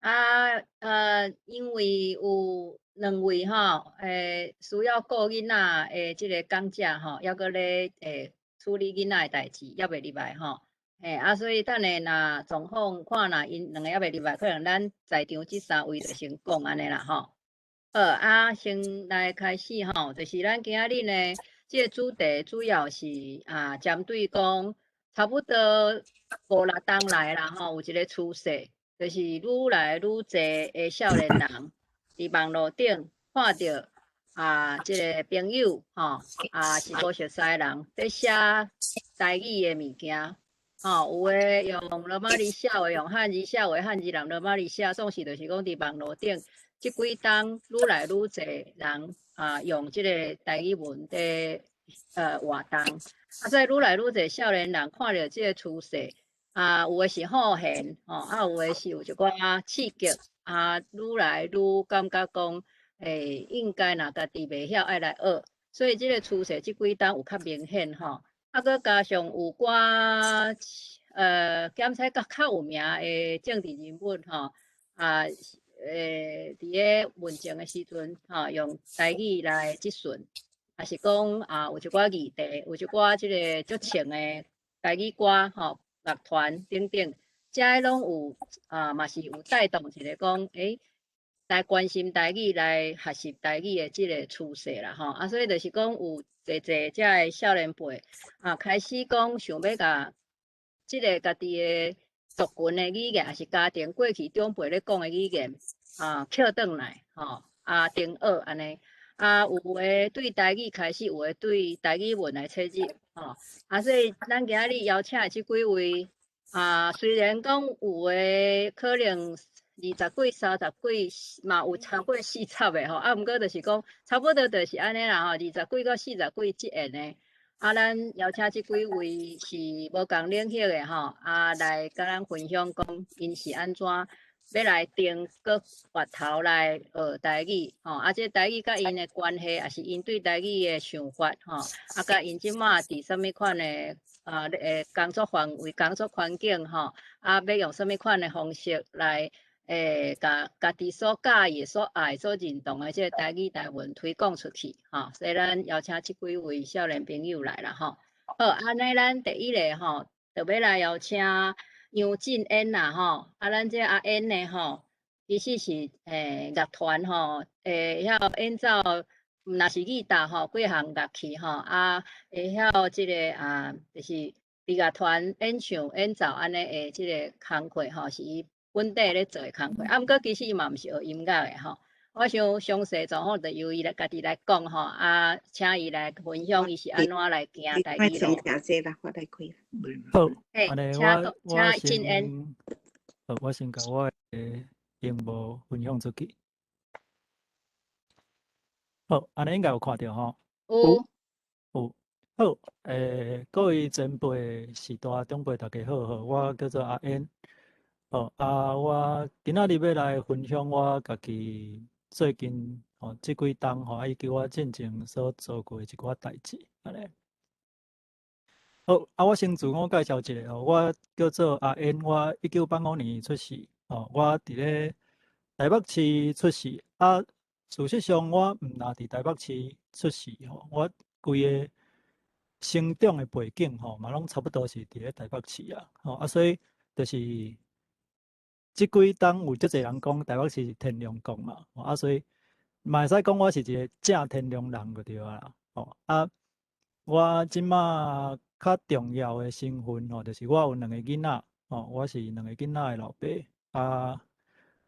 啊，因為有兩位吼，需要顧囡仔的這个講者吼，猶閣咧處理囡仔的代誌，猶未入來吼。嘿，啊，所以等下若狀況看若𪜶兩个猶未入來，可能咱在場這三位就先講按呢啦吼。好，啊，先來開始吼，就是咱今仔日呢，這个主題主要是啊，針對講差不多五六冬來啦吼，有一个趨勢，就是愈來愈濟的少年人佇網路頂看著啊，這个朋友吼，啊是無熟似的人佇寫台語的物件，吼，有的用羅馬字寫，有的用漢字寫，有的漢字用羅馬字寫，總是就是講佇網路頂，這幾冬愈來愈濟人啊用這个台語文佇活動，啊，所以愈來愈濟少年人看著這个趨勢，啊，有的是好現吼，啊，有的是有一寡刺激，啊，愈來愈感覺講，應該若家己袂曉愛來學，所以這个趨勢這幾冬有較明顯吼，啊，閣加上有寡檢測較較有名的政治人物吼，啊，佇咧問政的時陣，吼，用台語來質詢，抑是講啊，有一寡議題，有一寡這个足穿的台語歌吼，樂團等等，這攏有啊，嘛是有帶動一个講，來關心台語、來學習台語的這个趨勢啦吼。啊，所以就是講有濟濟遮的少年輩啊，開始講想欲共這个家己的族群的語言，抑是家庭過去長輩咧講的語言啊，抾轉來吼，啊，重學按呢。啊，有的對台語開始，有的對台語文來切入，吼。啊，所以咱今仔日邀請的這幾位啊，雖然講有的可能二十幾、三十幾，嘛有超過四十的吼，啊，毋過就是講差不多就是按呢啦吼，二十幾到四十幾這緣的。啊，咱邀請這幾位是無仝領域的吼，啊，來共咱分享講𪜶是按怎欲來轉閣回頭來學台語吼，啊，這台語佮𪜶的關係，抑是𪜶對台語的想法吼，啊，佮𪜶這馬佇啥物款的啊工作範圍、工作環境吼，啊，欲用啥物款的方式來共家己所佮意、所愛、所認同的這个台語台文推廣出去吼，所以咱邀請這幾位少年朋友來啦吼。好，按呢咱第一个吼，就欲來邀請楊振恩啦吼，啊，咱這阿恩呢吼，其實是樂團吼，會曉演奏，毋若是吉他吼，幾項樂器吼，啊，會曉這个啊，就是佇樂團演唱、演奏按呢的這个工課吼，是伊本底咧做的工課。啊，毋過其實伊嘛毋是學音樂的吼。我想詳細狀況就由伊來家己來講吼，啊，請伊來分享伊是按怎來行台語路。我來開。好，按呢我請振恩。好，我先共我的螢幕分享出去。好，按呢應該有看著吼。有。有。好，各位前輩、序大長輩，大家好，好，我叫做阿恩。好，啊，我今仔日欲來分享我家己最近吼，這幾冬吼，以及我進前所做過的一寡代誌，按呢。好，啊，我先自我介紹一下吼，我叫做阿恩，我1985年出世，吼，我佇咧台北市出世。啊，事實上我毋若佇台北市出世吼，我規个成長的背景吼，嘛攏差不多是佇咧台北市啊，吼，啊，所以就是這幾冬有足濟人講台北市是天龍國嘛，啊，所以嘛會使講我是一个正天龍人就對啊，吼，啊，我這馬較重要的身份吼，就是我有兩个囡仔，吼，我是兩个囡仔的老爸，啊，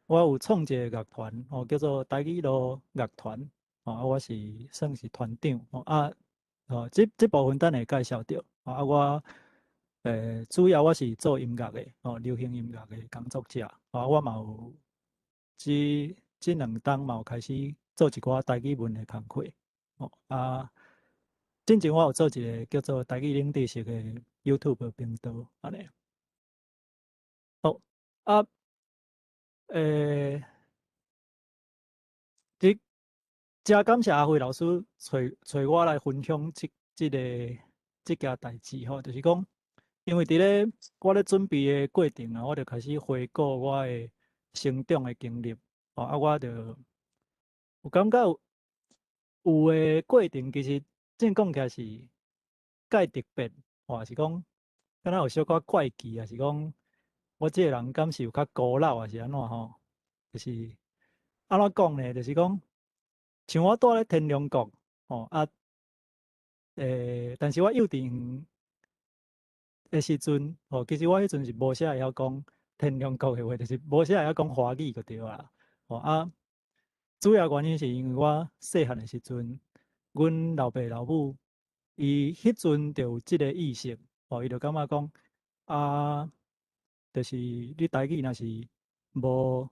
我有創一个樂團，吼，叫做台語路樂團，吼，啊，我是算是團長，吼，啊，吼，這部分等下介紹著，啊，我主要我是做音樂的，吼，流行音樂的工作者，啊，我嘛有這兩冬嘛有開始做一寡台語文的工課，吼，啊，進前我有做一个叫做台語冷知識的 YouTube 頻道，按呢。好，啊，這誠感謝阿輝老師揣揣我來分享這件代誌吼，就是講，因為佇咧我咧準備的過程啊，我就開始回顧我的成長的經歷，吼啊，我就有感覺有有的過程，其實正講起來是蓋特別，或是講敢若有小可怪奇，抑是講我這個人敢是有較孤陋，抑是按怎吼？就是按怎講呢？就是講像我蹛咧天龍國，吼啊，但是我幼稚園的時陣，吼，其實我彼陣是無啥會曉講天龍國的話，就是無啥會曉講華語就對啦。吼啊，主要原因是因為我細漢的時陣，阮老爸老母伊彼陣就有這个意識，吼，伊就感覺講啊，就是你台語若是無，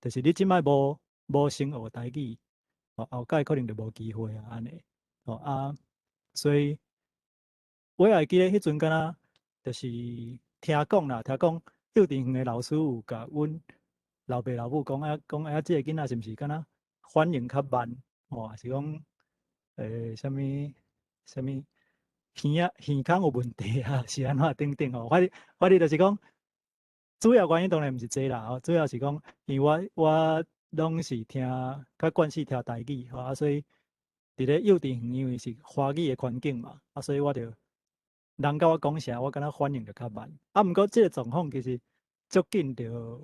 就是你這擺無無先學台語，吼，後蓋可能就無機會啊，按呢，吼啊，所以我也會記得彼陣敢若就是聽講啦，聽講幼稚園的老師有共阮老爸老母講啊，講啊，這个囡仔是毋是敢若反應較慢，吼，抑是講啥物啥物耳仔耳孔有問題啊，是按怎等等吼，反正就是講，主要原因當然毋是這啦，吼，主要是講，因為我我攏是聽較慣勢聽台語，吼啊，所以佇咧幼稚園因為是華語的環境嘛，啊，所以我就人共我講啥，我敢若反應就較慢。啊，毋過這个狀況其實足緊就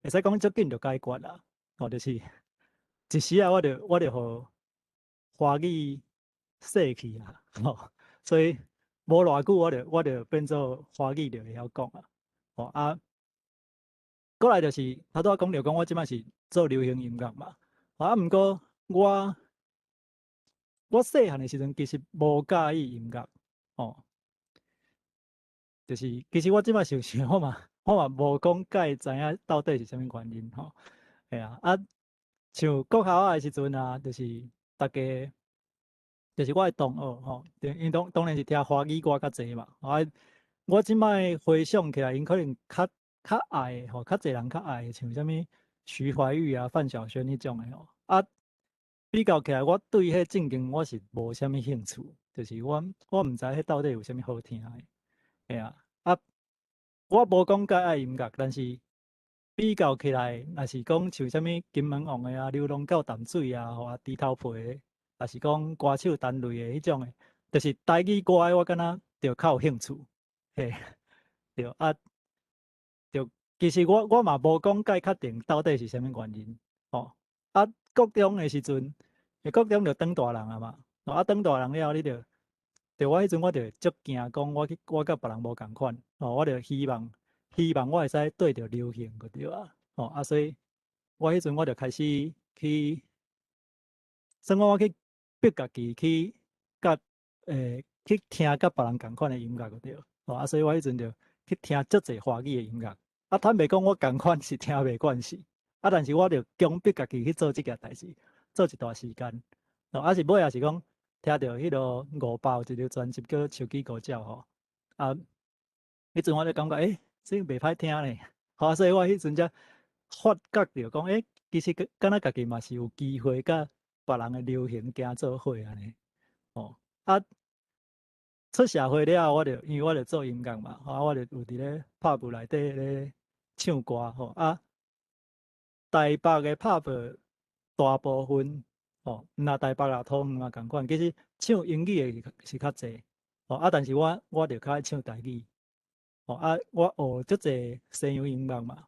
會使講足緊就解決啦，吼，就是一時仔我就予華語洗去啊，吼，所以無偌久我就變做華語就會曉講啊，吼啊，過來就是頭拄仔講著講我這擺是做流行音樂嘛，啊，毋過我我細漢的時陣其實無佮意音樂，吼，就是其實我這擺想想我嘛無講蓋知影到底是啥物原因吼，嘿啊，啊，像國校的時陣啊，就是逐家，就是我的同學吼，𪜶當然是聽華語歌較濟嘛，啊，我這擺回想起來，𪜶可能較較愛吼，較濟人較愛像啥物徐懷鈺啊、范曉萱彼種的吼，啊，比較起來，我對彼正經我是無啥物興趣，就是我我毋知彼到底有啥物好聽的，嘿啊，啊，我無講介愛音樂，但是比較起來，若是講像啥物金門王的啊、流浪到淡水啊、吼啊、豬頭皮的，抑是講歌手陳雷的彼種的，就是台語歌的，我敢若就較有興趣，嘿，對啊，對，其實我我嘛無講介確定到底是啥物原因，吼，啊，國中的時陣，國中就長大人啊嘛，啊，長大人了後，你就，對我彼陣我就足驚講，我去我佮別人無仝款，吼，我就希望希望我會使綴著流行就對啊，吼，啊，所以我彼陣我就開始去，算講我去逼家己去佮去聽佮別人仝款的音樂就對，吼，啊，所以我彼陣就去聽足濟華語的音樂，啊，坦白講我仝款是聽袂慣勢，啊，但是我就強迫家己去做這件代誌，做一段時間，吼，啊是尾仔是講聽著彼个五百有一張專輯叫《手機歌鳥》吼，啊，彼陣我就感覺，欸，這袂歹聽呢，吼，所以我彼陣才發覺著講，欸，其實敢若家己嘛是有機會佮別人的流行行做伙按呢，吼，啊，出社會了後，我就因為我就做音樂嘛，吼，我就有佇咧 pub 內底咧唱歌，吼，啊，台北的 pub 大部分，吼，毋若台北啦、桃園嘛仝款，其實唱英語的是較濟，吼，啊，但是我我就較愛唱台語，吼，啊，我學足濟西洋音樂嘛，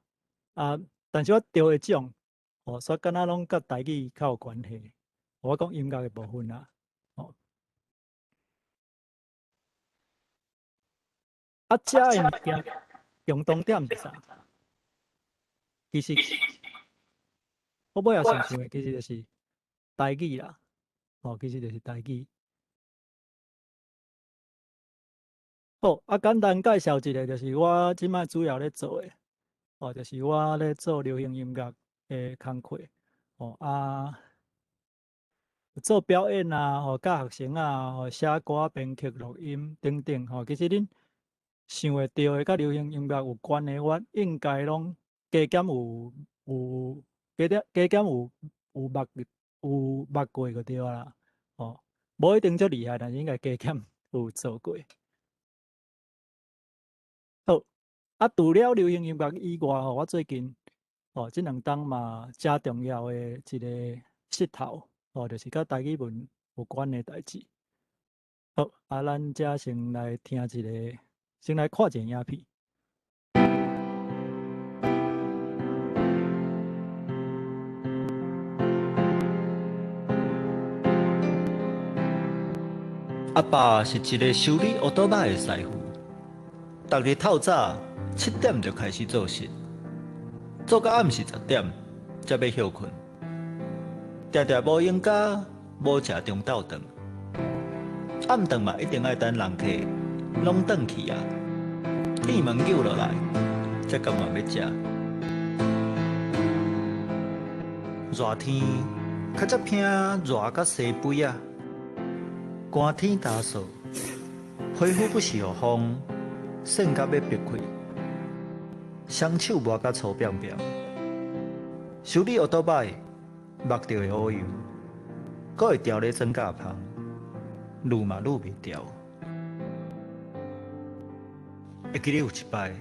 啊，但是我著的獎，吼，煞敢若攏佮台語較有關係，我講音樂的部分啦，吼。啊，遮的物件共同點是啥？其實我尾仔想想的，其實就是台語啦，吼，其實就是台語。好，啊，簡單介紹一下，就是我這擺主要咧做的，哦，就是我咧做流行音樂的工課，哦啊，做表演啊，吼，教學生啊，吼，寫歌、編曲、錄音等等，吼，其實恁想會著的，佮流行音樂有關的，我應該攏加減有有加點加減有有捌有捌過就對啦，吼，無一定足厲害，但是應該加減有做過。好，啊，除了流行音樂以外吼，我最近吼，這兩冬嘛誠重要的一個穡頭，吼，就是佮台語文有關的代誌。好，啊，咱這先來聽一个，先來看一個影片。阿爸是一个修理烏托邦的師傅，逐日透早7點就開始做事，做到暗時10點才欲歇睏，定定無閒甲無食中晝頓，暗頓嘛一定愛等人客攏轉去啊，鐵門扭落來才甘願欲食。熱天較才驚熱甲西杯仔。寒天焦燥，皮膚不時予風扇甲欲煏開，雙手磨甲粗扁扁。修理烏托擺，目就會烏油，閣會牢咧裝甲芳，攄嘛攄袂牢。會記得有一擺，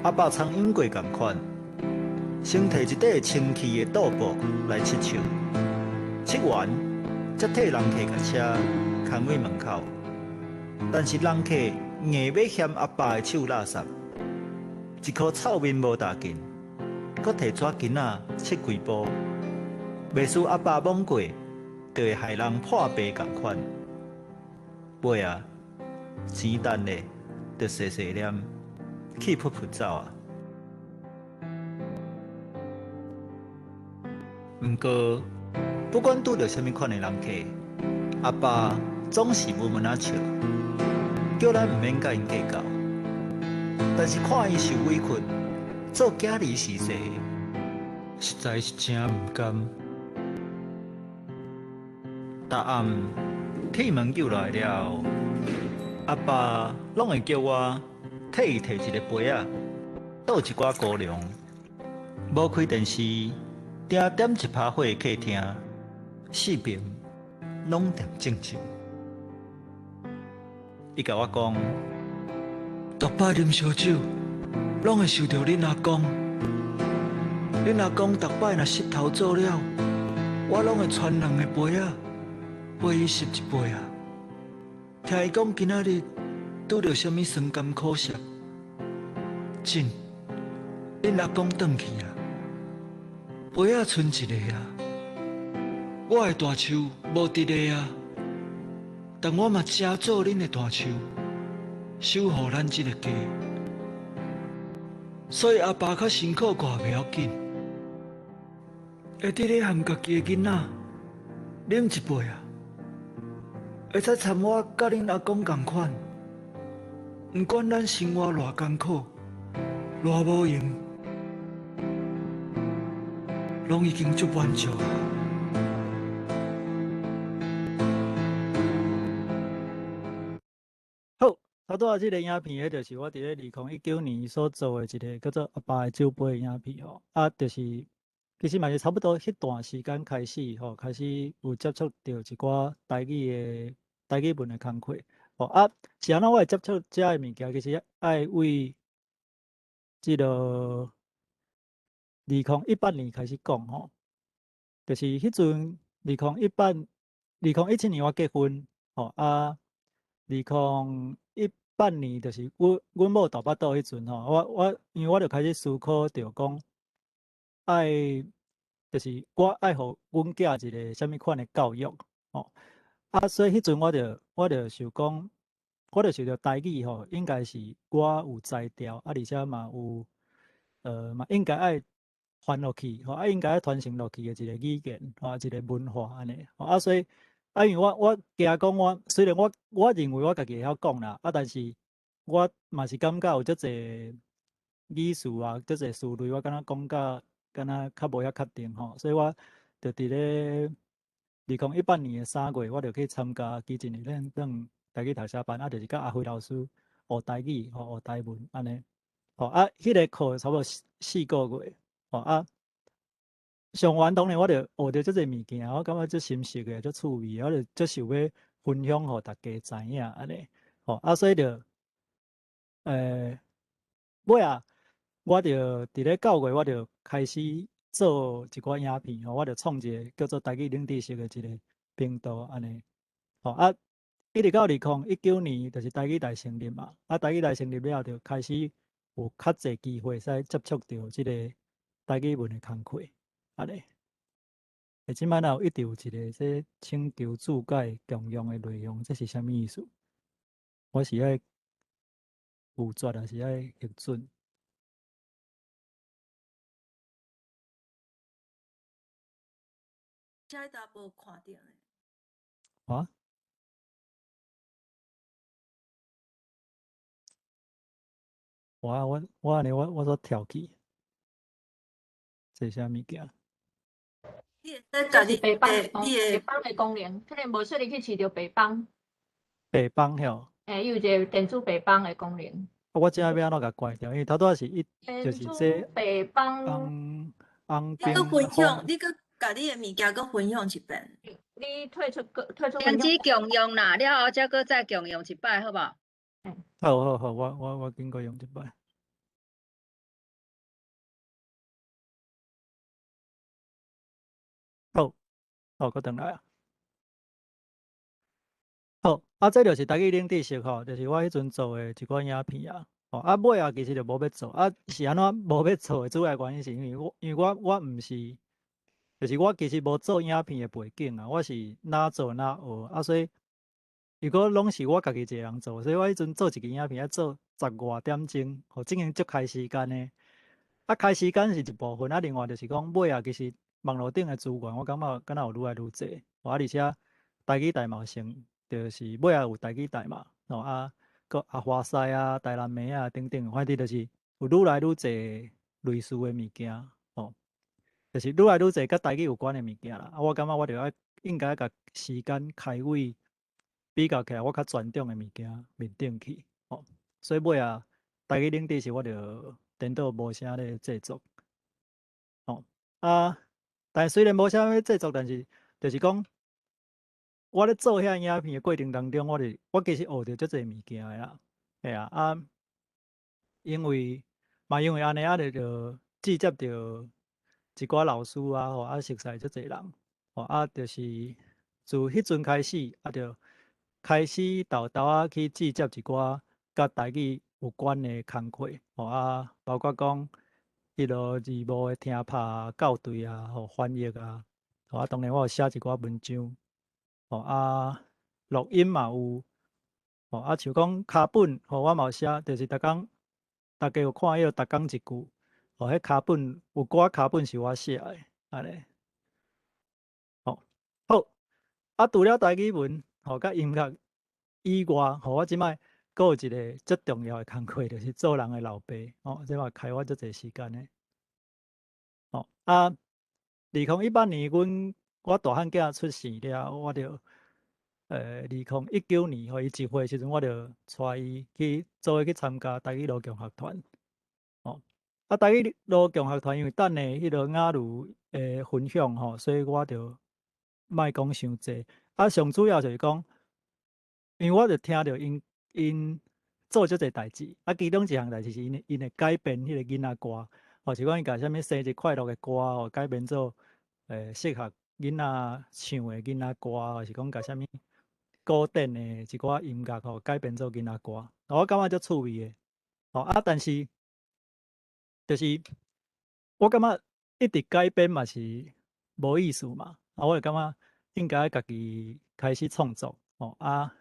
阿爸苍蠅過仝款，先提一塊清氣的桌布來拭手，拭完才替人客共車牽去門口。但是人客硬欲嫌阿爸的手垃圾，一箍臭面無打緊，閣提紙巾仔拭規埔，袂輸阿爸摸過，就會害人破病仝款。尾仔，錢趁咧，就細細念，氣噗噗走啊！毋過，不管拄著啥物款的人客，阿爸總是悶悶仔笑，叫咱毋免佮𪜶計較。但是看伊受委屈，做囝兒是勢，實在是誠毋甘。逐暗鐵門扭落來了後，阿爸攏會叫我替伊提一個杯仔，倒一寡高粱，無開電視，定點一趴火的客廳，四爿攏恬靜靜。伊共我講，逐擺啉燒酒，攏會想著恁阿公。恁阿公逐擺若穡頭做了，我攏會傳兩个杯仔，陪伊穡一杯啊。聽伊講今仔日拄著啥物酸甘苦澀，真，恁阿公轉去啊，杯仔賰一个啊。我的大樹無佇咧啊，但我嘛誠做恁的大樹，守護咱這個家。所以阿爸較辛苦寡袂要緊，會佇咧和家己的囡仔啉一杯啊，會使參我佮恁阿公仝款，毋管咱生活偌艱苦，偌無閒，攏已經足滿足啊。好，頭拄仔這個影片，彼就是我佇咧2019年所做的一个叫做《阿爸的酒杯》的影片吼。啊，就是其實嘛是差不多彼段時間開始吼，開始有接觸著一寡台語的台語文的工課。吼啊，是按怎我會接觸遮个物件？其實愛為這个2018年開始講吼，就是彼陣2017年我結婚吼啊，2018年就是阮某大腹肚彼陣吼，我因為我就開始思考著講，愛就是我愛予阮囝一个啥物款的教育吼，啊，所以彼陣我就想講，我就想著台語吼，應該是我有才調，啊，而且嘛有，嘛應該愛傳落去，吼，啊，應該愛傳承落去的一个語言，吼，一个文化按呢，吼，啊，所以，啊，因為我驚講我，雖然我認為我家己會曉講啦，啊，但是我嘛是感覺有足濟語詞啊，足濟詞類，我敢若講甲敢若較無遐確定吼，所以我就佇咧2018年的3月，我就去參加基進會咱台語讀寫班，啊，就是佮阿輝老師學台語，吼，學台文按呢，吼，啊，彼个課差不多四個月，吼，啊，上完當然我就學著足濟物件，我感覺足心實的，足趣味的，我就足想欲分享予大家知影按呢，吼，啊，所以就，尾仔，我就佇咧9月，我就開始做一寡影片吼，我就創一個叫做台語冷知識的一個頻道按呢。吼啊，一直到2019年，就是台語大成立嘛。啊，台語大成立了後，就開始有較濟機會使接觸著這个台語文的工課，按呢。欸，這擺若有一直有一个這請求注解共用的內容，這是啥物意思？我是愛拒絕，還是愛核准？這搭無看著呢。啊？我按呢，我煞跳去，這是啥物件？你會使共你白幫你的白幫的功能，可能無說你去試著白幫。白幫吼。欸，伊有一个電子白幫的功能。我這欲按怎共關掉？因為頭拄仔是一，就是這白幫。紅你閣分享，你閣共你的物件閣分享一遍。你退出閣退出。停止共用啦，了後才閣再共用一擺，好無？好好好，我緊閣用一擺。好，好，閣轉來啊。好，啊，這就是台語冷知識吼，就是我彼陣做的一寡影片啊。吼，啊，尾仔其實就無欲做，啊，是按怎無欲做的主要原因是因為我，因為我毋是，就是我其實無做影片的背景啊，我是哪做哪學，啊，所以如果攏是我家己一個人做，所以我彼陣做一支影片愛做十外點鐘，吼，進行足開時間的。啊，開時間是一部分，啊，另外就是講尾仔其實網路頂的資源，我感覺敢若有愈來愈濟，啊，而且台語台嘛有成，就是尾仔有台語台嘛，吼啊，閣啊華西啊、台南妹啊等等，反正就是有愈來愈濟類似的物件，吼，就是愈來愈濟佮台語有關的物件啦。啊，我感覺我著愛應該共時間開位比較起來，我較專注的物件面頂去，吼。所以尾仔台語冷知識我就顛倒無啥咧製作，吼啊。但雖然無啥咧製作，但是就是講，我咧做遐影片的過程當中，我其實學著足濟物件的啦，嘿啊，啊，因為嘛因為按呢啊，就接觸著一寡老師啊，吼啊，熟似足濟人，吼啊，就是自彼陣開始，啊，就開始沓沓仔去接觸一寡佮台語有關的工課，吼啊，包括講彼落字幕的聽拍啊、校對啊、吼翻譯啊，吼啊，當然我有寫一寡文章，吼啊，錄音嘛有，吼啊，像講跤本，吼我嘛有寫，就是逐工，大家有看彼个逐工一句，吼，彼跤本有寡跤本是我寫的，按呢，吼好，啊，除了台語文，吼，佮音樂以外，吼，我這擺閣有一个足重要的工課，就是做人的老爸，吼，這嘛開我足濟時間的，吼啊，2018年，阮我大漢囝出世了，我就，2019年，予伊一歲時陣，我就帶伊去做伙去參加台語盧共學團，吼，啊，台語盧共學團因為等下彼个雅茹的分享吼，所以我就莫講傷濟，啊，上主要就是講，因為我就聽著𪜶做足濟代誌，啊，其中一項代誌是𪜶會改編彼個囡仔歌，或是講𪜶共啥物生日快樂的歌吼，改編做適合囡仔唱的囡仔歌，或是講共啥物古典的一寡音樂吼，改編做囡仔歌，我感覺足趣味的，吼啊，但是就是我感覺一直改編嘛是無意思嘛，啊，我就感覺應該家己開始創作，吼啊。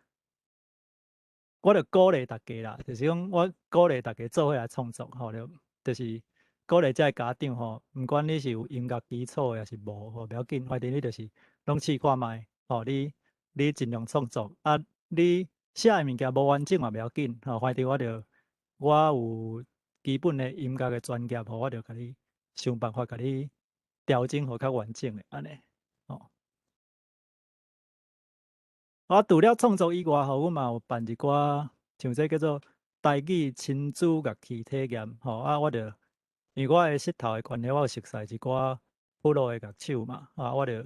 我就鼓勵大家啦，就是講我鼓勵大家做伙來創作，吼，就是鼓勵這个家長吼，毋管你是有音樂基礎的，抑是無吼，無要緊，反正你就是攏試看覓，吼，你盡量創作，啊，你寫的物件無完整嘛無要緊，吼，反正我有基本的音樂的專業，吼，我就共你想辦法共你調整予較完整的按呢，吼。我除了創作以外，吼，阮嘛有辦一寡像這叫做台語親子樂器體驗，吼啊，我就因為我的膝頭的關係，我有熟似一寡普羅的樂手嘛，啊，我就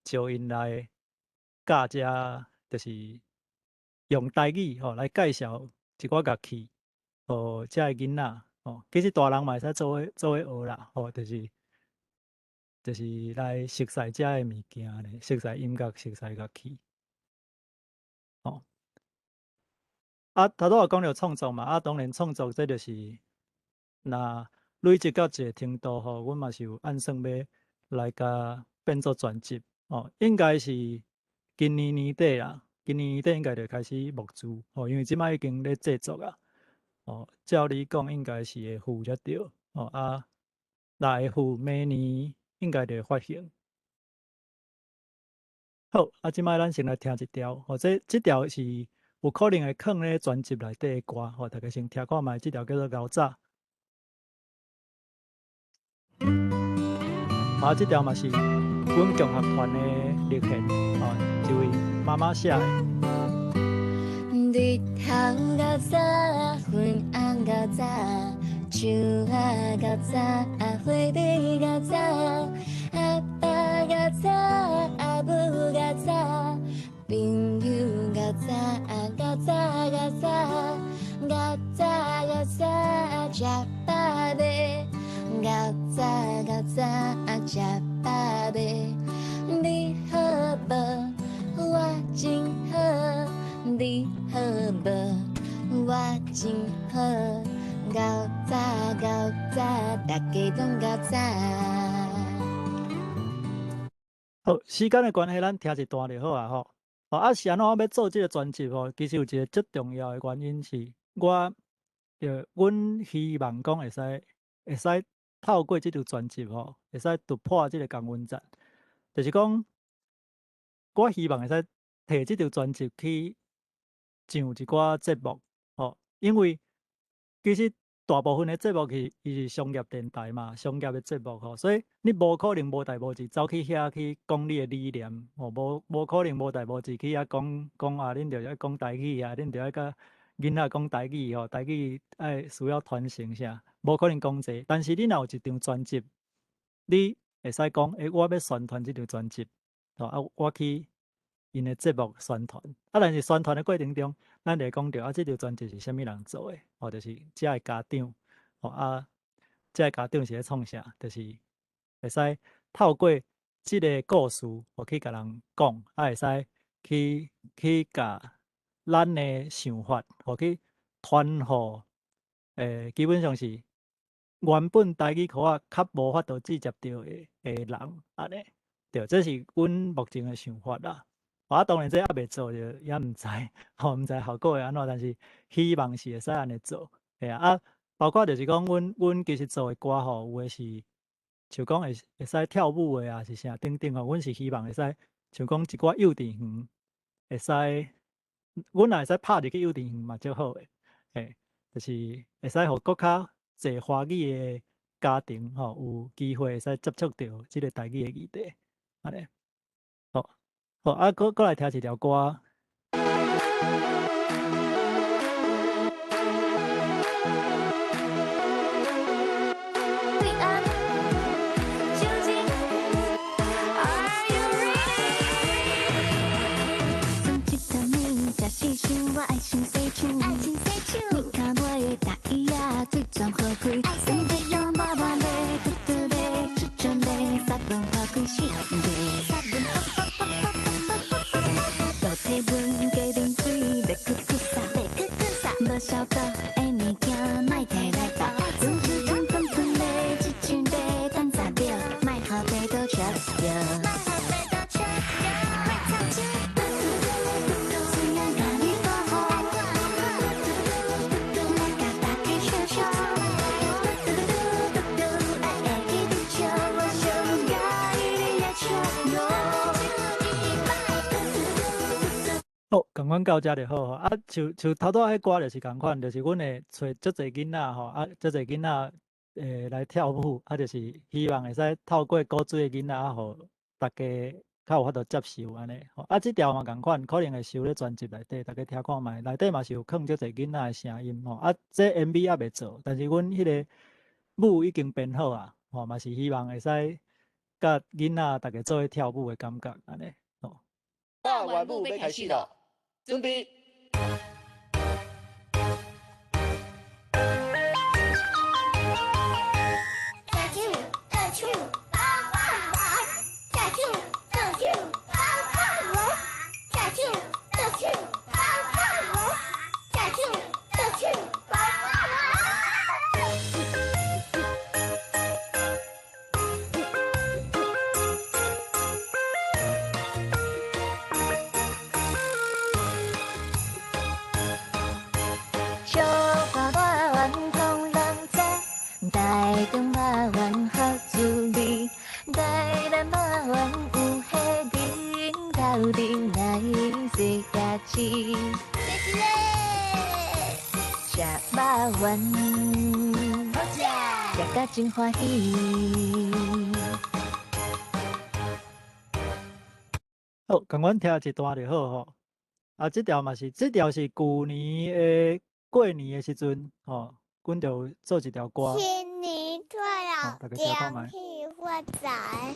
招𪜶來教這，就是用台語吼來介紹一寡樂器，予遮的囡仔，吼，其實大人嘛會使做伙做伙學啦，吼，就是來熟悉遮的物件咧，熟悉音樂，熟悉樂器。吼，啊，頭拄仔有講著創作嘛，啊，當然創作這就是若累積到一個程度吼，阮嘛是有按算欲來共變做專輯，吼，應該是今年年底啦，今年年底應該就開始募資，吼，因為這擺已經咧製作啊，吼，照理講應該是會付才對，吼啊，若會付明年應該就會發行。好，啊，這擺咱先來聽一條，吼，這條是有可能會囥咧專輯內底的歌，吼，大家先聽看覓，這條叫做《𠢕早》。啊，這條嘛是阮共學團的力獻，吼，一位媽媽寫的。日頭較早，昏暗較早，樹仔較早，花蕊較早，阿爸較早，阿母較早，朋友較早，較早較早，較早較早，食飽未？較早較早，食飽未？你好無？我真好。你好無？我真好。較早較早，大家攏較早。好，時間的關係，咱聽一段就好啊吼。哦，啊是按怎我欲做這个專輯吼？其實有一个足重要的原因是，我著阮希望講會使透過這張專輯吼，會使突破這个同溫層，就是講，我希望會使提這張專輯去上一寡節目，吼，因為其實大部分的節目是伊是商業電台嘛，商業的節目吼，所以你無可能無代無誌走去遐去講你的理念，吼，無可能無代無誌去遐講講啊，恁著愛講台語啊，恁著愛佮囡仔講台語吼，台語愛需要傳承啥，無可能講這個。但是你若有一張專輯，你會使講，欸，我欲宣傳這張專輯，吼啊，我去𪜶的節目宣傳，啊，但是宣傳的過程中，咱會講著啊，這張專輯是啥物人做的，吼，就是遮的家長，吼啊，遮的家長是咧創啥，就是會使透過這个故事，我去共人講，啊，會使去共咱的想法，吼去傳予，基本上是原本台語科仔較無法度接觸著的人，按呢，對，這是阮目前的想法啦。啊，當然這猶未做就也毋知，吼，毋知效果會按怎，但是希望是會使按呢做，嘿啊，啊，包括就是講，阮其實做的歌吼，有的是像講會使跳舞的啊，是啥等等吼，阮是希望會使像講一寡幼稚園會使，阮若會使拍入去幼稚園嘛，足好的，嘿，就是會使予閣較濟華語的家庭吼，有機會會使接觸著這个台語的議題，按呢，好。好，啊，閣來聽一條歌。好，仝款到遮就好吼。啊，像頭拄仔彼歌就是仝款，就是阮會揣足濟囡仔吼，啊，足濟囡仔會來跳舞，啊，就是希望會使透過古錐的囡仔，啊，予大家較有法度接受按呢。吼，啊，這條嘛仝款，可能會收咧專輯內底，大家聽看覓，內底嘛是有囥足濟囡仔的聲音吼。啊，這 MV 猶未做，但是阮彼个舞已經編好啊，吼，嘛是希望會使佮囡仔大家做伙跳舞的感覺按呢。吼。百萬舞欲開始囉，準備。志。食肉圆，好食，食甲真歡喜。好，仝款聽一段就好吼。啊，這條嘛是，這條是舊年的過年的時陣吼，阮就做一條歌。新年快樂，大家聽看覓。恭喜發財。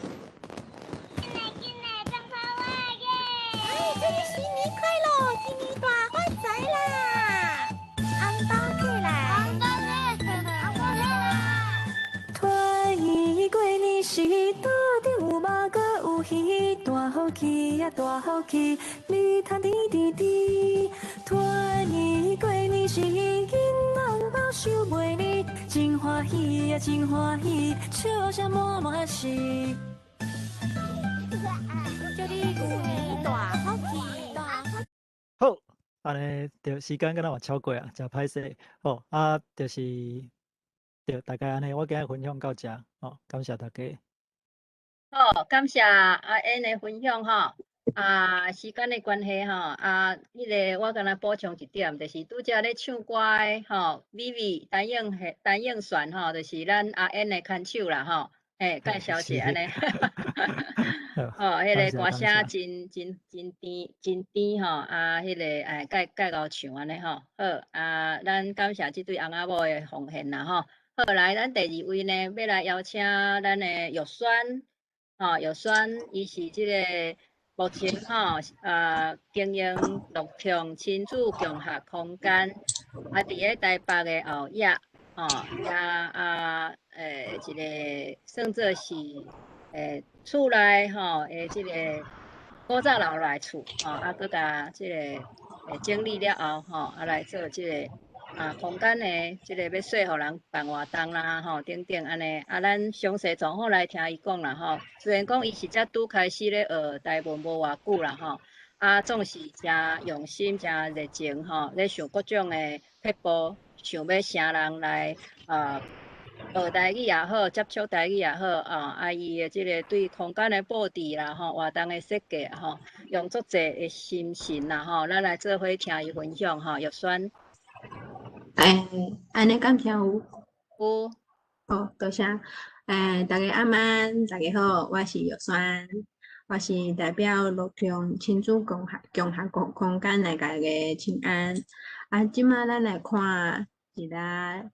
進來進來，放炮啊耶！哎，祝你新年快樂，今年大發財啦！紅包起來，紅包來，紅包來啦！團圓過年時，桌頂有肉閣有魚，大福氣呀大福氣，蜜糖甜甜甜。團圓過年時，銀紅包收袂膩，真歡喜呀真歡喜，笑聲滿滿是。祝你牛年大福氣，大福。好，按呢，著時間敢若嘛超過啊，誠歹勢。好，啊，就是著大概按呢，我今日分享到遮，吼，感謝大家。好，感謝阿恩的分享吼。啊，時間的關係吼，啊，彼个我敢若補充一點，就是拄才咧唱歌的吼，Vivi 陳映璇吼，就是咱阿恩的牽手啦吼，嘿，介紹者按呢。吼，彼个歌聲真真真甜真甜吼，啊，彼个哎，蓋蓋𠢕唱按呢吼，好，啊，咱感謝這對翁仔某的奉獻啦吼。好，來，咱第二位呢，欲來邀請咱的玉萱，吼，玉萱伊是這个目前吼，經營樂創親子共學空間，啊，佇咧台北的後野，吼，也啊，一个算做是，厝內吼的這个古早留來厝，吼，啊，閣共這个整理了後，吼，啊來做這个空間的這个欲說予人辦活動啦，吼，等等按呢，啊，咱詳細狀況來聽伊講啦，吼。雖然講伊是才拄開始咧學台文無偌久啦，吼，啊，總是誠用心、誠熱情，吼，咧想各種的撇步，想欲請人來學台語也好，接觸台語也好，啊，伊的這个對空間的布置啦，吼，活動的設計吼，用足濟的心神啦，吼，咱來做伙聽伊分享，吼，玉萱。欸，按呢敢聽有？有。好，多謝。欸，大家暗安，大家好，我是玉萱，我是代表樂創親子共學共學空空間來共大家請安。啊，這馬咱來看一下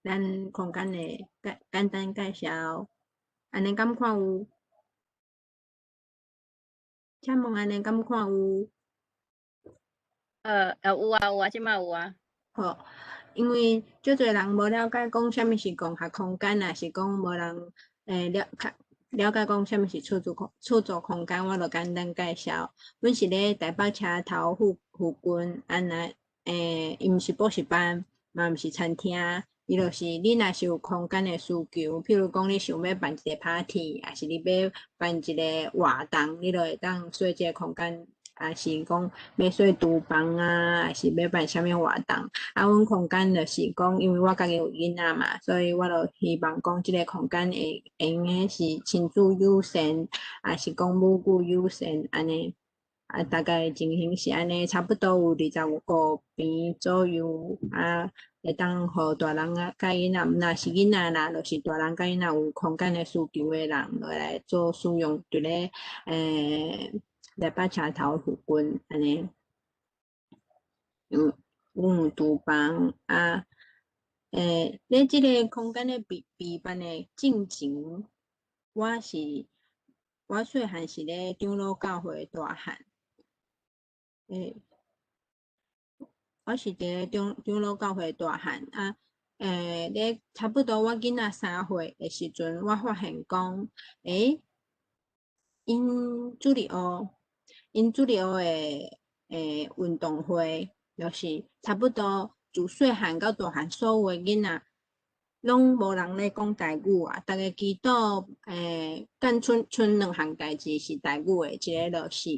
咱空間的簡簡單介紹。按呢敢看有？請問按呢敢看有？有啊有啊，這馬有啊。好，因為足濟人無了解講啥物是共學空間，抑是講無人了解了解講啥物是出租空間，我就簡單介紹。阮是咧台北車頭附近，按呢伊毋是補習班，嘛毋是餐廳，伊就是你若是有空間的需求，譬如講你想欲辦一個 party，抑是你欲辦一個活動，你就會當稅這个空間。抑是講欲稅廚房啊，抑是欲辦啥物活動。啊，阮空間就是講，因為我家己有囡仔嘛，所以我就希望講這个空間會會用的是親子友善，抑是講母女友善按呢。啊，大概情形是按呢，差不多有25坪左右啊，會當予大人啊佮囡仔，毋若是囡仔啦，就是大人佮囡仔有空間的需求的人，落來做使用，佇咧台北車頭附近按呢。阮有廚房啊，咧這个空間咧備辦的進前，我細漢是咧長老教會大漢。我是佇咧長老教會大漢啊，咧差不多我囡仔3歲的時陣，我發現講，𪜶主日學的運動會，就是差不多自細漢到大漢，所有的囡仔攏無人咧講台語啊，逐家祈禱，干賰兩項代誌是台語的，一个就是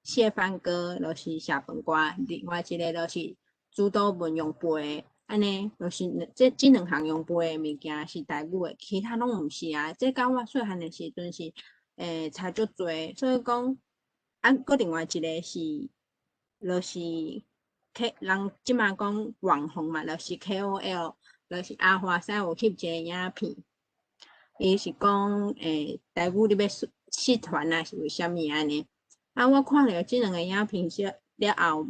謝飯歌，就是謝飯歌，另外一个就是主禱文用背的，按呢，就是這兩項用背的物件是台語的，其他攏毋是啊。這佮我細漢的時陣是差足濟，所以講，啊，閣另外一个是，就是 K 人這馬講網紅嘛，就是 KOL，就是阿華西有翕一个影片，伊是講台語你欲失傳啊，是為啥物按呢？啊，我看著這兩个影片了後，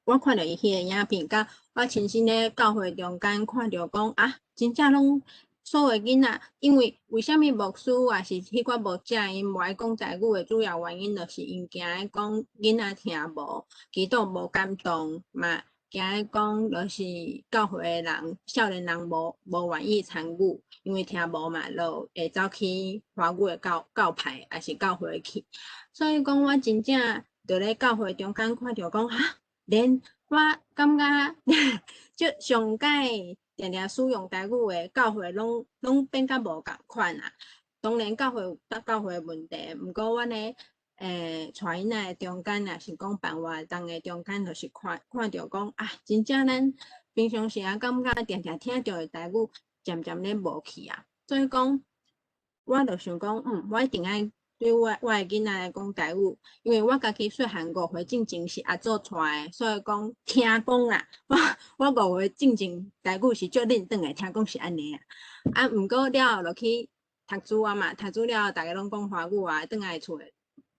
我看著伊彼個影片，佮我親身咧教會中間看著講啊，真正攏所有囡仔，因為為啥物牧師抑是彼寡牧者𪜶無愛講台語的主要原因，就是𪜶驚講囡仔聽無，祈禱無感動嘛，驚講就是教會的人、少年人無願意參與，因為聽無嘛，就會走去華語的教派，抑是教會去。所以講，我真正佇咧教會中間看著講，哈，連我感覺這上蓋定定使用台語的教會，攏變甲無仝款啊。當然教會有教會的問題，毋過阮咧帶囡仔的中間，抑是講辦活動的中間，就是看著講啊，真正咱平常時啊，感覺定定聽著的台語，漸漸咧無去啊。所以講，我就想講，我一定愛對我的囡仔來講台語，因為我家己細漢5歲進前是阿祖帶的，所以講聽講啦，我5歲進前台語是足輪轉的，聽講是按呢啊。啊，毋過了後就去讀書啊嘛，讀書了後逐家攏講華語啊，轉來厝的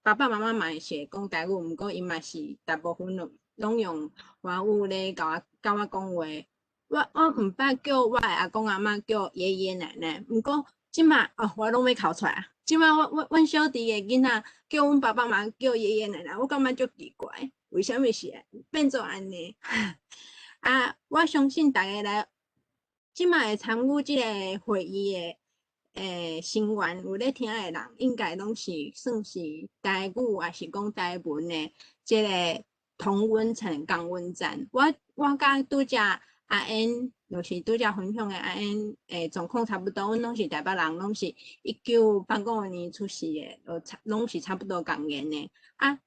爸爸媽媽嘛是會講台語，毋過𪜶嘛是大部分攏用華語咧佮我講話。我毋捌叫我的阿公阿嬤叫爺爺奶奶，毋過這馬哦，我攏欲哭出來啊！這馬阮小弟的囡仔叫阮爸爸媽媽叫爺爺奶奶，我感覺足奇怪，為啥物是變做按呢？啊，我相信逐家來這馬會參與這个會議的成員，有咧聽的人，應該攏是算是台語，抑是講台文的這个同溫層、仝溫層。我佮拄才阿英，就是拄才分享的阿英狀況差不多，阮攏是台北人，攏是1985年出世的，就攏是差不多仝年的。啊，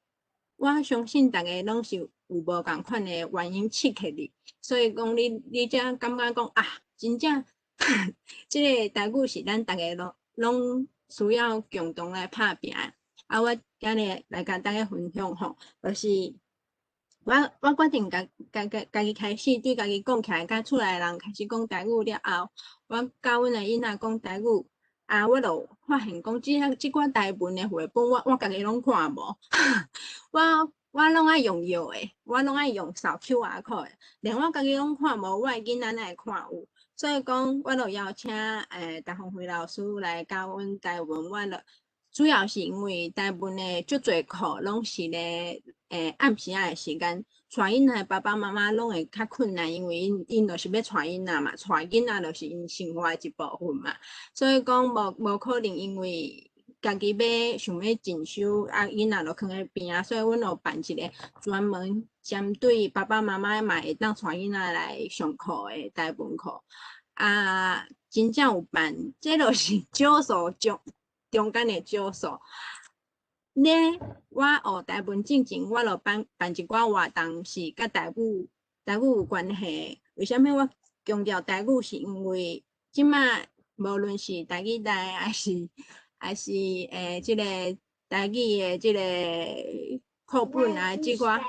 我相信逐家攏是有無仝款的原因刺激你，所以講你才感覺講啊，真正這个台語是咱逐家攏需要共同來拍拚的。啊，我今日來共大家分享吼，就是我決定家己開始對家己講起來，佮厝內人開始講台語了後，我教阮的囡仔講台語，啊，我就發現講，這寡台文的繪本，我家己攏看無，我攏愛用搖的，我攏愛用掃 QR code 的，連我家己攏看無，我的囡仔哪會看有？所以講，我就邀請陳鳳輝老師來教阮台文，我就主要是因為台文的足濟課攏是咧暗時仔的時間，帶囡仔的爸爸媽媽攏會較困難，因為𪜶就是欲帶囡仔嘛，帶囡仔就是𪜶生活的一部分嘛，所以講無可能因為家己欲想欲進修，啊囡仔就囥佇邊仔，所以阮有辦一个專門針對爸爸媽媽嘛會當帶囡仔來上課的台文課。啊，真正有辦，這就是少數中間的少數。咧，我學台文進前，我就辦一寡活動是佮台語有關係的。為啥物我強調台語？是因為這馬無論是台語台，還是這个台語的這个課本啊，這寡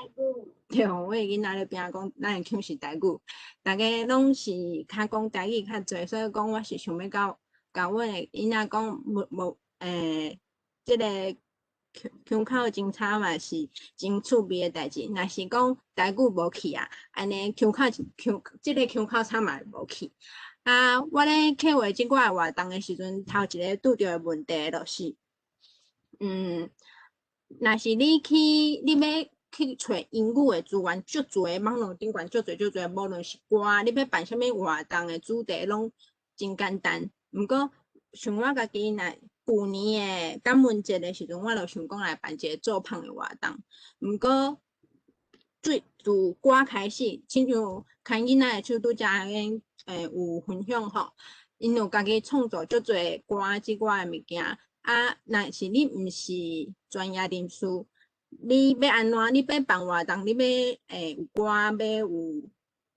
對，我的囡仔咧邊仔講，咱的腔是台語，逐家攏是較講台語較濟，所以講我是想欲共阮的囡仔講，無無這个腔口真差嘛是真趣味的代誌。若是講台語無去啊，按呢腔口腔這个腔口差嘛會無去。啊，我咧計畫這寡活動的時陣，頭一个拄著的問題就是，若是你欲去揣英語的資源，足濟網路頂懸足濟足濟，無論是歌，你欲辦啥物活動的主題攏真簡單。毋過像我家己若舊年的感恩節的時陣，我就想講來辦一个做胖的活動。毋過最自歌開始，親像牽囡仔的手拄才有分享吼，𪜶有家己創作足濟歌這寡的物件。啊，若是你毋是專業人士，你欲按怎？你欲辦活動，你欲有歌，欲有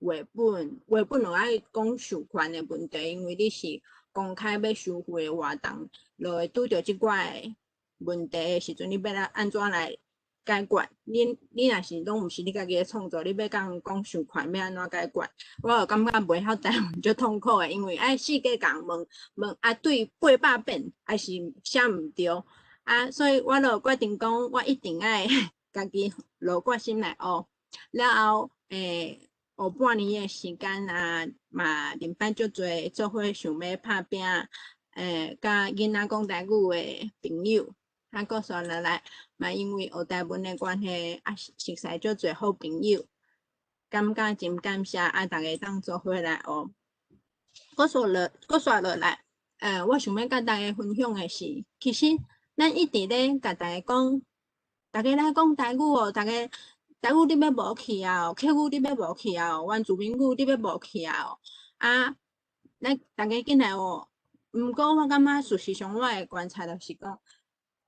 繪本，繪本就愛講授權的問題，因為你是公開欲收費的活動，就會拄著這寡的問題的時陣，你欲來按怎來解決？你若是攏毋是你家己咧創作，你欲共人講授權欲按怎解決？我就感覺袂曉台文足痛苦的，因為愛四界共問問啊，對800遍還是寫毋對啊，所以我就決定講，我一定愛家己落決心來學。了後，學半年的時間啊，嘛認捌足濟做伙想欲拍拚，佮囡仔講台語的朋友。啊，閣煞落來，嘛因為學台文的關係，啊，熟識足濟好朋友，感覺真感謝啊！逐家當做伙來學。閣煞落來，我想欲佮大家分享的是，其實咱一直咧共大家講，逐家來講台語哦，逐家台語你欲無去啊？客語你欲無去啊？原住民語你欲無去啊？啊，咱逐家緊來學。毋過我感覺事實上，我的觀察就是講，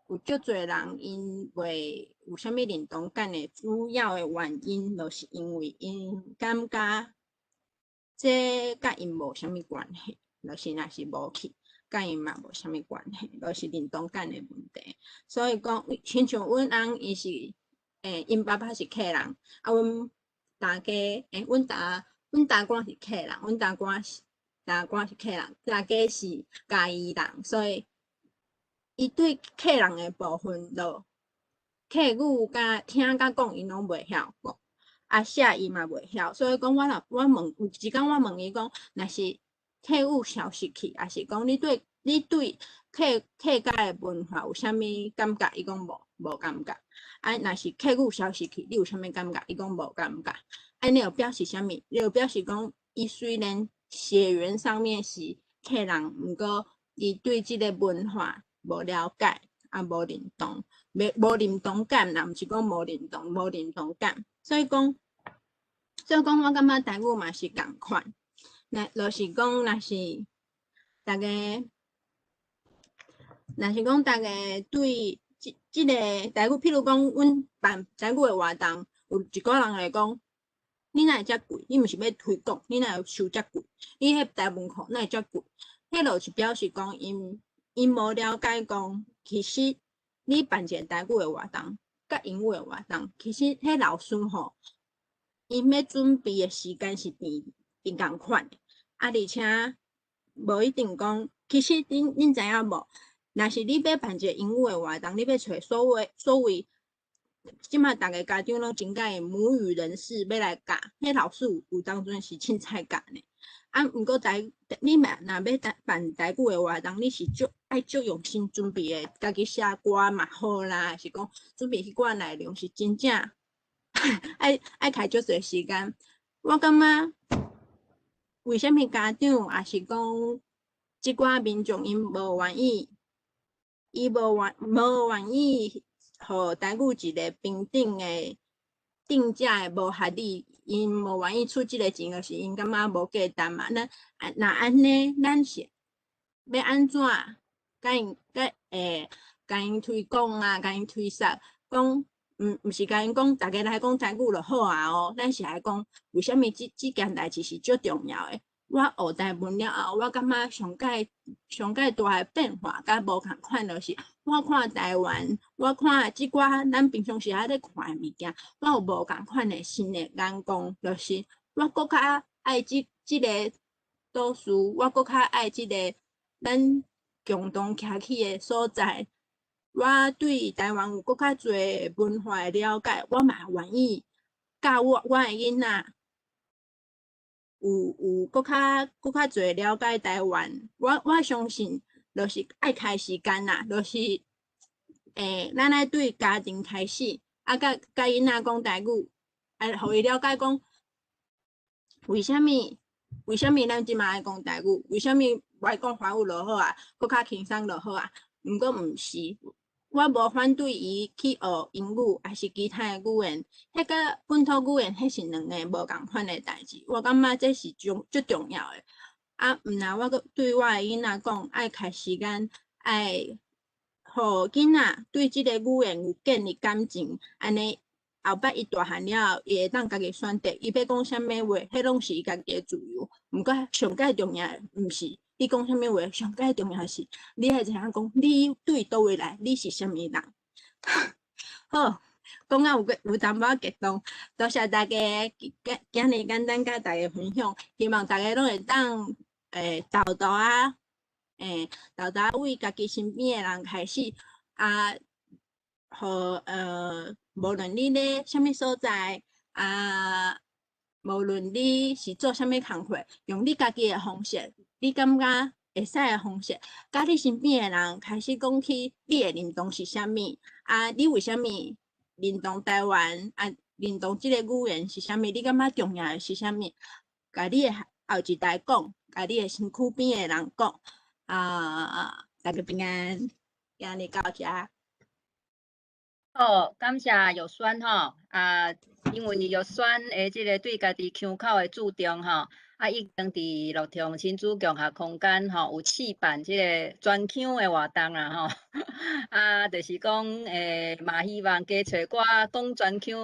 有足濟人𪜶袂有啥物認同感的主要的原因，就是因為𪜶感覺這佮𪜶無啥物關係，就是若是無去，佮𪜶嘛無啥物關係，就是認同感的問題。所以講，親像阮翁伊是，𪜶爸爸是客人，啊，阮大家，阮大官是客人，阮大官是客人，大家是嘉義人，所以伊對客人的部分，就客語佮聽佮講，伊攏袂曉講，啊寫伊嘛袂曉，所以講我若我問，有一工我問伊講，若是客語消失去，抑是講你對客家的文化有啥物感覺？伊講無感覺。啊，若是客語消失去，你有啥物感覺？伊講無感覺。按呢就表示啥物？就表示講，伊雖然血緣上面是客人，毋過伊對這个文化無了解，啊無認同，袂無認同感啦，毋是講無認同，無認同感。所以講，我感覺台語嘛是仝款。若就是講，若是講逐家對這个台語，譬如講，阮辦台語的活動，有一寡人會講，你哪會遮貴？你毋是欲推廣，你哪會收遮貴？你彼台文課哪會遮貴？彼就是表示講，𪜶無了解講，其實你辦一个台語的活動，佮英語的活動，其實彼老師吼，𪜶欲準備的時間是仝仝款的，啊，而且無一定講，其實恁知影無？若是你欲辦一個英語的活動，你欲揣所謂，這馬逐个家長攏真佮意母語人士欲來教，彼老師有當陣是凊彩教呢。啊，毋過你若欲辦台語的活動，你是足愛足用心準備的，家己寫歌嘛好啦，是講準備彼寡內容是真正愛開足濟時間。我感覺，為啥物家長抑是講這寡民眾𪜶無願意，伊無願意，予台語一個平等的定價的無合理，𪜶無願意出這个錢，就是𪜶感覺無價值嘛。咱若按呢，咱是欲按怎共𪜶推廣啊，共𪜶推捒，講毋是共𪜶講，逐家來講台語就好啊哦。咱是愛講，為啥物這件代誌是足重要的？我學台文了後，我感覺上蓋大的變化，佮無仝款，就是我看台灣，我看這寡咱平常時仔咧看的物件，我有無仝款的新的眼光，就是我閣較愛這个都市，我閣較愛這个咱共同徛起的所在。我對台灣有閣較濟文化的了解，我嘛願意教我的囡仔有閣較濟了解台灣。我相信，就是愛開時間啦，就是咱愛對家庭開始，啊，佮囡仔講台語，愛予伊了解講，為啥物咱這馬愛講台語？為啥物無愛講華語就好啊？閣較輕鬆就好啊？毋過毋是，我無反對伊去學英語，抑是其他的語言，彼佮本土語言，彼是兩个無仝款的代誌。我感覺這是足重要的。啊，毋但我閣對我的囡仔講，愛開時間，愛予囡仔對這个語言有建立感情，按呢後擺伊大漢了後，伊會當家己選擇，伊欲講啥物話，彼攏是伊家己的自由。毋過上蓋重要的，毋是你講啥物話，上蓋重要是，你愛知影講，你對佗位來，你是啥物人。好，講到有有淡薄仔激動，多謝大家今今日簡單佮大家分享，希望大家攏會當沓沓仔，沓沓為家己身邊的人開始啊，予無論你咧啥物所在啊，無論你是做啥物工課，用你家己的方式，你感覺會使的方式，佮你身邊的人開始講起你的認同是啥物，啊，你為啥物認同台灣？啊，認同這個語言是啥物？你感覺重要的是啥物？共你的後一代講，共你的身軀邊的人講，啊，大家平安，今日到遮。好，感謝玉萱吼，啊，因為玉萱的這个對家己腔口的注重吼，啊，已經佇樂長親子共學空間吼，有試辦這个專腔的活動啦吼，啊，就是講嘛希望加揣寡講專腔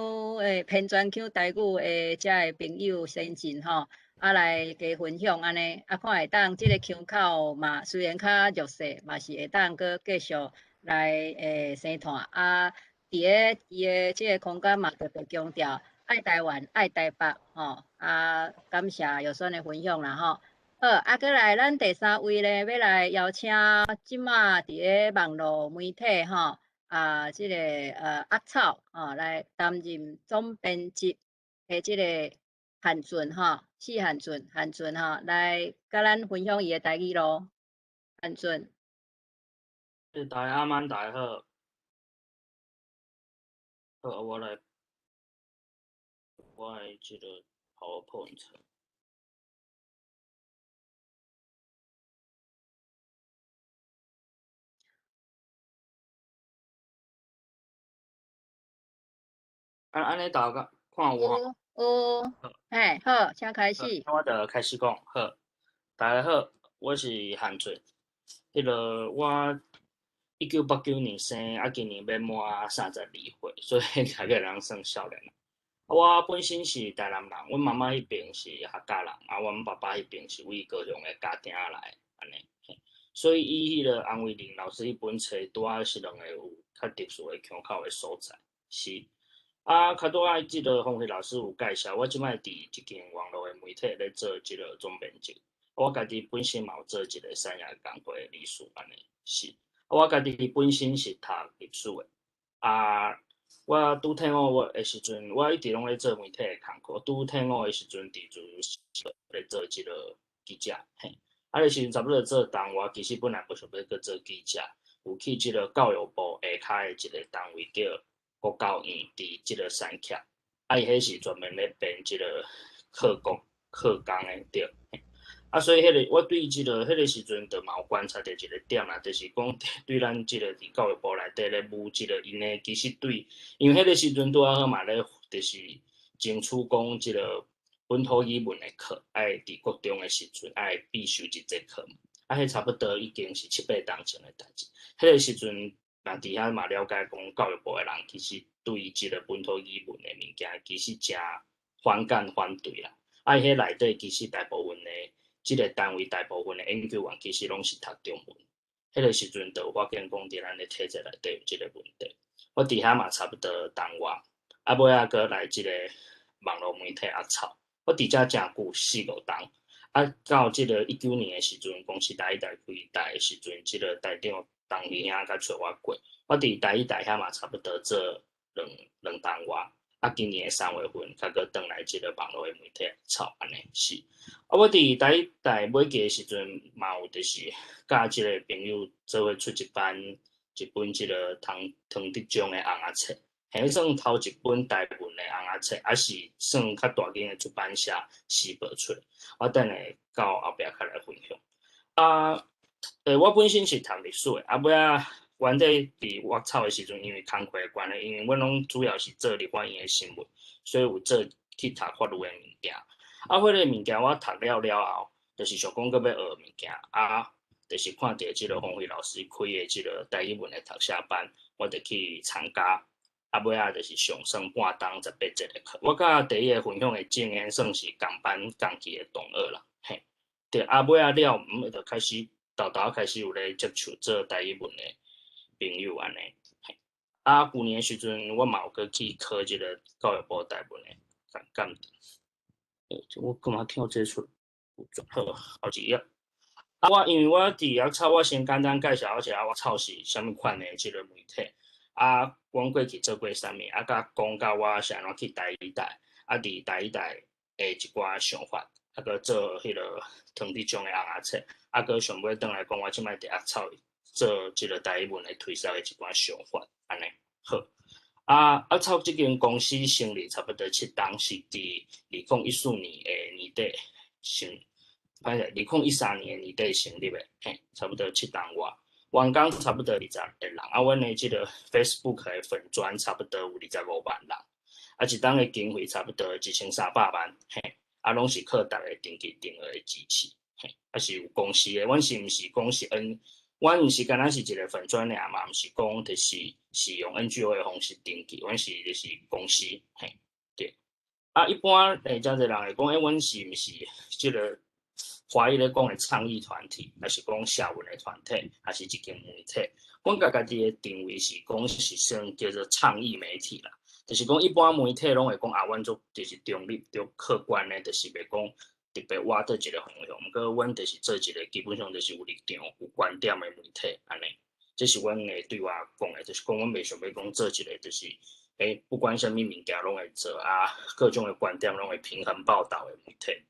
編專腔台語的遮的朋友先進吼，啊來加分享按呢，啊看會當這个腔口嘛雖然較弱勢，嘛是會當閣繼續來生湠啊。佇咧伊的這个空間嘛，特別強調愛台灣、愛台北吼。啊，感謝玉萱的分享啦吼。好，啊，閣來咱第三位咧，欲來邀請這馬佇咧網路媒體吼，啊，這个阿草吼來擔任總編輯的這个漢俊吼，謝漢俊，漢俊吼，來佮咱分享伊的台語囉。漢俊。大家晚，大家好。好，我來，我的這个 PowerPoint。啊，按呢大家看有無？有，嘿，好，請開始。我就開始講，好，大家好，我是漢俊，彼个我1989年生，啊，今年欲滿32歲，所以大概會當算少年啊。我本身是台南人，阮媽媽彼邊是客家人，啊，阮爸爸彼邊是為高雄的家庭來，按呢。所以以彼个洪維玲老師彼本冊，拄仔是兩个有較特殊的腔口的所在，是。啊，較拄仔這个方輝老師有介紹，我這擺佇一間網路的媒體咧做這个總編輯，我家己本身嘛有做一个產業工會的理事，按呢是。我家己本身是讀歷史的，啊，我拄退伍的時陣，我一直攏咧做媒體的工課。拄退伍的時陣，佇自由時報咧做這个記者，嘿，啊，彼時陣差不多做冬我其實本來無想欲閣做記者，有去這个教育部下跤的一个單位叫國教院，佇這个三峽，啊，伊彼是專門咧編這个課綱課綱的對。啊，所以彼个我對這个彼个時陣就嘛有觀察著一個點啦，就是講對咱這个佇教育部內底咧舞這个𪜶的其實對，因為彼个時陣拄仔好嘛咧，就是爭取講這个本土語文的課，愛佇國中的時陣愛必修一節課嘛，啊，彼差不多已經是七八冬前的代誌。彼个時陣嘛佇遐嘛了解講教育部的人其實對這个本土語文的物件其實誠反感反對啦。啊，伊彼內底其實大部分的這个單位大部分的研究員其實攏是讀中文，彼个時陣就有發現講佇咱的體制內底有這个問題。我佇遐嘛差不多冬外，啊尾仔閣來這个網路媒體阿草，我佇遮誠久四五冬，啊到這个19年的時陣，公視台語台開台的時陣，這个台長董兄佮揣我過，我佇台語台遐嘛差不多做兩兩冬外。啊，今年的3月份，才閣轉來這个網路的媒體草按呢是。啊，我佇台語台尾期的時陣，嘛有就是佮這个朋友做伙出一版一本這个唐唐德宗的尪仔冊，彼算頭一本台文的尪仔冊，抑是算較大間的出版社時報出的。我等下到後壁較來分享。啊，我本身是讀歷史的，啊尾仔。原底佇沃草的時陣，因為工課的關係，因為阮攏主要是做立法院的新聞，所以有做去讀法律的物件。啊，彼个物件我讀了了後，就是想講閣欲學物件，啊，就是看著這个方輝老師開的這个台語文的讀寫班，我就去參加。啊，尾仔就是上算半冬18節的課。我佮第一个分享的經驗算是仝班仝期的同學啦，嘿。對，啊，尾仔了，就開始沓沓開始有咧接觸做台語文的朋友按呢。啊，舊年的時陣，我嘛有閣去考這个教育部台文的鑑定。我感覺跳這出，好，後一頁。啊，我因為我佇艾草，我先簡單介紹一下我草是啥物款的這个媒體。啊，阮過去做過啥物？啊，佮講到我是按怎去台語台，啊，佇台語台的一寡想法，啊，閣做彼个唐德獎的尪仔冊，啊，閣上尾轉來講，我這擺佇艾草做這个台語文的推銷的一寡想法，按呢好。啊，艾草這間公司成立差不多七冬，是佇2014年的年底成，歹勢，2013年的年底成立的，嘿，差不多七冬外。員工差不多20個人，啊，阮的這个 Facebook 的粉專差不多有25萬人，啊，一冬的經費差不多1300萬，嘿，啊，攏是靠逐家定期定額的支持，嘿，啊是有公司的，阮是毋是講是 N，阮毋是干焦是一个粉專爾嘛，毋是講就是是用 NGO 的方式登記，阮是就是公司，嘿，對。啊，一般誠濟人會講，欸，阮是毋是這个華語咧講的倡議團體，抑是講社運的團體，抑是一間媒體？阮共家己的定位是講是算叫做倡議媒體啦，就是講一般媒體攏會講啊，阮做就是中立、著客觀的，就是袂講特別倚佗一个方向。毋過阮就是做一个基本上就是有立場、有觀點的媒體，按呢。這是阮的對外講的，就是講阮袂想欲講做一个，就是欸，不管啥物物件攏會做啊，各種的觀點攏會平衡報導的媒體，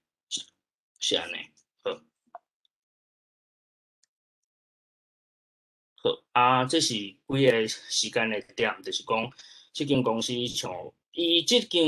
是按呢。好，好啊，這是幾个時間的點，就是講這間公司像伊這間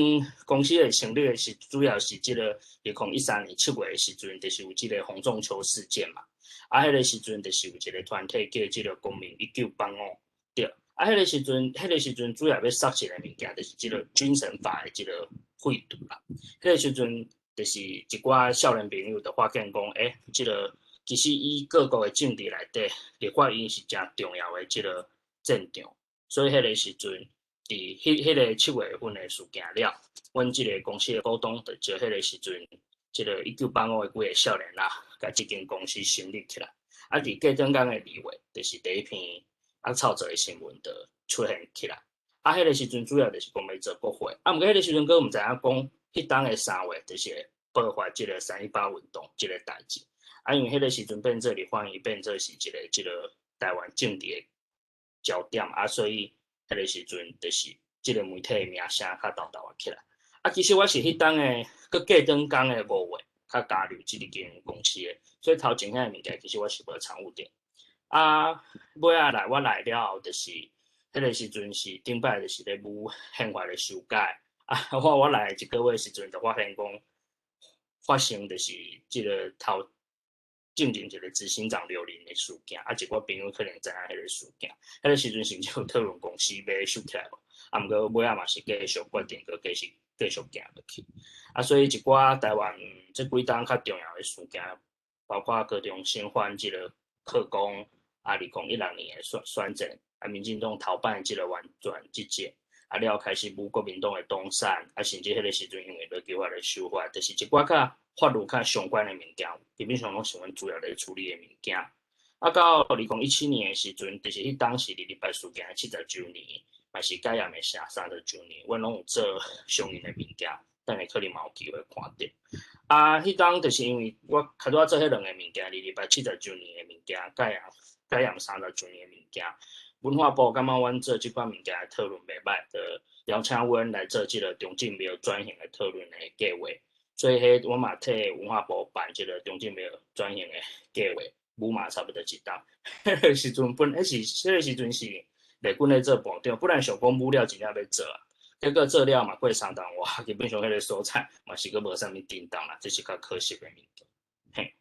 公司的成立的是主要是這个2013年7月的時陣，就是有這个洪仲丘事件嘛。啊，彼个時陣就是有一个團體叫這个公民1985，對。啊，彼个時陣，彼个時陣主要欲殺一个物件，就是這个軍審法的這个廢除啦。彼个時陣就是一寡少年朋友就發現講，欸，這个其實以各國的政治內底，立法院是誠重要的這个戰場，所以彼个時陣，佇彼個7月份的事件了，阮這个公司的股東就招彼個時陣，這个1985的幾个少年仔，共這間公司成立起來。啊，佇過轉工的2月，就是第一篇艾草做的新聞就出現起來。啊，彼个時陣主要就是講欲做國會，啊，毋過彼個時陣閣毋知影講，彼冬的3月就是會爆發這个318運動這个代誌。啊，因為彼个時陣變做立法院變做是一个這个台灣政治的焦點，啊，所以彼个時陣就是這个媒體的名聲較沓沓仔起來。啊，其實我是彼冬的，閣過轉工的5月，較加入這間公司的，所以頭前遐个物件其實我是無參與著。啊，尾仔來我來了後，就是彼个時陣是頂擺就是咧舞憲法的修改。啊，我來一个月時陣，就發現講發生就是這个頭進前一个執行長劉林的事件，啊，一寡朋友可能知影彼个事件，彼个時陣甚至有討論公司欲收起來無，啊，毋過尾仔嘛是繼續決定，閣繼續繼續行落去。啊，所以一寡台灣這幾冬較重要的事件，包括高中生反這个課綱，啊，2016年的選戰，啊，民進黨頭擺這个完全執政，啊，了後開始舞國民黨的黨產，啊，甚至彼个時陣因為勞基法的修法，就是一寡較法律較相關的物件，基本上攏是阮主要咧處理的物件。啊，到2017年的時陣，就是彼當時二二八事件的70週年，嘛是解嚴的30週年，阮攏有做相應的物件，等下可能嘛有機會看著。啊，彼當就是因為我較拄仔做彼兩個物件，二二八70週年的物件，解嚴30週年的物件，文化部感覺阮做這款物件的討論袂䆀，就邀請阮來做這个中正廟轉型的討論的計劃。所以，彼我嘛替文化部辦這个中正廟轉型的計劃，舞嘛差不多一冬。彼个時陣本，彼是彼个時陣是麗君咧做部長，本來想講舞了真正欲做啊，結果做了嘛過三冬外，基本上彼个所在嘛是閣無啥物震動啦，這是較可惜的物件。嘿，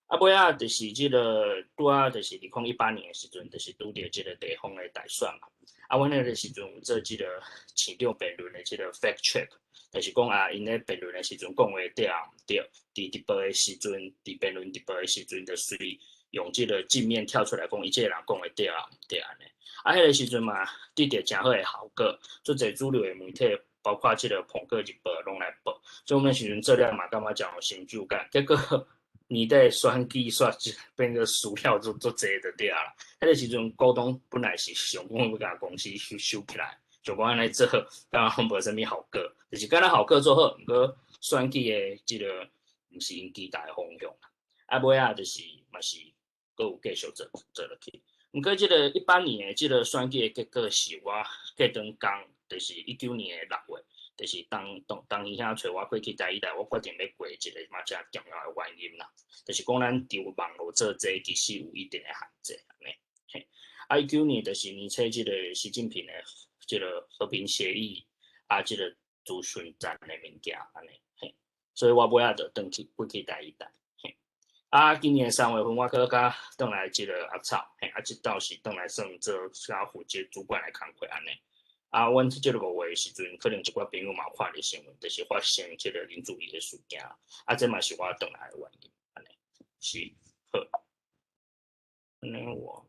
啊，尾仔就是這个拄仔就是2018年的時陣，就是拄著這个地方的大選嘛。啊，阮彼个時陣有做這个市長辯論的這个 fact check，就是講啊，𪜶咧辯論的時陣講話對抑毋對？佇直播的時陣，佇辯論直播的時陣，就隨用這个鏡面跳出來講，伊這个人講話對抑毋對按呢。啊，彼个時陣嘛，得著誠好的效果，足濟主流的媒體，包括這个蘋果日報攏來報，所以阮彼時陣做了嘛，感覺誠有成就感。結果年底选举煞变做输了足足济就对啊啦。彼个时阵股东本来是想讲欲共公司收收起来，想讲按呢做，感觉无啥物效果，就是敢若效果做好，毋过选举的这个毋是𪜶期待的方向。啊，尾仔就是嘛是阁有继续做做落去。毋过这个18年的这个选举的结果是我过长工，就是19年的6月，就是当当当伊遐揣我过去台语台，我决定欲过一个嘛诚重要的原因啦，就是讲咱伫网路做这其实有一定的限制按呢。嘿，啊，19年就是年初这个习近平的这个和平协议啊，这个资讯战的物件按呢，嘿，所以我尾仔就转去过去台语台。嘿，啊，今年3月份我阁佮转来这个阿草，嘿，啊，这倒是转来算做较负责主管的工课按呢。啊，阮这个5月的时阵，可能一寡朋友嘛有看著新闻，就是发生这个林祖义的事件，啊，这嘛是我转来的原因，按呢，是，好，按呢我，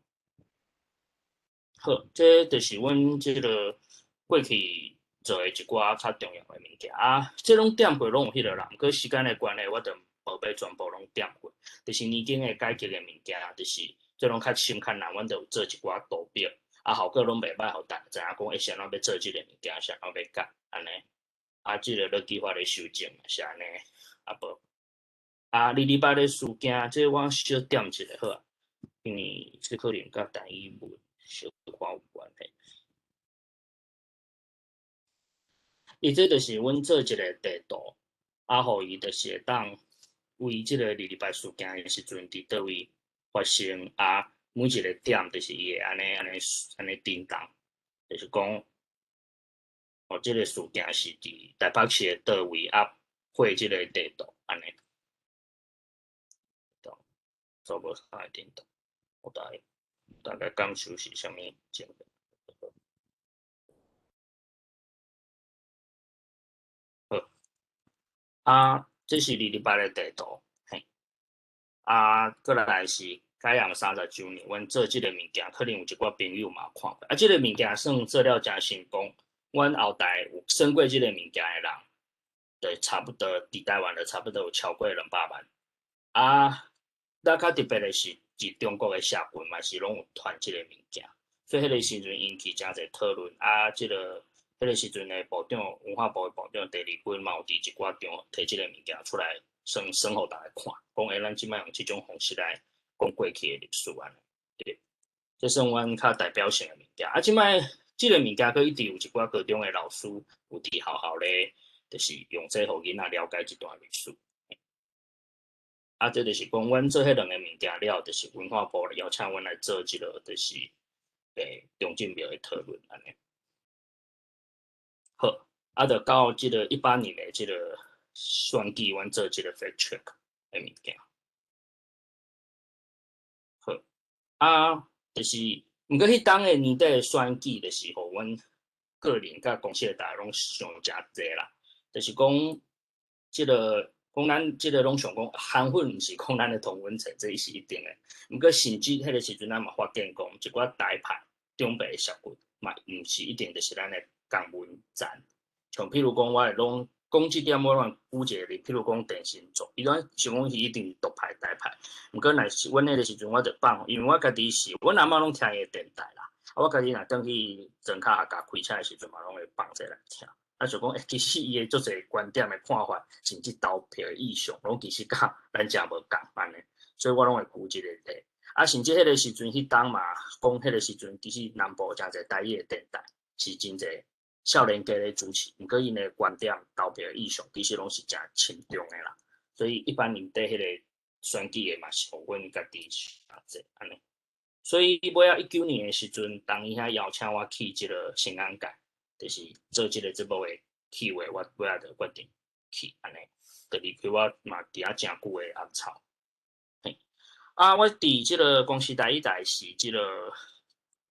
好，这就是阮这个过去做的一寡较重要的物件啊，这拢点过拢有彼落啦，毋过时间的关系，我就无欲全部拢点过，就是年金的改革的物件，就是这拢较深较难，阮就有做一寡图表。啊，效果拢袂歹，予大家知影讲，欸，是按怎欲做这个物件，是按怎欲改，按呢。啊，这个劳基法咧修正嘛是按呢，啊无。啊，228咧事件，这我小点一下好啊，因为这可能佮台语文小可有关系。伊这就是阮做一个地图，啊，予伊就是会当为这个228事件的时阵，伫佗位发生啊。每一个点就是伊会按呢按呢按呢振动，就是讲，哦，这个事件是伫台北市的佗位啊，画这个地图按呢，做无啥会振动，我大概大概感受是啥物情形。好，啊，这是228的地图，嘿，啊，过来是。开业30周年，阮做这个物件，可能有一寡朋友嘛有看过。啊，这个物件算做了诚成功。阮后台有算过这个物件的人，就差不多伫台湾就差不多有超过200万。啊，咱较特别的是，伫中国的社群嘛是拢有传这个物件，所以彼个时阵引起诚济讨论。啊，这个彼个时阵的部长，文化部的部长郑丽君嘛有伫一寡场合提这个物件出来，算算予大家看，讲欸，咱这摆用这种方式来讲过去的历史按呢，对，这算阮较代表性的物件。啊，这摆这个物件阁一直有一寡高中的老师有伫学校咧，就是用这予囡仔了解这段历史。啊，这就是讲，阮做彼两个物件了，就是文化部邀请阮来做这个，就是中正庙的讨论按呢。好，啊，就到这个18年的这个选举，阮做这个 fact check 的物件。好，啊，就是，毋过彼当的年底的选举，就是予阮个人佮公司的大家拢想诚济啦。就是讲，这个讲咱这个拢想讲，韩粉毋是讲咱的同温层，这是一定的。毋过甚至彼个时阵，咱嘛发现讲，一寡台派长辈的社群嘛，毋是一定就是咱的同温层。像譬如讲，我会拢讲这点，我拢举一个例，譬如讲电信族，伊拢想讲伊一定是独派台派。毋过若是阮彼个时阵，我就放，因为我家己是，阮阿嬷拢听伊的电台啦。啊，我家己若转去庄跤客家开车的时阵嘛，拢会放这来听。啊，就讲，欸，其实伊的足济观点的看法，甚至投票的意向，拢其实佮咱诚无仝按呢。所以我拢会举这个例。啊，甚至彼个时阵，彼当嘛，讲彼个时阵，其实南部诚济台语的电台是真济少年家咧主持，毋过𪜶的观点、投票的意向，其实拢是诚亲中的啦。所以一般年底彼个选举的嘛，是予阮家己诚济按呢。所以尾仔19年的时阵，当伊遐邀请我去这个新安界，就是做这个节目的企划，我尾仔就决定去按呢，就离开我嘛伫遐诚久的鸭草。嘿，啊，我伫这个公视台语台是这个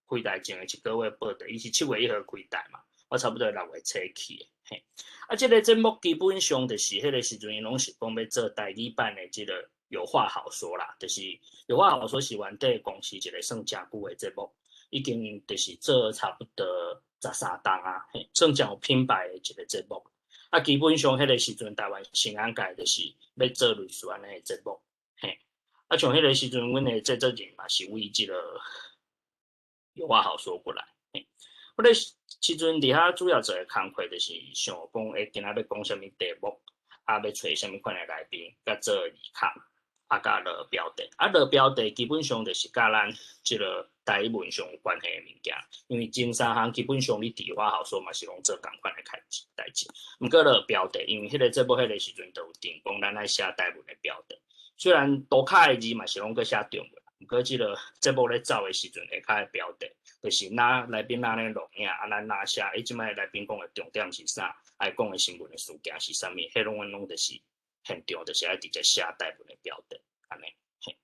开台前的一个月报到，伊是7月1号开台嘛，我差不多6月初去的。嘿，啊，这个节目基本上就是彼个时阵，𪜶拢是讲欲做台语版的这个有话好说啦，就是有话好说是原底公视一个算诚久的节目，已经就是做差不多13冬啊，嘿，算诚有品牌的一个节目。啊，基本上彼个时阵，台湾新闻界就是欲做类似按呢的节目，嘿。啊，像彼个時陣，阮的製作人嘛是為這个有話好說過來。我咧時陣佇遐主要做的工課，就是想講，欸，今仔欲講啥物題目，啊，欲揣啥物款的來賓，佮做字卡，啊，佮落標題。啊，落標題基本上就是佮咱這个台語文上有關係的物件，因為前三項基本上你佇有話好說嘛是攏做仝款的代誌代誌。毋過落標題，因為彼个節目彼个時陣就有定講，咱愛寫台文的標題。雖然塗跤的字嘛是攏閣寫中文，毋過這个節目咧走的時陣，下跤的標題就是哪來賓哪咧錄影，啊，咱哪寫，欸，這擺來賓講的重點是啥，愛講的新聞的事件是啥物，彼攏阮攏就是現場就是愛直接寫台文的標題，按呢。嘿。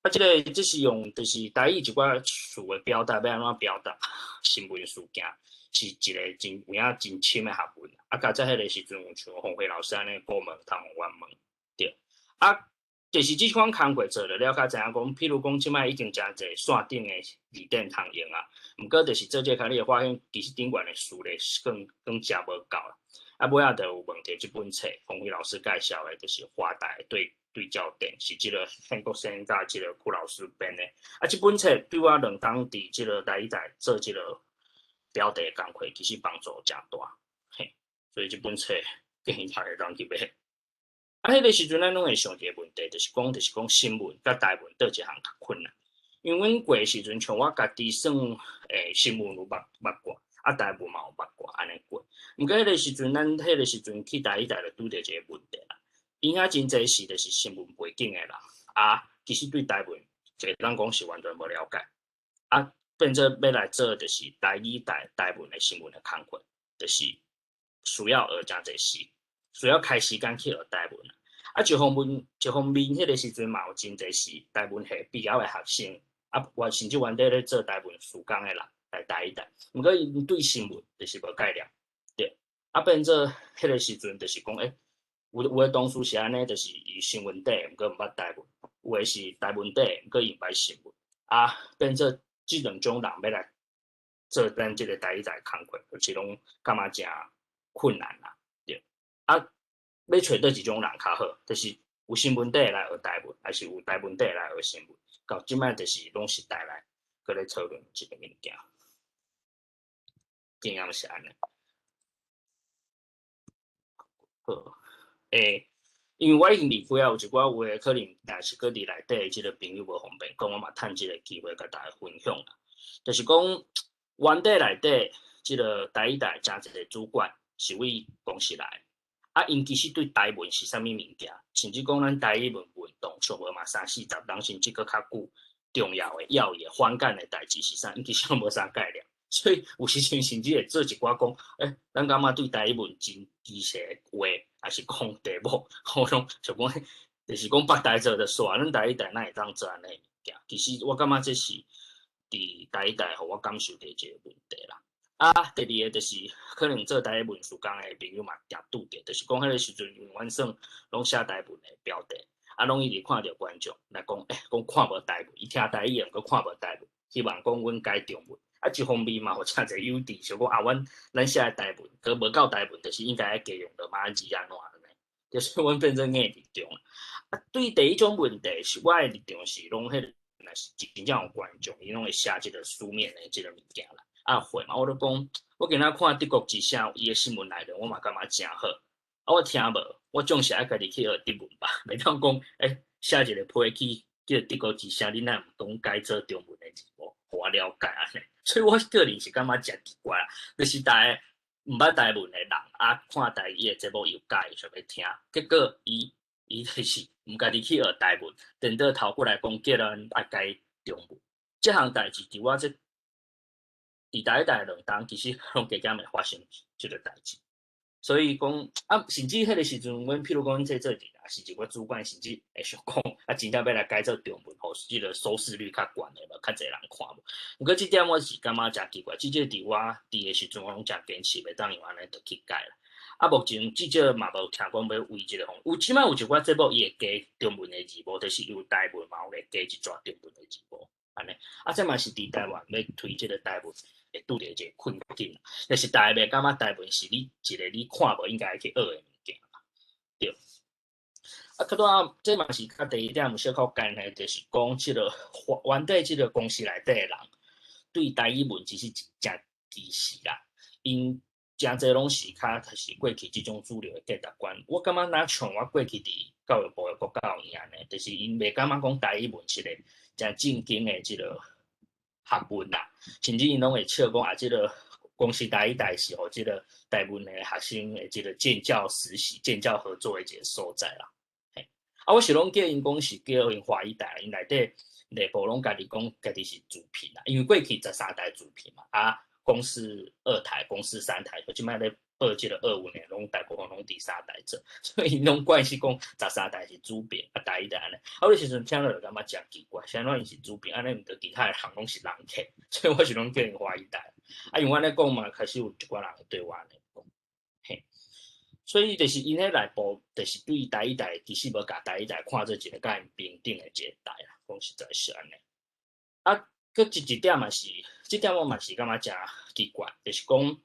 啊，這个這是用就是台語一寡詞的表達，欲按怎表達新聞事件，是一个真有影真深的學問。啊，較早彼个時陣有像馮輝老師按呢顧問通予阮問，對。啊，就是這款工課做了了，較知影講，譬如講，這擺已經誠濟線頂的字典通用啊。毋過就是做這個，你會發現其實頂懸的詞咧，更更誠無夠啦。啊，尾仔就有問題，這本冊馮輝老師介紹的，就是華台對對照典，是這个憲國先佮這個郭老師編的。啊，這本冊對我兩冬佇這个台語台做這个標題的工課，其實幫助誠大。嘿，所以這本冊建議大家通去買。啊，彼个時陣咱攏會想一个問題，就是講新聞佮台文佗一項較困難。因為阮過的時陣，像我家己算新聞有捌捌過，啊台文嘛有捌過，按呢過。毋過彼个時陣，咱彼个時陣去台語台就拄著一个問題啦。𪜶遐真濟是就是新聞背景的人，啊，其實對台文會當講是完全無了解，啊，變做欲來做就是台語台台文的新聞的工課，就是需要學誠濟時，需要開時間去學台文。啊，一方面一方面，彼个時陣嘛有真濟是台文系畢業的學生，啊，原甚至原底咧做台文事工的人來台語台，毋過𪜶對新聞就是無概念，對。啊，變做彼个時陣就是講，欸，有有的同事是按呢，就是伊新聞底，毋過毋捌台文；有的是台文底，毋過伊毋捌新聞。啊，變做這兩種人欲來做咱這个台語台工課，就是攏感覺誠困難啦，對。啊，欲揣佗一種人較好，就是有新聞底的來學台文，還是有台文底的來學新聞？到這擺就是攏是台內閣咧討論這个物件，經驗是按呢。好，欸，因為我已經離開啊，有一寡話可能若是閣佇內底的這个朋友無方便講，我嘛趁這个機會共大家分享啦。就是講，原底內底這个台語台誠濟主管是為公司來的，啊，𪜶其實對台文是啥物物件，甚至講咱台語文運動上無嘛三四十冬，甚至閣較久重要的要義的反感的代誌是啥，𪜶其實攏無啥概念。所以有時陣甚至會做一寡講，欸，咱感覺對台語文真機械的話，抑是講題目，我攏想講，就是講北台做就煞，咱台語台哪會當做按呢物件？其實我感覺這是佇台語台予我感受著一個問題啦。啊，第二個就是可能做台語文事工的朋友嘛，定拄著，就是講彼个時陣，因為阮算攏寫台文的標題，啊，攏一直看著觀眾來講，欸，講看無台文，伊聽台語，毋過看無台文，希望講阮改中文。啊，一方面嘛，予誠濟幼稚，想講啊，阮咱寫的台文，閣無夠台文，就是應該愛加用羅馬字按怎按呢？就是阮變做硬立場。啊，對第一種問題是，我的立場是攏彼个，若是真正有觀眾，伊攏會寫這个書面的這个物件啦。啊會嘛，我都講，我今仔看德國之聲伊的新聞內容，我嘛感覺誠好。啊，我聽無，我總是愛家己去學德文吧，袂當講，欸，寫一个批去叫德國之聲，你哪毋講改做中文的字幕，予我了解按呢？所以我個人是感覺誠奇怪啦，就是逐个毋捌台文的人啊，看台語的節目又佮意想欲聽，結果伊伊就是毋家己去學台文，顛倒頭過來講叫咱愛改中文。這項代誌佇我這佇台語台兩冬，其實攏加減會發生這个代誌。所以講啊，甚至彼个時陣，阮譬如講，阮這做陣啊，是一個主管，甚至會想講啊，真正欲來改做中文，予這个收視率較懸的無，較濟人看無。毋過這點我是感覺誠奇怪，至少佇我佇的時陣，我攏誠堅持袂當用按呢就去改啦。啊，目前至少嘛無聽講欲為這个方，有這擺有一寡節目伊會加中文的字幕，就是有台文嘛有會加一逝中文的字幕，按呢。啊，這嘛是佇台灣欲推這个台文會拄著一个困境，就是大家袂感覺台文是你一个你看無應該去學的物件，對。啊，較拄這嘛是佮第二點有小可關係，就是講這个原底這个公司內底的人對台語文其實誠歧視啦，𪜶誠濟攏是較就是過去這種主流的價值觀。我感覺若像我過去佇教育部的國教院按呢，就是𪜶袂感覺講台語文是個誠正經的這个學問啦，甚至𪜶攏會笑講啊，這个公司台語台是予這个台文的學生的這个建教實習、建教合作的一個所在啦。嘿，啊，我是攏叫𪜶講是叫𪜶華語台，𪜶內底內部攏家己講家己是自聘啦，因為過去13台自聘嘛，啊，公視二台、公視三台，這擺咧報這个奧運的，攏大部分攏佇三台做，所以𪜶攏慣勢講十三台是主編，啊，台語台按呢。啊，我彼時陣聽落就感覺誠奇怪，啥物𪜶是主編，按呢毋著其他的人攏是人客，所以我是攏叫𪜶華語台。啊，因為我按呢講嘛，開始有一寡人會對我按呢講，嘿，所以就是𪜶彼內部，就是對台語台其實無共台語台看做一个佮𪜶平等的一个台啦，講實在是按呢。啊，閣一點嘛是，這點我嘛是感覺誠奇怪，就是講，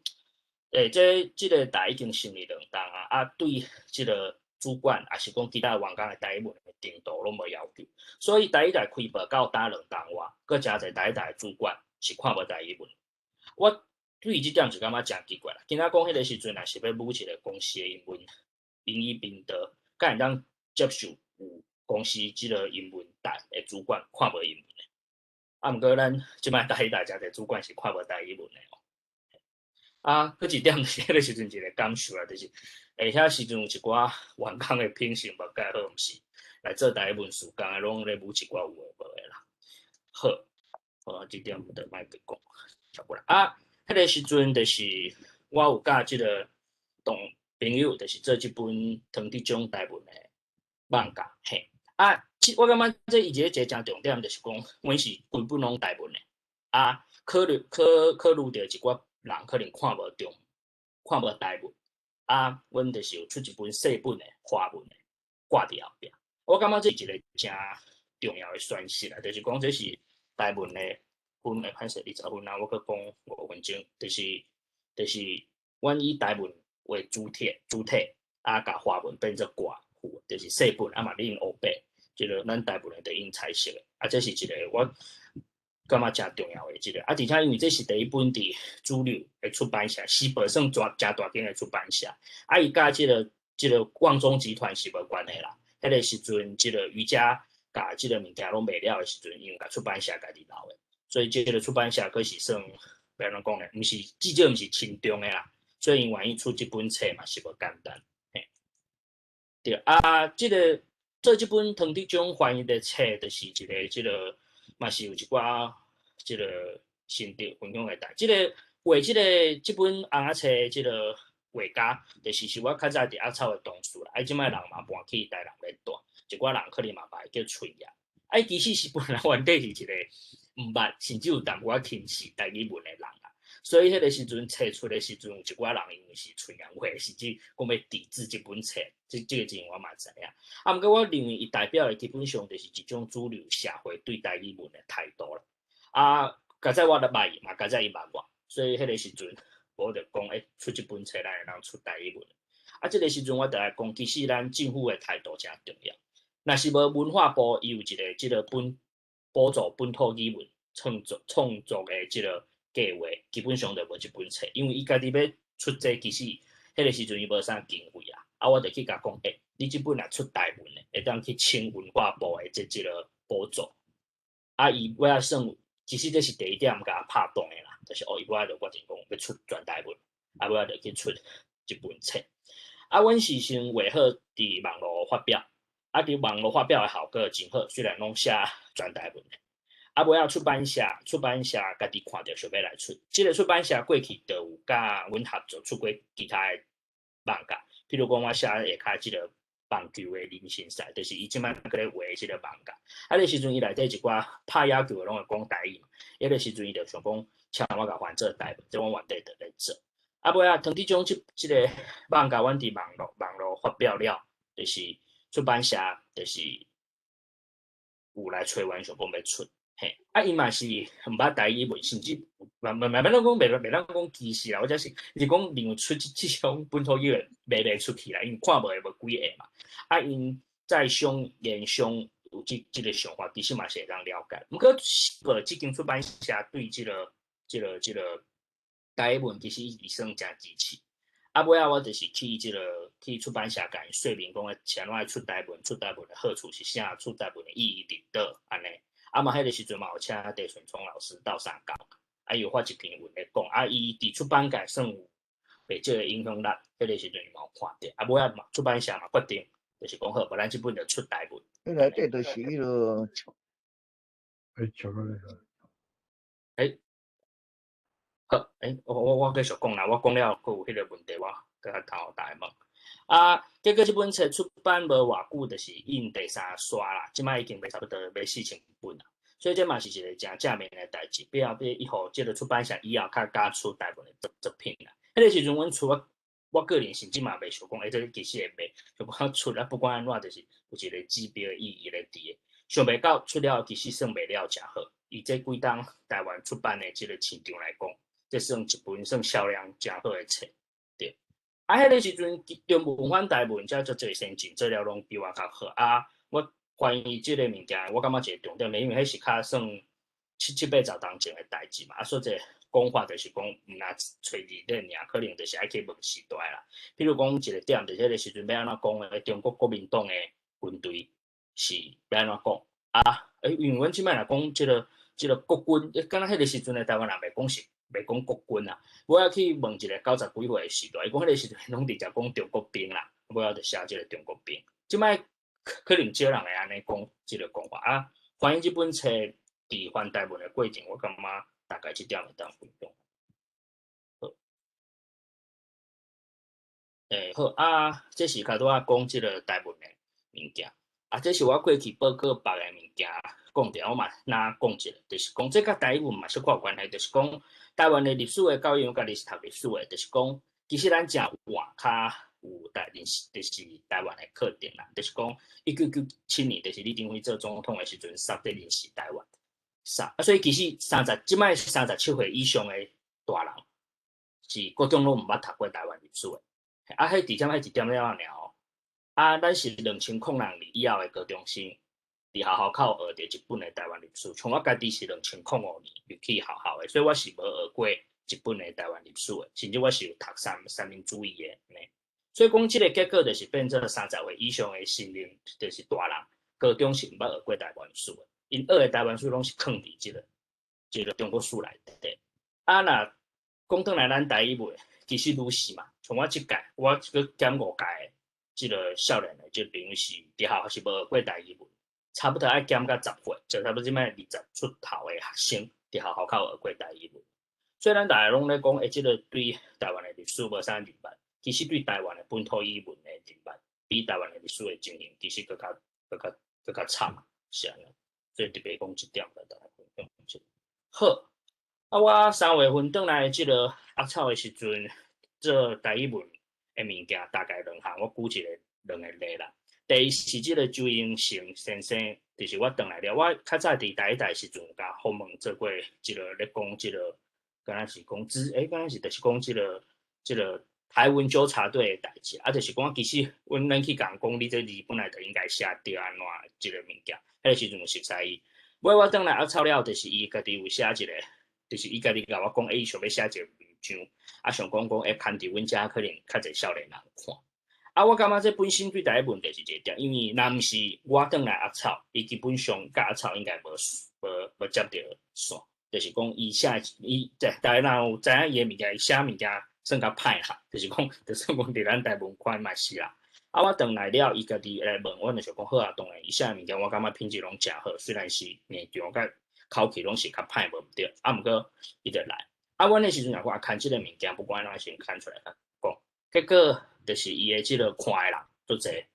這個台已經成立2冬啊，啊，對這个主管，抑是講其他員工的台語文的程度攏無要求，所以台語台開播到今兩冬外，閣誠濟台語台的主管是看無台語文。我對這點就感覺誠奇怪啦。敢若講彼个時陣，若是欲舞一个公司的英文英語頻道，敢會當接受有公司這个英文台的主管看無英文的？啊，毋過咱這擺台語台誠濟主管是看無台語文的哦。啊，閣一點是彼个時陣一个感受啦，就是遐時陣有一寡員工的品性無蓋好，毋是來做台語文事工的，攏咧舞一寡有的無的啦。好，好，這點就莫閣講。跳過來啊，彼个時陣就是我有佮這个同朋友，就是做這本唐德宗台文的網架，嘿啊，我感覺這伊一個誠重點，就是講，阮是規本攏台文的啊，考慮著一寡人可能看無中，看無台文啊，阮就是有出一本細本的華文的掛佇後壁。我感覺這是一個誠重要的宣示啦，就是講這是台文的。分會歹勢20分啊，我閣講5分鐘，就是阮以台文為主體，啊，共華文變做掛附，就是細本啊嘛，你用烏白，這个咱台文的就用彩色的，啊，這是一个我感覺誠重要的這个，啊，而且因為這是第一本佇主流的出版社，時報算誠大間的出版社，啊，伊佮這个旺中集團是無關係啦，彼个時陣這个瑜伽共這个物件攏賣了的時陣，𪜶共出版社家己留的。所以這个出版社閣是算，欲按怎講呢？毋是至少毋是親中的啦，所以𪜶願意出這本冊嘛是無簡單。嘿，對啊，這个做這本唐德宗翻譯的冊，就是一个這个嘛是有一寡這个心得分享的代。這个畫這个這本尪仔冊這个畫家，就是我較早佇鴨草的同事啦。啊，這擺人嘛搬去台南咧住，一寡人可能嘛捌叫翠葉。啊，伊其實是本來原底是一个毋捌，甚至有淡薄仔輕視台語文的人啊，所以彼个時陣冊出的時陣，有一寡人因為是純陽話，甚至講欲抵制這本冊，這个情我嘛知影。啊，毋過我認為伊代表的基本上就是一種主流社會對台語文的態度啦。啊，佳哉我都捌伊嘛，佳哉伊捌我，所以彼个時陣我就講，出這本冊咱會當出台語文。啊，這个時陣我就來講，其實咱政府的態度誠重要。若是無文化部，伊有一个這个本補助本土語文創作的這个計劃，基本上就無這本冊，因為伊家己欲出這，其實彼个時陣伊無啥經費啊。啊，我就去共講，你這本若出台文的，會當去請文化部的這个補助。啊，伊尾仔算，其實這是第一點共拍動的啦，就是哦，伊尾仔就決定講欲出全台文，啊，尾仔就去出這本冊。啊，阮是先畫好佇網路發表。啊！佇網路發表的效果真好，雖然攏寫全台文的。啊，尾仔出版社家己看著想欲來出。這个出版社過去就有佮阮合作出過其他的網架，譬如講我寫下跤這个棒球的人生賽，就是伊這擺閣咧畫這个網架。啊，彼時陣伊內底一寡拍野球的攏會講台語嘛，彼个時陣伊就想講，請我共翻做台文，這阮原底就咧做。啊，尾仔唐德宗這个網架，阮佇網路發表了，就是出版社就是有來揣阮想講欲出，嘿，啊，伊嘛是毋捌台語文，甚至嘛嘛嘛欲按怎講，袂當講歧視啦，或者是是講認為出這種本土語言賣袂出去啦，因為看無的無幾个嘛，啊，𪜶 在商言商有這個想法，其實嘛是會當了解。毋過，這間出版社對這個台語文其實伊是算誠支持。啊，尾仔我就是去這個去出版社共𪜶說明講，是按怎愛出台文，出台文的好處是啥，出台文的意義佇佗按呢。啊嘛，彼個時陣嘛有請鄭順聰老師鬥相共，啊，伊有發一篇文來講，啊，伊佇出版界算有袂少的影響力，彼個時陣伊嘛有看著，啊，尾仔嘛出版社嘛決定，就是講好，無咱這本就出台文。彼內底就是彼個，欸，巧克力。欸，好，欸，我繼續講啦，我講了閣有彼個問題，我閣較頭大問。啊，結果這本冊出版無偌久，就是印第三刷啦，這擺已經賣差不多賣4000本啦，所以這嘛是一個誠正面的代誌。變後變以後，這個出版社以後較敢出台文的作品啦。彼個時陣，阮出我我個人甚至嘛袂想講，欸，這個其實會賣，就講出啊，不管按怎，就是有一個指標意義咧佇的。想袂到出了，其實算賣了誠好。以這幾冬台灣出版的這個市場來講，這算一本算銷量誠好的冊。對。啊，彼個時陣中文翻台文才足濟先進，做了攏比我較好。啊，我關於這個物件，我感覺一個重點，因為彼是較算七七八十冬前的代誌嘛。啊，所以這講法就是講，毋若揣字典爾，可能就是愛去問時代啦。比如講一個點，就是彼個時陣欲按怎講的，中國國民黨的軍隊是欲按怎講？啊，欸，因為阮這擺若講這個國軍，敢若彼個時陣的台灣人袂講是袂講國軍啊。我猶去問一個九十幾歲的時代，伊講彼個時陣攏直接講中國兵啦，尾仔就寫這個中國兵。這擺可能少人會按呢講這個講法啊。關於這本冊佇翻台文的過程，我感覺大概這點會當分享。好，欸，好啊，這是較拄仔講這個台文的物件。啊，這是我過去報告別的物件講著，我嘛若講一下，就是講這佮台語文嘛小可有關係，就是講台灣的歷史的教育，我家己是讀歷史的，就是講其實咱誠晚較有台認識，就是台灣的課程啦，就是講1997年，就是李登輝做總統的時陣，殺得臨時台灣，殺啊，所以其實三十這擺37歲以上的大人，是高中攏毋捌讀過台灣歷史的，啊，彼佇點彼一點了爾哦。啊，咱是2006年以後的高中生，佇學校口學著一本的台灣歷史。像我家己是2005年入去學校的，所以我是無學過一本的台灣歷史的，甚至我是有讀三民主義的呢。所以講，這個結果就是變做30歲以上的成人，就是大人，高中是毋捌學過台灣史的，𪜶學的台灣史攏是囥佇這個中國史內底。啊，若講轉來咱台語文，其實愈是嘛，像我這屆，我閣減5屆。這個少年的這個朋友是佇學校是無學過台語文，差不多愛減到10歲，就差不多這擺20出頭的學生佇學校較有學過台語文。所以咱逐家攏咧講，欸，這個對台灣的歷史無啥認捌，其實對台灣的本土語文的認捌，比台灣的歷史的情形其實閣較閣較閣較慘，是按呢。所以特別講這點，共大家分享一下。好，啊，我3月份轉來這個鴨草的時陣，做台語文的物件大概兩項，我舉一個兩個例啦。第一是這個周英成先生，就是我轉來了，我較早佇台大時陣有共訪問做過這個咧講這個，敢若是講知，欸，敢若是就是講這個台文糾察隊的代誌，啊，就是講其實阮咱去共講，你這字本來就應該寫對按怎這個物件，彼個時陣有熟似伊。尾我轉來鴨草了，就是伊家己有寫一個，就是伊家己共我講，欸，伊想欲寫一個文章，啊，想講講會刊佇阮遮可能較濟少年人看。啊，我感覺這本身對台語問題是一個點，因為若毋是我轉來鴨草，伊基本上佮鴨草應該無接著線，就是講伊寫伊在大家若有知影伊的物件，伊寫物件算較歹啦，就是講，就算講佇咱台文看嘛是啦。啊，我轉來了，伊家己來問我，就想講好啊，當然伊寫的物件我感覺品質攏誠好，雖然是硬張佮口氣攏是較歹無毋對，啊，毋過伊就來。啊，阮彼時陣若講啊，牽這個物件，不管按怎先牽出來共講，結果就是伊的這個看的人足濟，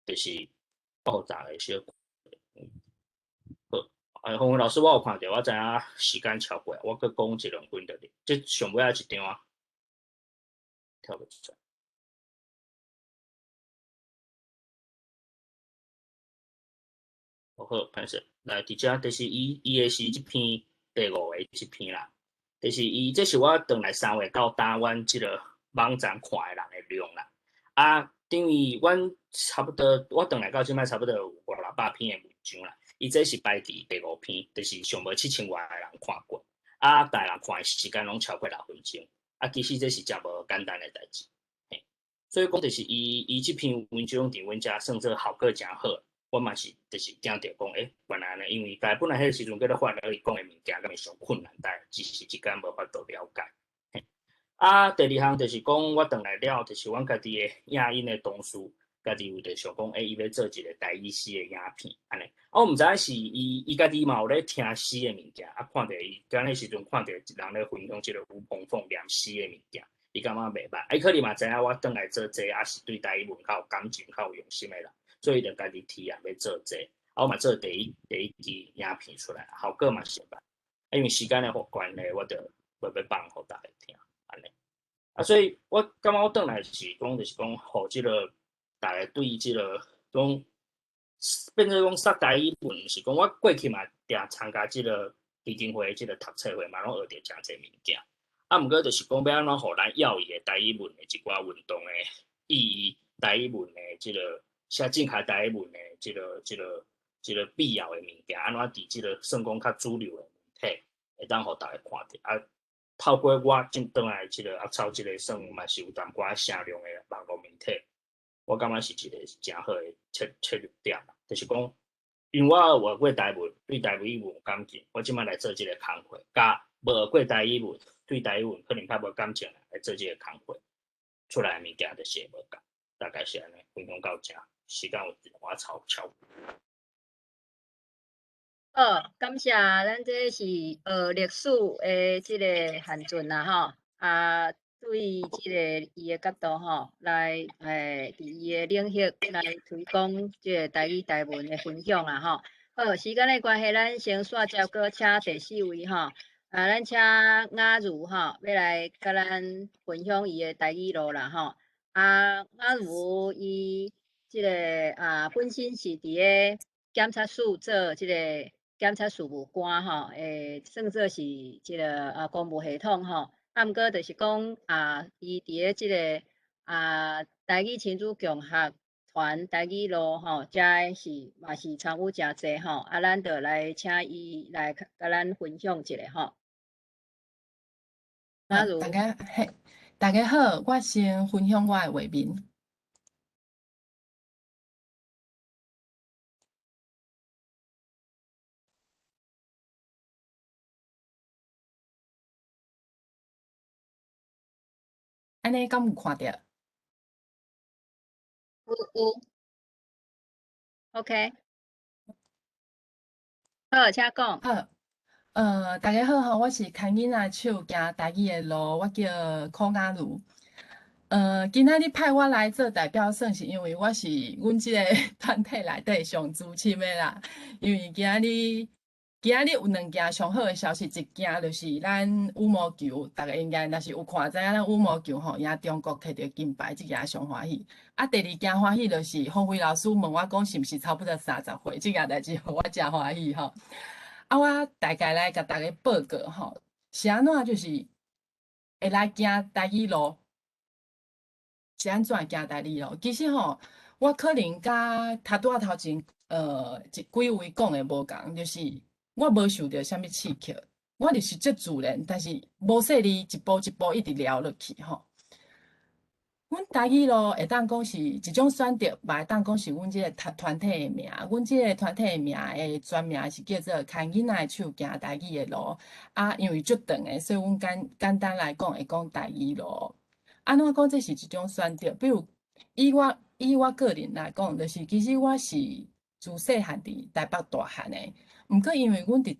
就是爆炸的小。好，啊，洪老師，我有看著，我知影時間超過，我閣講一兩分就對，這上尾仔一張啊，跳袂出來。好，歹勢，來，佇遮就是伊，伊的是這篇第五個這篇啦，就是伊，這是我轉來3月到今，阮這個網站看的人的量啦。啊，等於阮差不多，我轉來到這擺差不多有五六百篇的文章啦。伊這是排佇第五篇，就是上無7000外个人看過，啊，逐人看的時間攏超過6分鐘。啊，其實這是誠無簡單的代誌。嘿，所以講就是伊伊這篇文章佇阮遮算做效果誠好，我嘛是就是驚著講，欸，原來按呢，因為大本來彼個時陣叫做發了伊講的物件，敢會上困難，但一時之間無法度了解。嘿，啊，第二項就是講，我轉來了，就是阮家己的影音的同事，家己有佇想講，欸，伊欲做一個台語詩的影片，按呢。啊，我毋知影是伊伊家己嘛有咧聽詩的物件，啊，看著伊，敢彼時陣看著人咧分享這個吳鵬鳳念詩的物件，伊感覺袂歹，啊，伊可能嘛知影我轉來做這個，啊是對台語文較有感情、較有用心的人，所以伊就家己提案欲做這個，啊，我嘛做第一第一支影片出來，效果嘛是袂歹，啊，因為時間的關係，我就袂欲放予大家聽，按呢。啊，所以我感覺我轉來是講，就是講，予這個大家對這個講變做講說台語文，是講我過去嘛定參加這個基金會這個讀冊會嘛，攏學著誠濟物件。啊，毋過就是講欲按怎予咱要伊的台語文的一寡運動的意義，台語文的這個寫正確台語文的這個這個這個必要的物件，按怎佇這個算講較主流的媒體會當予大家看著啊。透過我進轉來這個阿草這個算嘛是有淡薄仔聲量的網路媒體，我感覺是一個誠好的切切入點啦。就是講，因為我學過台文，對台語文有感情，我這擺來做這個工課，佮無學過台語文，對台語文可能較無感情，來做這個工課，出來的物件就是會無仝，大概是按呢，分享到這，時間有一寡超超。好，感謝，咱這是學歷史的這個漢俊啦吼，啊，對這個伊的角度吼，來佇伊的領域來推廣這個台語台文的分享啦吼。好，時間的關係，咱先煞接閣請第四位吼，啊，咱請雅如吼，欲來佮咱分享伊的台語路啦吼。啊，雅如伊這個啊，本身是佇咧檢察署做這個檢察事務官吼，算做是這個啊公務系統吼。啊，毋過就是講啊，伊佇咧這個啊台語親子共學團台語路吼，遮是嘛是參與誠濟吼。啊，咱就來請伊來共咱分享一下吼。啊，大家嘿，大家好，我先分享我的畫面。按呢敢有看著？有有。OK。好，請講。好，大家好吼，我是牽囡仔手行台語的路，我叫柯雅如。今仔日派我來做代表，算是因為我是阮這個團體內底上資深的啦。因為今仔日有兩件上好的消息，一件就是咱羽毛球，逐家應該若是有看知影咱羽毛球吼贏中國摕著金牌，這件上歡喜。啊，第二件歡喜就是方輝老師問我講是毋是差不多30歲，這件代誌予我誠歡喜吼。啊，我大概來共大家報告吼，是按怎就是會來行台語路，是按怎行台語路？其實吼，我可能佮頭拄仔頭前一幾位講的無仝，就是我無受著啥物刺激，我就是足自然，但是無細膩，一步一步一直聊落去吼。阮台語路會當講是一種選擇，嘛會當講是阮這個團團體的名。阮這個團體的名的全名是叫做牽囡仔的手行台語的路。啊，因為足長的，所以阮簡簡單來講會講台語路。按怎講這是一種選擇？比如以我以我個人來講，就是其實我是自細漢佇台北大漢的，毋過因為阮佇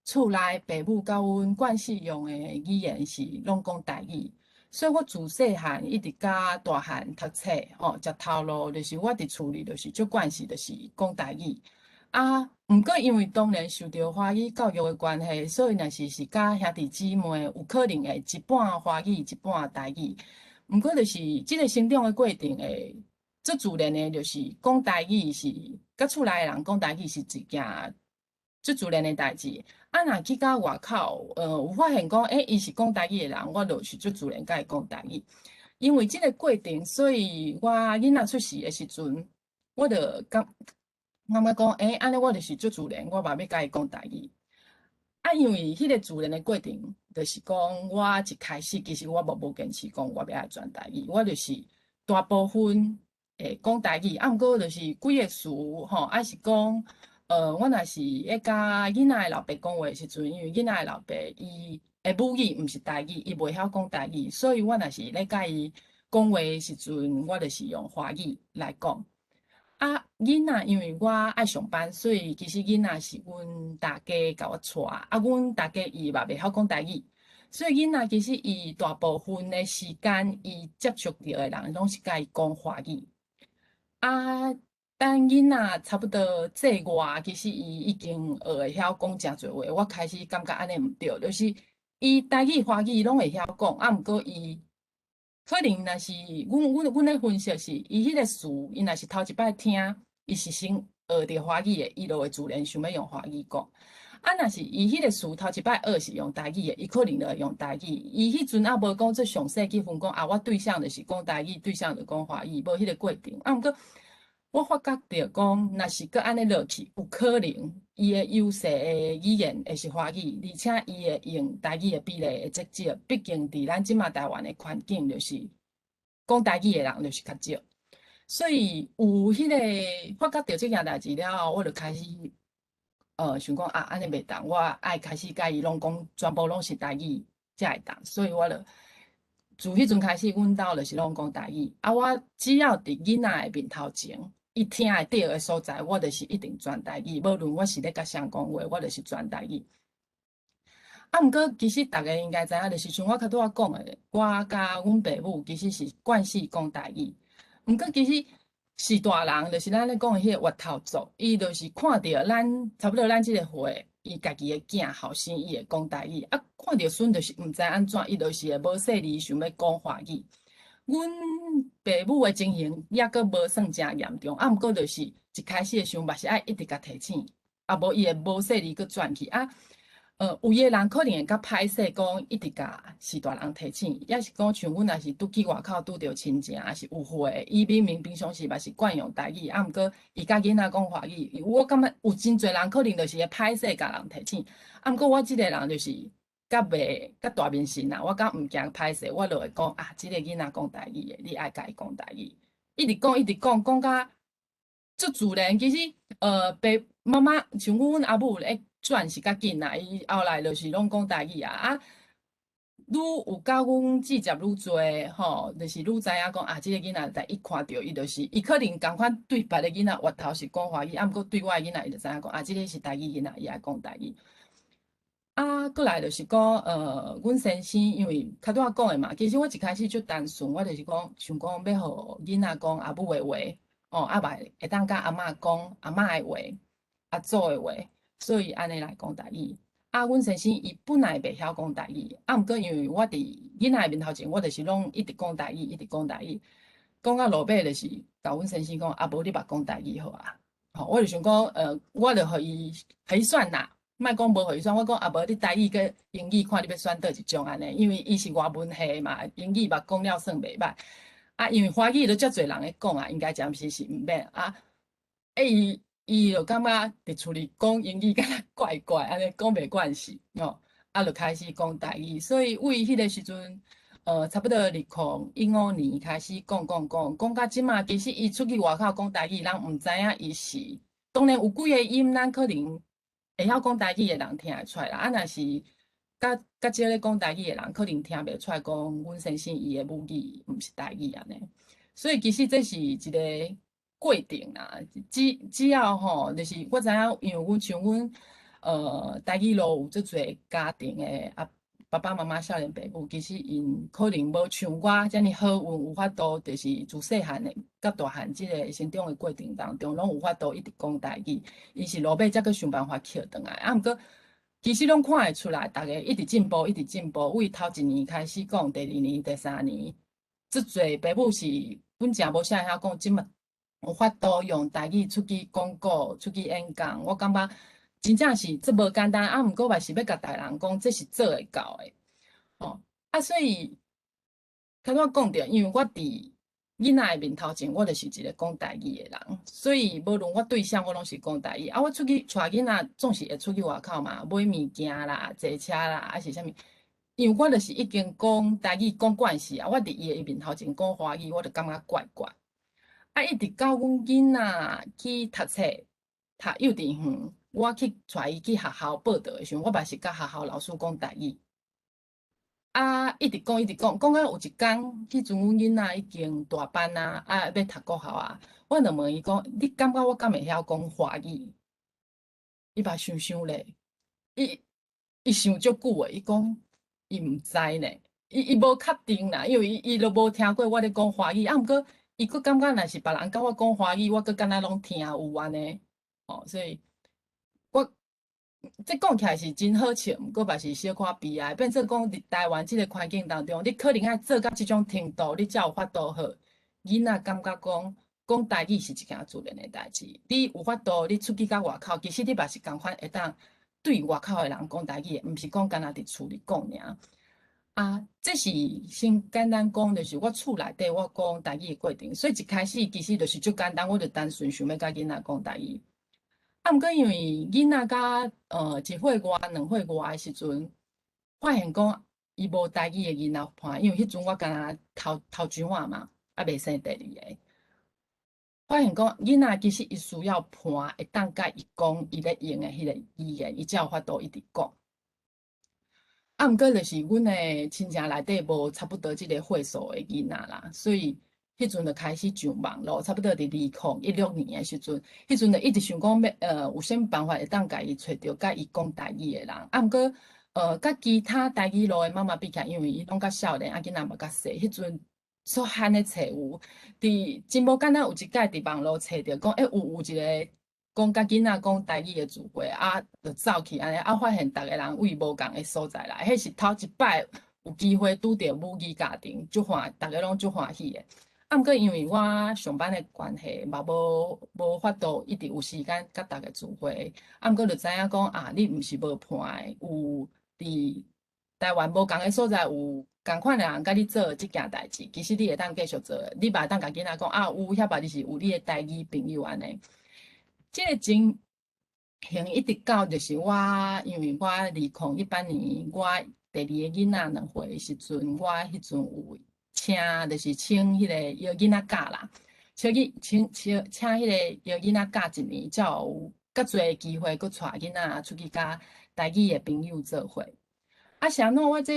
厝內爸母佮阮慣勢用的語言是攏講台語。所以我自細漢一直到大漢讀冊，吼，食頭路，就是我佇厝裡就是足慣勢，就是講台語。啊，毋過因為當然受著華語教育的關係，所以若是是佮兄弟姊妹，有可能會一半華語，一半台語。毋過就是這個成長的過程會足自然的，就是講台語是佮厝內的人講台語是一件足自然的代誌。啊，若去到外口，有發現講，欸，伊是講台語的人，我就是足自然佮伊講台語。因為這個過程，所以我囡仔出世的時陣，我就感覺講，欸，按呢我就是足自然，我嘛欲共伊講台語。啊，因為彼個自然的過程，就是講我一開始其實我無堅持講我欲愛全台語，我就是大部分會講台語，啊，毋過就是幾个詞吼，抑是講，我若是咧共囡仔的老爸講話的時陣，因為囡仔的老爸伊的母語毋是台語，伊袂曉講台語，所以我若是咧共伊講話的時陣，我就是用華語來講。啊，囡仔因為我愛上班，所以其實囡仔是阮大家共我帶。啊，阮大家伊嘛袂曉講台語，所以囡仔其實伊大部分的時間，伊接觸著的人攏是共伊講華語。啊，等囡仔差不多這外，其實伊已經學會曉講誠濟話，我開始感覺按呢毋對，就是伊台語、華語攏會曉講，啊，毋過伊可能若是阮咧分析是，伊彼個詞，伊若是頭一擺聽，伊是先學著華語的，伊就會自然想欲用華語講。啊，若是伊彼個詞頭一擺學是用台語的，伊可能就會用台語。伊彼陣猶無講做詳細去分講，啊，我對象就是講台語，對象就講華語，無彼個過程。啊，毋過我發覺著講，若是閣按呢落去，有可能伊的優勢的語言會是華語，而且伊會用台語的比例會較少。畢竟佇咱這馬台灣的環境，就是講台語的人就是較少。所以有彼個發覺著這件代誌了後，我就開始想講啊，按呢袂當，我愛開始共伊攏講，全部攏是台語才會當。所以我就自彼陣開始，阮兜就是攏講台語。啊，我只要佇囡仔的面頭前，伊聽會著的所在，我就是一定全台語。無論我是咧共誰講話，我就是全台語。啊，毋過其實逐家應該知影，就是像我較拄仔講的，我佮阮爸母其實是慣勢講台語。毋過其實序大人，就是咱咧講的彼個越頭族，伊就是看著咱差不多咱這個歲，伊家己的囝後生，伊會講台語，啊，看著孫就是毋知按怎，伊就是會無細膩想欲講華語。阮爸母的情形猶閣無算誠嚴重，啊，毋過就是一開始的時陣嘛是愛一直共提醒，啊，無伊會無細膩閣轉去啊。有的人可能會較歹勢，講一直共序大人提醒，抑是講像阮若是拄去外口拄著親情，抑是有歲，伊明明平常時嘛是慣用台語，啊，毋過伊共囡仔講華語，我感覺有真濟人可能就是會歹勢共人提醒，啊，毋過我這個人就是較袂較大面神啦，我較毋驚歹勢，我就會講啊，這個囡仔講台語的，你愛共伊講台語，一直講一直講，講甲足自然。其實，爸媽媽像阮阿母咧轉是較緊啦，伊後來就是攏講台語啊。啊，愈有佮阮接觸愈濟吼，就是愈知影講啊，這個囡仔在伊看著伊就是，伊可能仝款對別个囡仔越頭是講華語，啊，毋過對我的囡仔伊就知影講啊，這個是台語囡仔，伊愛講台語。啊，過來就是講，阮先生因為較拄仔講的嘛，其實我一開始足單純，我就是講想講欲予囡仔講阿母的話，哦，啊嘛會當佮阿嬤講阿嬤的話，阿祖的話，所以按呢來講台語。啊，阮先生伊本來袂曉講台語，啊，毋過因為我佇囡仔的面頭前，我就是攏一直講台語，一直講台語，講到落尾就是共阮先生講，啊，無你嘛講台語好啊，吼，我就想講，我就予伊予伊選啦。莫講無予伊選，我講啊無你台語佮英語看你欲選佗一種按呢，因為伊是外文系嘛，英語嘛講了算袂歹。啊，因為華語都遮濟人咧講啊，應該暫時是毋免啊。欸，伊就感覺佇厝裡講英語敢若怪怪，按呢講袂慣勢，吼，啊，就開始講台語。所以為彼個時陣，差不多2015年開始講講講，講到這馬，其實伊出去外口講台語，人毋知影伊是。當然有幾個音，咱可能會曉講台語的人聽會出來啦。啊，若是較較少咧講台語的人，可能聽袂出來講阮先生伊的母語毋是台語按呢。所以其實這是一個過程啦。只要吼，就是我知影，因為阮像阮台語路有足濟家庭的啊，爸爸媽媽少年爸母，其實𪜶可能無像我遮爾好運，有法度就是自細漢的佮大漢這個成長的過程當中，攏有法度一直講台語。伊是落尾才閣想辦法抾轉來。啊，毋過其實攏看會出來，逐家一直進步，一直進步。為頭一年開始講，第二年、第三年，足濟爸母是本誠無啥會曉講，這馬有法度用台語出去廣告、出去演講，我感覺真正是這無簡單。啊，毋過嘛是欲共逐家人講，這是做會到的。吼，啊，所以頭拄仔講著，因為我佇囡仔的面頭前，我就是一個講台語的人，所以無論我對啥，我攏是講台語。啊，我出去帶囡仔，總是會出去外口嘛，買物件啦、坐車啦，還是啥物。因為我就是已經講台語講慣勢啊，我佇伊的面頭前講華語，我就感覺怪怪。啊，一直到阮囡仔去讀冊、讀幼稚園，我去帶伊去學校報到的時陣，我嘛是佮學校老師講台語。啊，一直講一直講，講到有一工，彼陣阮囡仔已經大班啊，啊，欲讀國校啊，我就問伊講：你感覺我敢會曉講華語？伊嘛想想咧，伊伊想足久的，伊講伊毋知呢，伊伊無確定啦，因為伊伊都無聽過我咧講華語，啊，毋過伊閣感覺若是別人佮我講華語，我閣敢若攏聽有按呢，哦，所以我。這講起來是真好笑，毋過嘛是小可悲哀。變做講佇台灣這个環境當中，你可能愛做到這種程度，你才有法度予囡仔感覺講講台語是一件自然的代誌。你有法度，你出去到外口，其實你嘛是仝款會當對外口的人講台語的，毋是講干焦佇厝裡講爾。啊，這是先簡單講，就是我厝內底我講台語的過程。所以一開始其實就是足簡單，我就單純想欲佮囡仔講台語。啊，毋過因為囡仔甲1歲外、2歲外的時陣，發現講伊無台語的囡仔伴，因為彼陣我敢若頭頭一仔嘛，猶未生第二个。發現講囡仔其實伊需要伴，會當佮伊講伊咧用的彼個語言，伊才有法度一直講。啊，毋過就是阮的親情內底無差不多這个歲數的囡仔啦，所以彼陣就開始上網路，差不多佇2016年的時陣，彼陣就一直想講欲有啥物辦法會當共伊揣著佮伊講台語的人。啊，毋過佮其他台語路的媽媽比起來，因為伊攏較少年，啊囡仔嘛較細，彼陣足罕咧揣有，佇真無簡單，有一擺佇網路揣著講，欸，有有一个講佮囡仔講台語的聚會，啊，就走去按呢，啊，發現逐个人為無仝的所在來，彼是頭一擺有機會拄著母語家庭，足歡，逐个攏足歡喜的。啊，毋過因為我上班的關係，嘛無無法度一直有時間佮逐个聚會。啊，毋過就知影講啊，你毋是無伴的，有佇台灣無仝的所在有仝款的人佮你做這件代誌，其實你會當繼續做，你嘛會當共囡仔講啊，有遐嘛就是有你的台語朋友按呢。這个情形一直到就是我，因為我2018年我第二個囡仔2歲的時陣，我彼陣有請，就是請彼個搖囡仔教啦，請去請請請彼個搖囡仔教一年，才有較濟機會閣帶囡仔出去佮台語的朋友做伙。啊，是按怎我這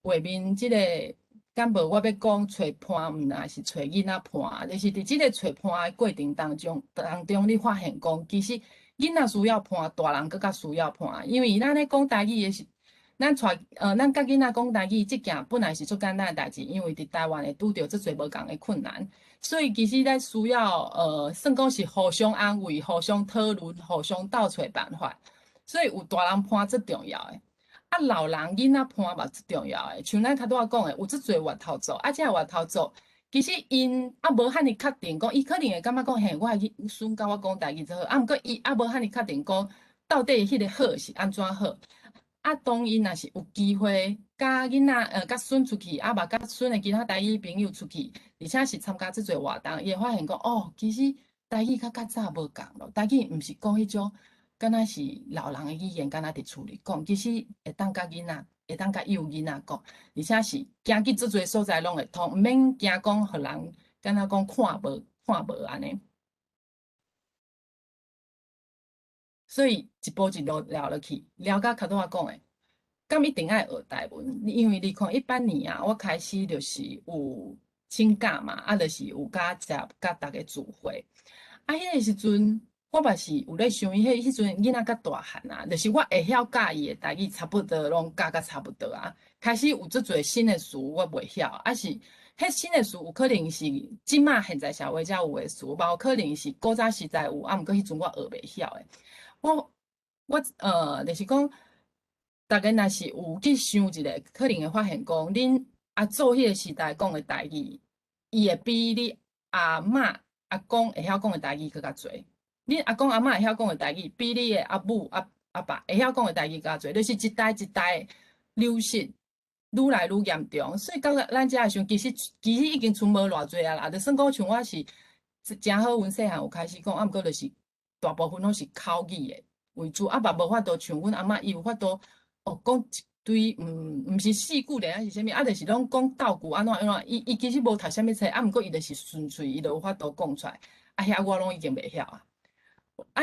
畫面這个敢無我欲講揣伴，毋若是揣囡仔伴，就是佇這个揣伴的過程當中，當中你發現講，其實囡仔需要伴，大人閣較需要伴，因為咱咧講台語的時，咱帶咱佮囡仔講台語，這件本來是足簡單的代誌，因為佇台灣會拄著足濟無仝的困難，所以其實咱需要算講是互相安慰、互相討論、互相鬥揣辦法，所以有大人伴足重要的。啊，老人囡仔伴嘛足重要的，像咱較拄仔講的，有足濟越頭族，啊，這越頭族其實𪜶猶無遐爾確定講，伊可能會感覺講，嘿，我的孫佮我講台語就好，啊，毋過伊猶無遐爾確定講，到底彼个好是按怎好。啊，當𪜶若是有機會佮囡仔佮孫出去，啊嘛佮孫的其他台語朋友出去，而且是參加這濟活動，伊會發現講，哦，其實台語佮較早無仝咯，台語毋是講彼種，敢若是老人的語言，敢若佇厝裡講，其實會當佮囡仔，會當佮幼囡仔講，而且是行去足濟所在攏會通，毋免驚講予人敢若講看無看無按呢。所以一步一路聊落去，聊甲較拄仔講的，敢一定愛學台文？因為2018年啊，我開始就是有請假嘛，啊，就是有佮接佮逐家聚會。啊，彼个時陣我嘛是有咧想，伊彼彼陣囡仔較大漢啊，就是我會曉教伊的台語差不多攏教甲差不多啊。開始有足濟新的詞我袂曉，啊是彼新的詞有可能是這馬現在社會才有的詞，嘛有可能是古早時代有，啊，毋過彼陣我學袂曉的。我我就是講，逐家若是有去想一下，可能會發現講，恁阿祖彼个時代講的台語，伊會比你阿嬤、阿公會曉講的台語閣較濟。恁阿公阿嬤會曉講的台語，比你的阿母、阿阿爸會曉講的台語閣較濟，就是一代一代流失。愈來愈嚴重，所以到咱遮的時陣，其實已經賰無偌濟啊啦。就算講像我是誠好，阮細漢有開始講，啊，毋過就是大部分攏是口語的為主，啊嘛無法度像阮阿嬤，伊有法度哦講一堆，毋是四句連抑是啥物，啊，就是攏講鬥句按怎按怎，伊其實無讀啥物冊，啊，毋過伊就是純粹伊就有法度講出來，啊，遐我攏已經袂曉啊。啊，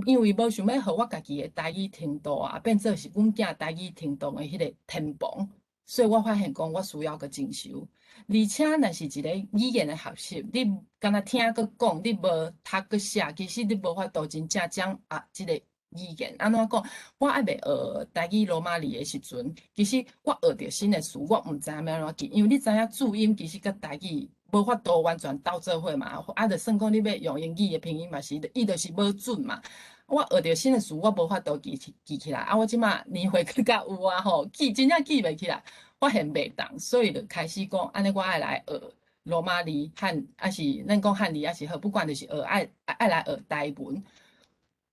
因為無想欲予我家己的台語程度啊，變做是阮囝台語程度的彼个填補，所以我發現講我需要閣進修。而且若是一个語言的學習，你干焦聽閣講，你無讀閣寫，其實你無法度真正掌握這个語言。按怎講？我猶未學台語羅馬字的時陣，其實我學著新的詞，我毋知影欲按怎記，因為你知影注音其實佮台語無法度完全鬥做伙嘛，啊，就算講你欲用英語的拼音嘛是，伊就是無準嘛。我學著新的詞，我無法度記起來。啊，我這馬年歲閣較有啊吼，記真正記袂起來，發現袂當，所以就開始講，按呢我愛來學羅馬字漢，抑是咱講漢字抑是好，不管就是學愛來學台文。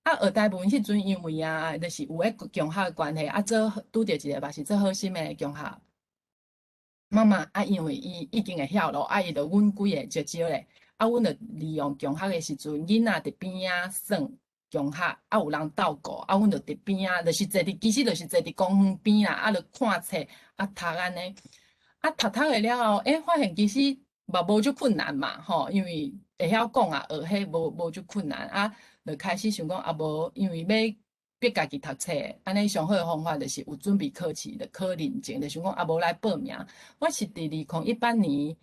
啊，學台文彼陣因為啊，就是有彼共學的關係，啊，做拄著一个嘛是足好心的共學媽媽啊，因為伊已經會曉咯，啊，伊就阮幾个招招咧，啊，阮就利用共學的時陣，囡仔佇邊仔耍共學，啊，有人鬥顧，啊，阮就佇邊仔，就是坐佇，其實就是坐佇公園邊啦，啊，就看冊，啊，讀按呢，啊，讀讀下了後，欸，發現其實嘛無足困難嘛，吼，因為會曉講啊，學彼無足困難，啊，就開始想講啊，無，因為欲逼家己讀冊，按呢上好的方法就是有準備考試，就考認證，就想講啊，無來報名。我是佇2018年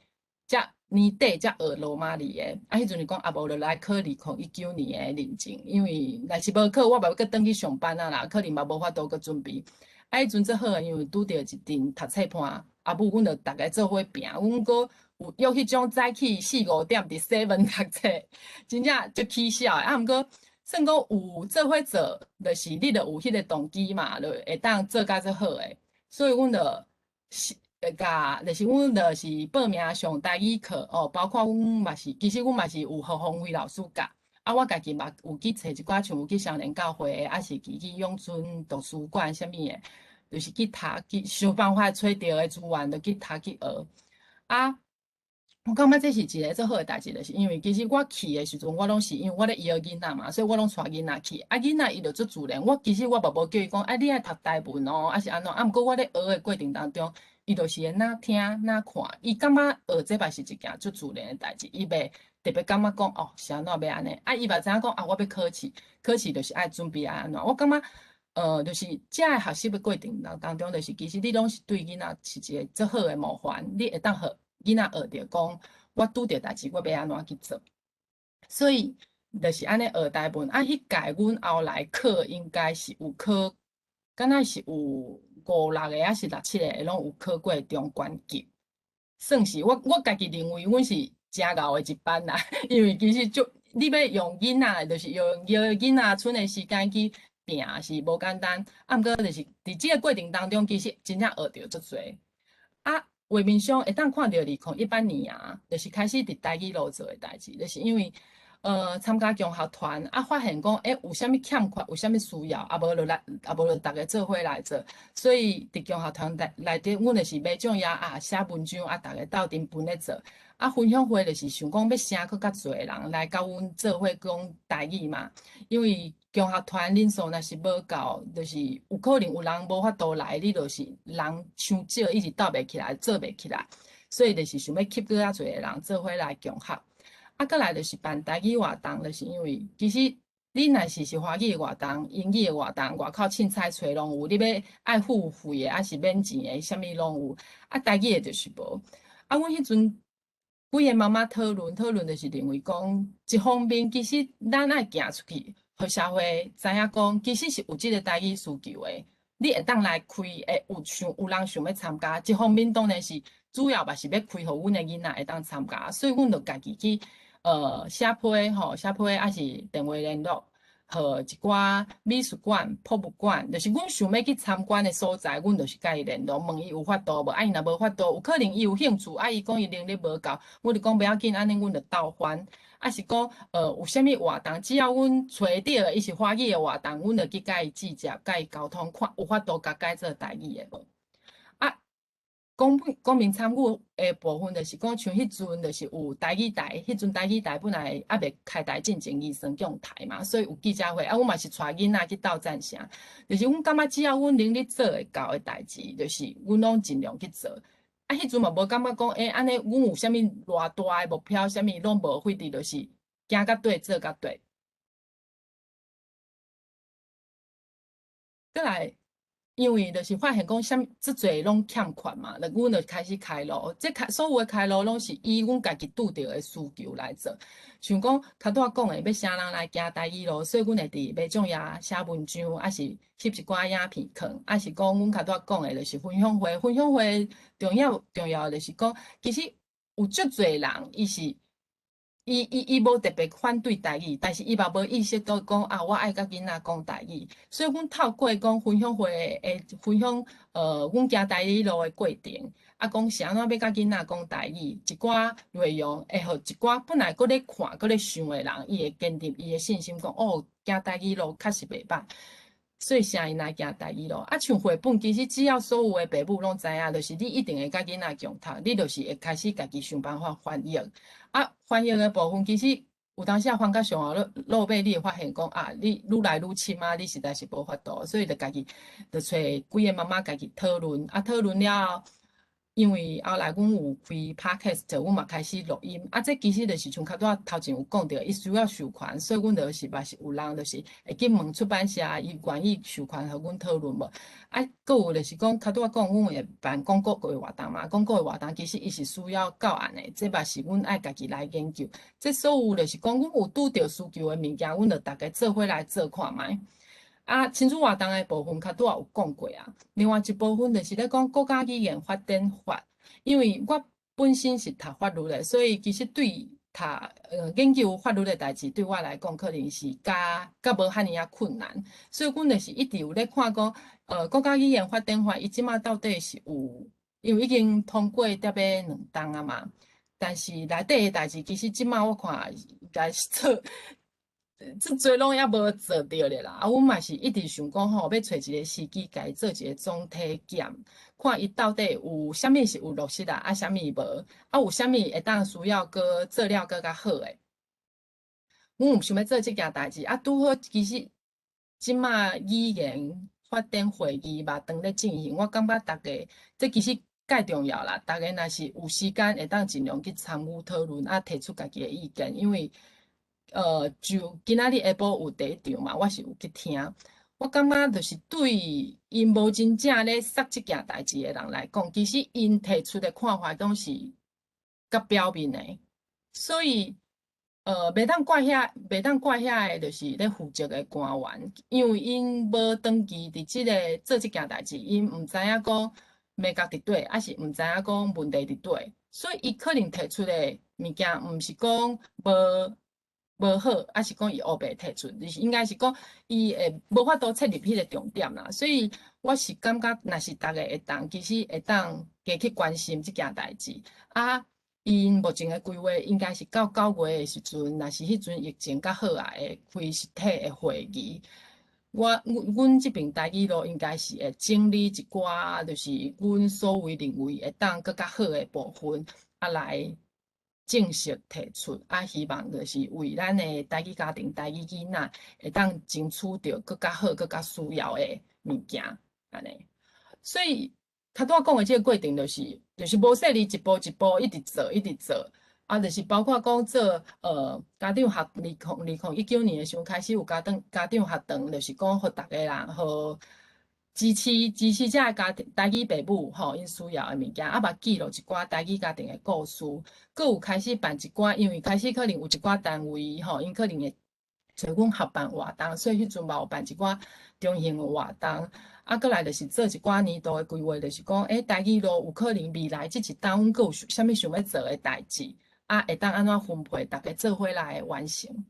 才年底才學羅馬字的，啊，彼陣就講啊，無就來考2019年的認證，因為若是無考，我嘛欲閣轉去上班啊啦，可能嘛無法度閣準備。啊，彼陣足好，因為拄著一陣讀冊伴，阿母阮就逐家做伙拚，阮閣有約彼種早起四五點佇 seven 讀冊，真正足起痟的。啊，毋過算講有做伙做，就是你著有彼个動機嘛，就會當做甲足好的。所以阮就是會共，就是阮就是報名上台語課哦，包括阮嘛是，其實阮嘛是有予馮輝老師教，啊，我家己嘛有去揣一寡像有去雙連教會的，抑是去永春圖書館啥物的，就是去讀去想辦法揣著的資源，就去讀去學。啊，我感覺這是一个足好的代誌，就是因為其實我去的時陣，我攏是因為我咧邀囡仔嘛，所以我攏帶囡仔去。啊，囡仔伊就足自然，我其實我嘛無叫伊講，啊，你愛讀台文哦，抑是按怎？啊，毋過我咧學的過程當中，伊就是會若聽若看，伊感覺學這嘛是一件足自然的代誌，伊袂特別感覺講哦是按怎欲按呢？啊，伊嘛知影講啊，我欲考試，考試就是愛準備愛按怎？我感覺，就是遮个學習的過程當中，就是其實你攏是對囡仔是一个足好的模範，你會當予囡仔學著講，我拄著代誌我欲按怎去做。所以就是按呢學台文，啊，彼屆阮後來考應該是有考，敢若是有五六个抑是六七个，攏有考過中關級。算是我家己認為阮是誠𠢕的一班啦，因為其實足你欲用囡仔，就是用囡仔賰的時間去拚是無簡單，啊，毋過就是佇這個過程當中，其實真正學著足濟。啊，畫面上會當看著2018年啊，就是開始佇台語路做的代誌，就是因為參加共學團，啊，發現講，欸，有啥物欠缺，有啥物需要，啊，無就來，啊，無就逐家做伙來做。所以佇共學團內底，阮就是買種也啊，寫文章啊，逐家鬥陣分咧做。啊，分享會就是想講欲請閣較濟人來佮阮做伙講台語嘛，因為共學團人數若是無夠，就是有可能有人無法度來，你就是人傷少，一直鬥袂起來，做袂起來，所以就是想欲吸閣較濟个人做伙來共學。啊，閣來就是辦台語活動，就是因為其實你若是華語的活動、英語的活動，外口凊彩揣攏有，你欲愛付費的，抑是免錢的，啥物攏有。啊，台語的就是無。啊，阮彼陣幾个媽媽討論，討論就是認為講，一方面其實咱愛行出去，予社會知影講，其實是有這个台語需求的。你會當來開，會有想有人想欲參加。一方面當然是主要嘛是欲開予阮的囡仔會當參加，所以阮就家己去寫批吼，寫批抑是電話聯絡，予一寡美術館、博物館，就是阮想欲去參觀的所在，阮就是共伊聯絡，問伊有法度無？啊，伊若無法度，有可能伊有興趣，啊，伊講伊能力無夠，我就講無要緊，按呢阮就鬥翻。抑是講，有啥物活動，只要阮揣著的伊是華語的活動，阮就去共伊接觸，共伊溝通，看有法度共改做台語的無？啊，公民參與的部分，就是講像彼陣就是有台語台，彼陣台語台本來猶未開台進前，伊先共台嘛，所以有記者會。啊，阮嘛是帶囡仔去鬥贊聲，就是阮感覺只要阮能力做會到的代誌，就是阮攏盡量去做。啊，彼陣嘛無感覺講，欸，按呢阮有啥物偌大的目標，啥物攏無費佇，就是行甲對，做甲對。閣來，因為就是發現講，啥物遮濟攏欠缺嘛，就阮就開始開路。這開所有的開路攏是以阮家己拄著的需求來做。像講較拄仔講的，欲啥人來行台語路，所以阮會佇馬掌爺寫文章，抑是翕一寡影片囥，抑是講阮較拄仔講的，就是分享會。分享會重要重要的就是講，其實有足濟人，伊是。伊無特別反對台語，但是伊嘛無意識到講啊，我愛佮囡仔講台語。所以阮透過講分享會的分享，阮行台語路的過程，啊，講是按怎欲佮囡仔講台語，一寡內容會予一寡本來閣咧看、閣咧想的人，伊會堅定伊的信心，講哦，行台語路確實袂歹。所以請𪜶來行台語路。啊，像繪本，其實只要所有的爸母攏知影，就是你一定會佮囡仔共讀，你就是會開始家己想辦法翻譯。啊，翻譯的部分其實有當時啊翻甲上後，落尾你會發現講啊，你愈來愈深啊，你實在是無法度，所以就家己就揣幾个媽媽家己討論。啊，討論了後，因為後來阮有開 Podcast，阮嘛開始錄音。啊，這其實就是像較拄仔頭前有講著，伊需要授權，所以阮就是嘛是有人就是會去問出版社，伊願意授權予阮討論無？啊，閣有就是講，較拄仔講，阮會辦廣告的活動嘛，廣告的活動其實伊是需要教案的，這嘛是阮愛家己來研究。這所有就是講，阮有拄著需求的物件，阮就逐家做伙來做看覓。啊，親子活動的部分較拄仔有講過啊。另外一部分就是咧講國家語言發展法，因為我本身是讀法律的，所以其實對讀研究法律的代誌，對我來講可能是較較無遐爾仔困難。所以阮就是一直有咧看講，國家語言發展法，伊這馬到底是有，因為已經通過得欲兩冬啊嘛。但是內底的代誌，其實這馬我看應該是做。這濟攏猶無做著咧啦，啊，阮嘛是一直想講吼，欲揣一个時機，共伊做一个總體檢，看伊到底有啥物是有落實啊，啊，啥物無，啊，有啥物會當需要閣做了閣較好的。阮有想欲做這件代誌，啊，拄好其實這馬語言發展會議嘛當咧進行，我感覺逐家這其實蓋重要啦，逐家若是有時間會當盡量去參與討論，啊，提出家己的意見，因為。就今仔日下晡有第一場嘛，我是有去聽。我感覺就是對𪜶無真正咧捒這件代誌的人來講，其實𪜶提出的看法攏是較表面的，所以袂當怪遐个就是咧負責的官員，因為𪜶無長期佇這个做這件代誌，𪜶毋知影講眉角佇佗，抑是毋知影講問題佇佗，所以伊可能提出的物件毋是講無好，抑是講伊烏白提出，就是應該是講伊會無法度切入彼个重點啦。所以我是感覺，若是逐家會當，其實會當加去關心這件代誌。啊，𪜶目前的規劃應該是到9月的時陣，若是彼陣疫情較好啊，會開實體的會議。我阮阮這爿台語路應該是會整理一寡，就是阮所謂認為會當閣較好的部分，啊來正式提出，啊，希望就是為咱的台語家庭、台語囡仔會當爭取著閣較好、閣較需要的物件，按呢。所以，較拄仔講的這个過程，就是無細膩一步一步一直做，一直做。啊，就是包括講做家長學2019年的時陣開始有家長學堂，就是講予逐个人，予支持這个家庭台語爸母吼，𪜶需要的物件，啊嘛記錄一寡台語家庭的故事，閣有開始辦一寡，因為開始可能有一寡單位吼，𪜶可能會揣阮合辦活動，所以彼陣嘛有辦一寡中型的活動。啊，閣來就是做一寡年度的規劃，就是講，欸，台語路有可能未來這一冬，阮閣有啥物想欲做的代誌，啊，會當按怎分配，逐家做伙來完成。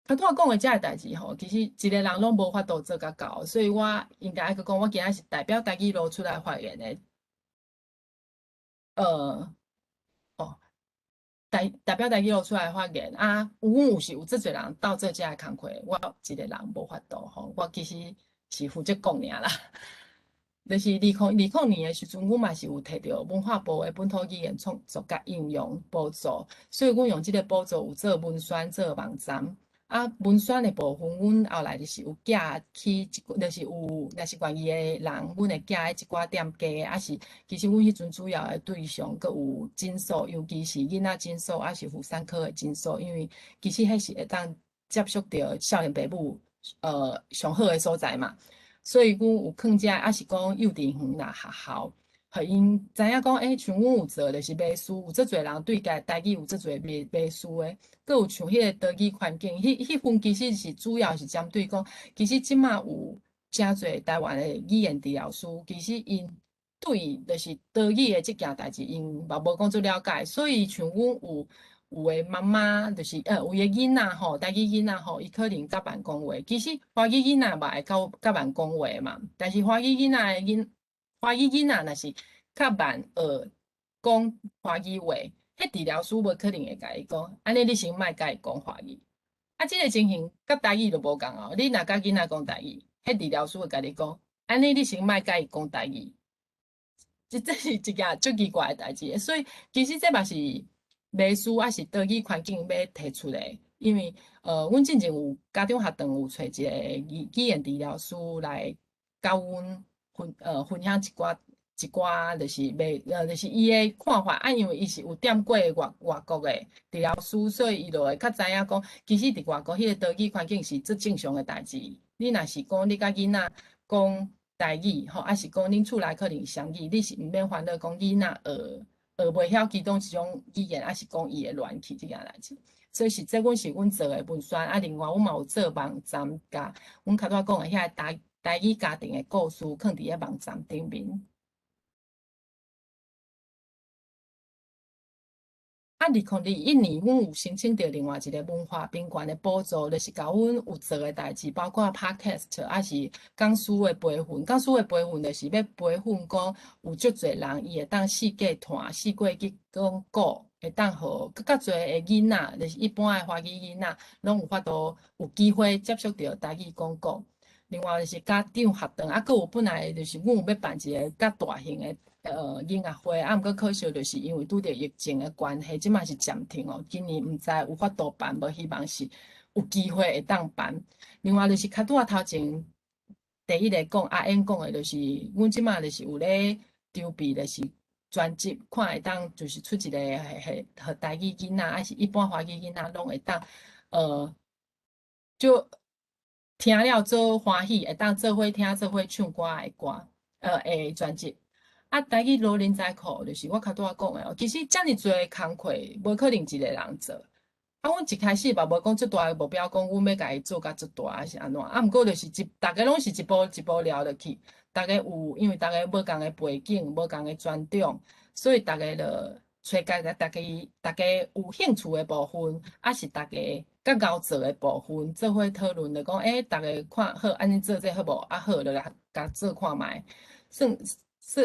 較拄仔講的這个代誌吼，其實一个人攏無法度做甲到，所以我應該愛閣講，我今仔是代表台語路出來發言的。哦，代表台語路出來發言啊，阮有是有足濟人鬥做這个工課，我一个人無法度吼，我其實是負責講爾啦。就是2020年的時陣，阮嘛是有摕著文化部的本土語言創作佮應用補助，所以阮用這个補助有做文宣、做網站。啊，文宣的部分，阮後來就是有寄去一，就是有若是願意的人，阮會寄去一寡店家，抑是其實阮彼陣主要的對象，閣有診所，尤其是囡仔診所，抑是婦產科的診所，因為其實彼是會當接觸著少年爸母，上好的所在嘛。所以阮有囥遮，抑是講幼稚園啦、學校，予𪜶知影講，欸，像阮有做就是迷思，有足濟人對家台語有足濟迷思的，閣有像彼个多語環境，彼份其實是主要是針對講，其實這馬有誠濟台灣的語言治療師，其實𪜶對就是多語的這件代誌，𪜶嘛無講足了解，所以像阮有的媽媽，就是有的囡仔吼，台語囡仔吼，伊可能較慢講話，其實華語囡仔嘛會較慢講話嘛，但是華語囡仔若是較慢學講華語話，彼治療師無可能會共伊講，按呢你先莫共伊講華語。啊，這个情形佮台語就無仝哦。你若佮囡仔講台語，彼治療師會共你講，按呢你先莫共伊講台語。這是一件足奇怪的代誌，所以其實這嘛是迷思，抑是多語環境欲提出的。因為阮進前有家長學堂有揣一个語言治療師來佮阮分享一寡，就是袂就是伊的看法。啊，因為伊是有踮過外國的治療師，所以伊就會較知影講，其實佇外國彼個多語環境是足正常的代誌。你若是講你佮囡仔講台語吼，抑是講恁厝內可能雙語，你是毋免煩惱講囡仔學袂曉其中一種語言，抑是講伊會亂去這件代誌。所以實際阮是阮做的文宣，啊，另外阮嘛有做網站，共阮較早講的遐个台語家庭的故事，囥佇遐網站頂面。啊，2021年，阮有申請著另外一个文化平權的補助，就是共阮有做的代誌，包括 Podcast，抑是講師的培訓。講師的培訓就是欲培訓講有足濟人，伊會當四界傳，四界去講古，會當予閣較濟的囡仔，就是一般的華語囡仔，攏有法度有機會接觸著台語講古。另外就是家長學堂，啊，閣有本來就是阮有欲辦一个較大型的音樂會，啊，毋過可惜就是因為拄著疫情的關係，這馬是暫停哦。今年毋知有法度辦無，希望是有機會會當辦。另外就是較拄仔頭前第一个講阿英講的，就是阮這馬就是有咧籌備，就是專輯，看會當就是出一個予台語囡仔，抑是一般華語囡仔攏會當，就聽了做歡喜，會當做伙聽、做伙唱歌的歌，的專輯。啊，台語路人才庫就是我較拄仔講的哦。其實遮爾濟工課，無可能一个人做。啊，阮一開始嘛無講足大的目標，講阮欲共伊做甲足大，抑是按怎。啊，毋過就是逐家攏是一步一步蹩落去。逐家有，因為逐家無仝的背景，無仝的專長，所以逐家就揣家逐家有興趣的部分，抑是逐家較𠢕做的部分，做伙討論，就講，欸，逐家看好，按呢做這好無？啊好，就來共做看覓。算。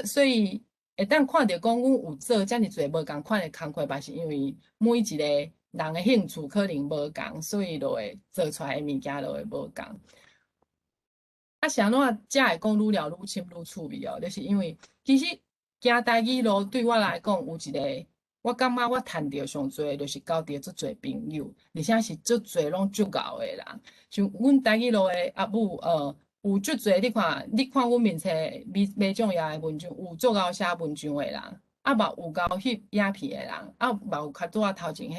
所以會當看著講，阮有做遮爾濟無仝款的工課，嘛是因為每一個人的興趣可能無仝，所以就會做出來的物件就會無仝。啊，是按怎才會講愈聊愈深愈趣味哦？就是因為其實行台語路對我來講有一個，我感覺我趁著上濟，就是交著足濟朋友，而且是足濟攏足𠢕的人。像阮台語路的阿母，有足濟，你看阮面冊馬將爺的文章，有足𠢕寫文章的人，啊嘛有𠢕翕影片的人，啊嘛有較拄仔頭前彼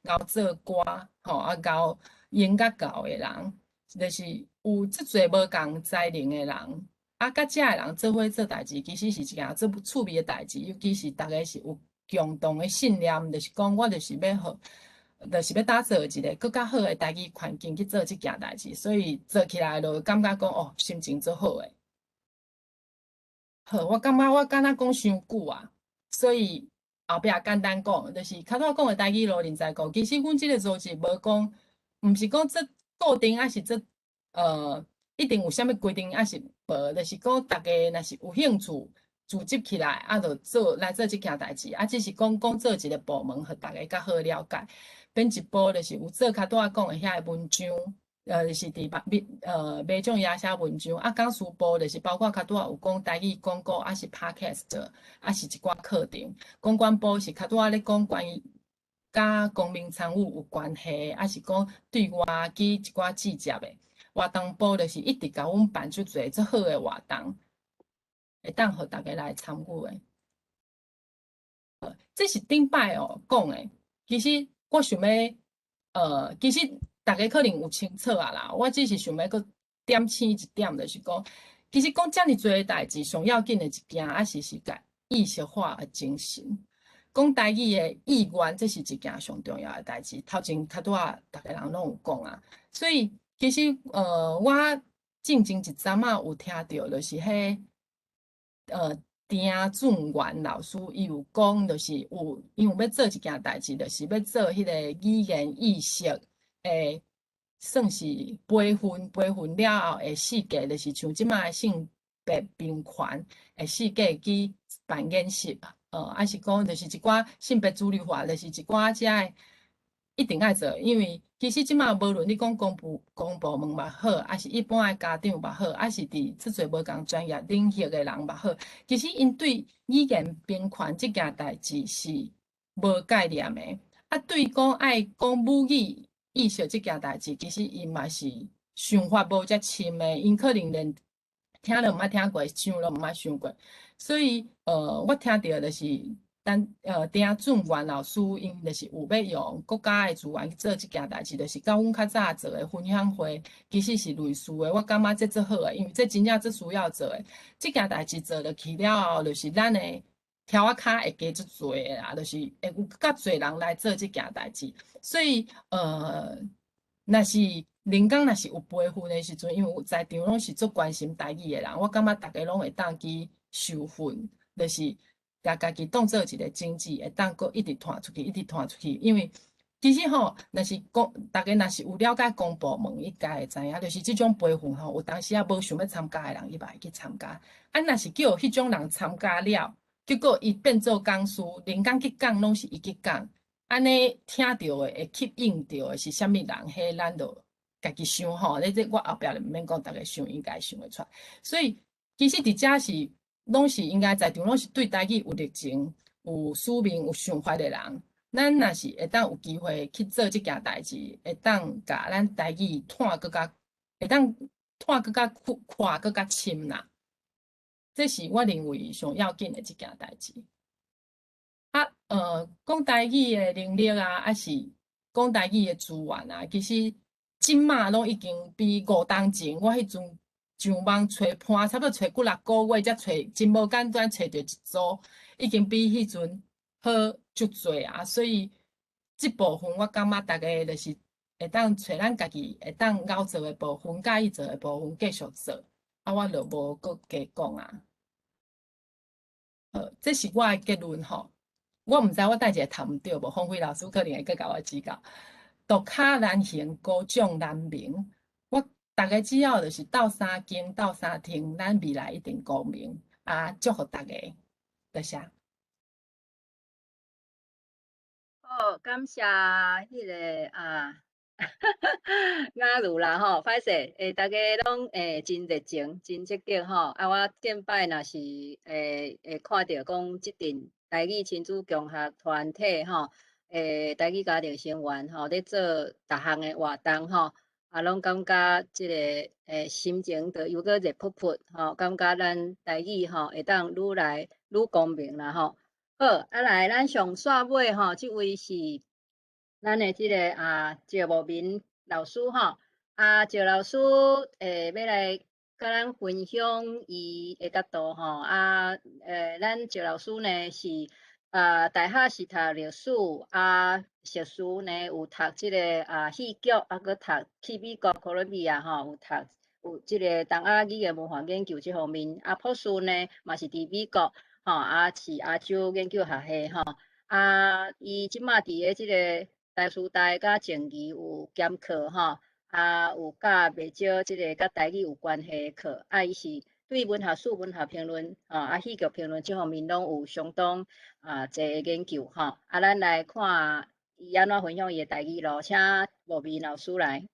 𠢕做歌，吼啊𠢕音樂𠢕的人，就是有足濟無仝才能的人，啊，佮遮的人做伙做代誌，其實是一件足趣味的代誌，尤其是逐家是有共同的信念，就是講我就是欲予。就是欲打造一个閣較好的台語環境去做這件代誌，所以做起來就感覺講哦，心情足好的。好，我感覺我敢若講傷久啊，所以後壁簡單講，就是較早講的台語路人才庫，其實阮這个組織無講，毋是講做固定，抑是做一定有啥物規定，抑是無，就是講逐家若是有興趣，組織起來，啊，就做來做這件代誌，啊，只是講講做一个部門，予逐家較好了解。變一步就是有做較拄仔講的遐个文章，就是佇馬民眾也寫文章，啊，講師部就是包括較拄仔有講台語廣告，抑是 Podcast，抑是一寡課程。公關部是較拄仔咧講關於佮公民參與有關係，抑是講對外去一寡記者的。活動部就是一直共阮辦足濟足好的活動，會當予大家來參與的。這是頂擺哦講的，其實我想欲，其實逐家可能有清楚啊啦，我只是想欲閣點醒一點，就是講，其實講遮爾濟代誌，上要緊的一件，抑是是共意識化的精神。講台語的意願，這是一件上重要的代誌。頭前較拄仔，逐家人攏有講啊。所以其實，我進前一陣仔有聽著，就是彼，丁俊元老師伊有講，就是有伊有欲做一件代誌，就是欲做彼個語言意識的，算是培訓，培訓了後會四界，就是像這擺的性別平權，會四界去辦演習，抑是講就是一寡性別主流化，就是一寡遮的一定愛做，因為其實這擺無論你講公部門嘛好，抑是一般的家長嘛好，抑是佇足濟無仝專業領域的人嘛好，其實𪜶對語言平權這件代誌是無概念的。啊，對講愛講母語意識這件代誌，其實𪜶嘛是想法無遮深的，𪜶可能連聽都毋捌聽過，想都毋捌想過。所以，我聽著就是，咱丁俊元老師𪜶就是有欲用國家的資源去做這件代誌，就是佮阮較早做的分享會，其實是類似的。我感覺這足好的，因為這真正足需要做的。這件代誌做落去了後，就是咱的柱仔跤會加足濟的啦，就是會有較濟人來做這件代誌。所以，若是靈工若是有培訓的時陣，因為有在場攏是足關心台語的人，我感覺逐家攏會當去受訓，就是共家己當做一個種子，會當閣一直傳出去，一直傳出去。因為其實吼，若是講逐家若是有了解公部門，應該會知影，就是這種培訓吼，有當時仔無想欲參加的人，伊嘛會去參加。啊，若是叫彼種人參加了，結果伊變做講師，靈工去講攏是伊去講，按呢聽著的會吸引著的是啥物人？彼咱就家己想吼，你這我後壁就毋免講，逐家想應該想會出來。所以其實佇遮是攏是應該在場，攏是對台語有熱情、有使命、有想法的人。咱若是會當有機會去做這件代誌，會當共咱台語拓閣較，會當拓閣較闊、寬閣較深啦。這是我認為上要緊的一件代誌。啊，講台語的能力啊，抑是講台語的資源啊，其實這馬攏已經比5冬前，我彼陣上網揣伴，差不多揣幾六個月才揣，真無簡單揣著一組，已經比彼陣好足濟啊。所以這部分我感覺逐家就是會當揣咱家己會當𠢕做的部分，佮意做的部分繼續做，啊，我就無閣加講啊。好，這是我的結論吼。我毋知我等一下讀毋對無，方輝老師可能會閣共我指教。獨跤難行，孤掌難鳴。我逐家只要就是鬥相共、鬥相挺，咱未來一定光明。啊，祝福大家，多謝。好，感謝彼個啊，雅茹啦吼，歹勢，逐家攏真熱情，真積極吼。啊，我頂擺若是會看著講這陣台語親子共學團體吼，台語家庭成員吼，咧做逐項的活動吼，啊，攏感覺這個心情就又閣熱噗噗吼，感覺咱台語吼會當愈來愈光明啦吼。好，啊來，咱上煞尾吼，這位是咱的這個啊趙慕明老師吼，啊趙老師欲來佮咱分享伊的角度吼，啊咱趙老師呢是啊大學是讀歷史，啊碩士呢有讀這個啊戲劇，啊閣讀去美國哥倫比亞吼，有讀有這個東亞語言文化研究這方面，啊博士呢嘛是佇美國。吼，啊是亞洲研究學系吼，啊，伊這馬佇咧這個台師大佮靜宜有兼課吼，啊有教袂少這個佮台語有關係的課，啊伊是對文學史、文學評論，吼啊戲劇評論這方面攏有相當啊濟的研究吼，啊咱來看伊按怎分享伊的台語囉，請慕明老師來。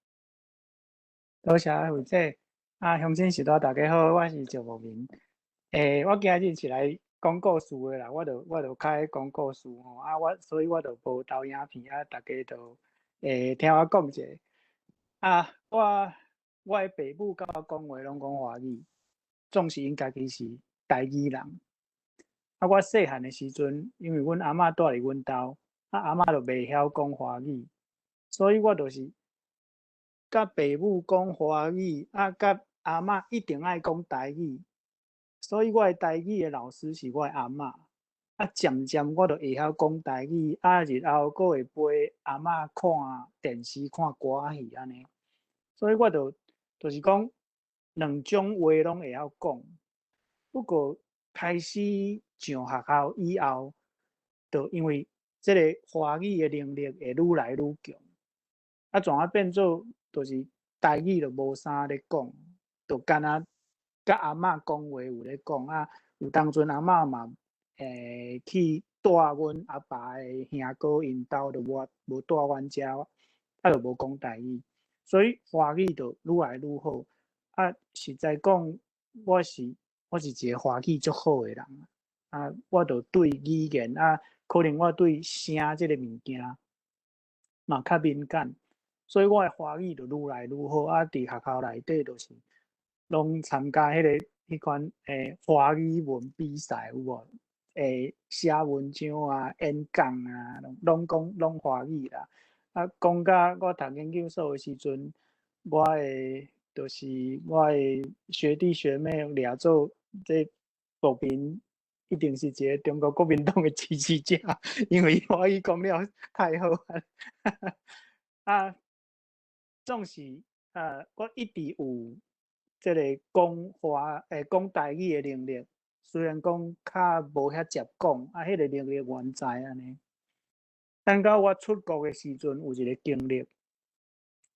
多謝慧姐。啊，鄉親序大大家好，我是趙慕明。我今日是來講故事的啦，我就較愛講故事吼。啊，所以我就無投影片啊，大家就聽我講者。啊，我的爸母佮我講話攏講華語，總是𪜶家己是台語人。啊，我細漢的時陣，因為阮阿嬤蹛佇阮兜，啊阿嬤就袂曉講華語，所以我就是佮爸母講華語，啊佮阿嬤一定愛講台語，所以我的台語的老師是我的阿嬤。啊，漸漸我就會曉講台語，啊，日後閣會陪阿嬤看電視、看歌仔戲按呢。所以我就是講兩種話攏會曉講。不過開始上學校以後，就因為這个華語的能力會愈來愈強，啊，怎啊變做就是台語就無啥咧講，就干焦佮阿嬤講話有咧講啊，有當陣阿嬤嘛去蹛阮阿爸的兄哥𪜶兜，就無蹛阮遮，啊就無講台語，所以華語就愈來愈好。啊，實在講，我是一个華語足好的人，啊，我就對語言啊，可能我對聲這个物件嘛較敏感，所以我的華語就愈來愈好。啊，佇學校內底就是攏參加彼款華語文比賽有無？寫文章啊、演講啊，攏講攏華語啦。啊，講甲我讀研究所的時陣，就是我的學弟學妹掠做這慕明一定是一个中國國民黨的支持者，因為華語講了太好啊。啊，總是啊，我一直有這个講華講台語的能力，雖然講較無遐捷講，啊，彼个能力原在按呢。等到我出國的時陣，有一个經歷。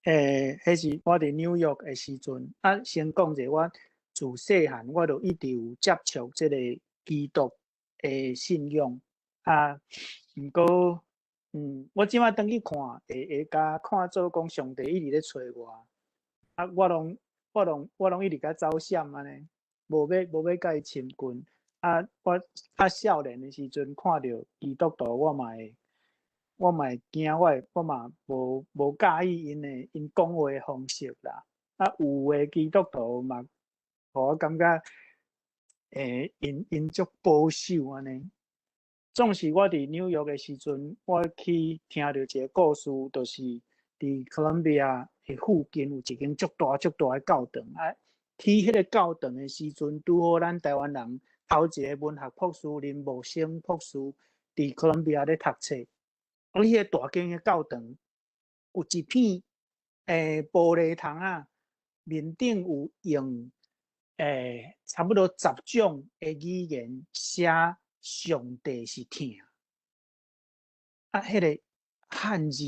彼是我佇紐約的時陣，啊，先講者，我自細漢我就一直有接觸這个基督的信仰。啊，毋過，我這擺轉去看，會共看做講上帝一直咧揣我。啊，我攏一直共走閃按呢，無欲共伊親近。啊，我較少年的時陣看著基督徒，我嘛會驚，我嘛無佮意𪜶講話的方式啦。啊，有的基督徒嘛，予我感覺，𪜶足保守按呢。總是我佇紐約的時陣，我去聽著一个故事，就是佇哥倫比亞的附近有一間足大足大的教堂。啊，去彼个教堂的時陣，拄好咱台灣人頭一个文學博士林慕生博士佇哥倫比亞咧讀冊。啊，彼个大間的教堂有一片玻璃窗仔，面頂有用差不多10種的語言寫上帝是疼。啊，彼个漢字，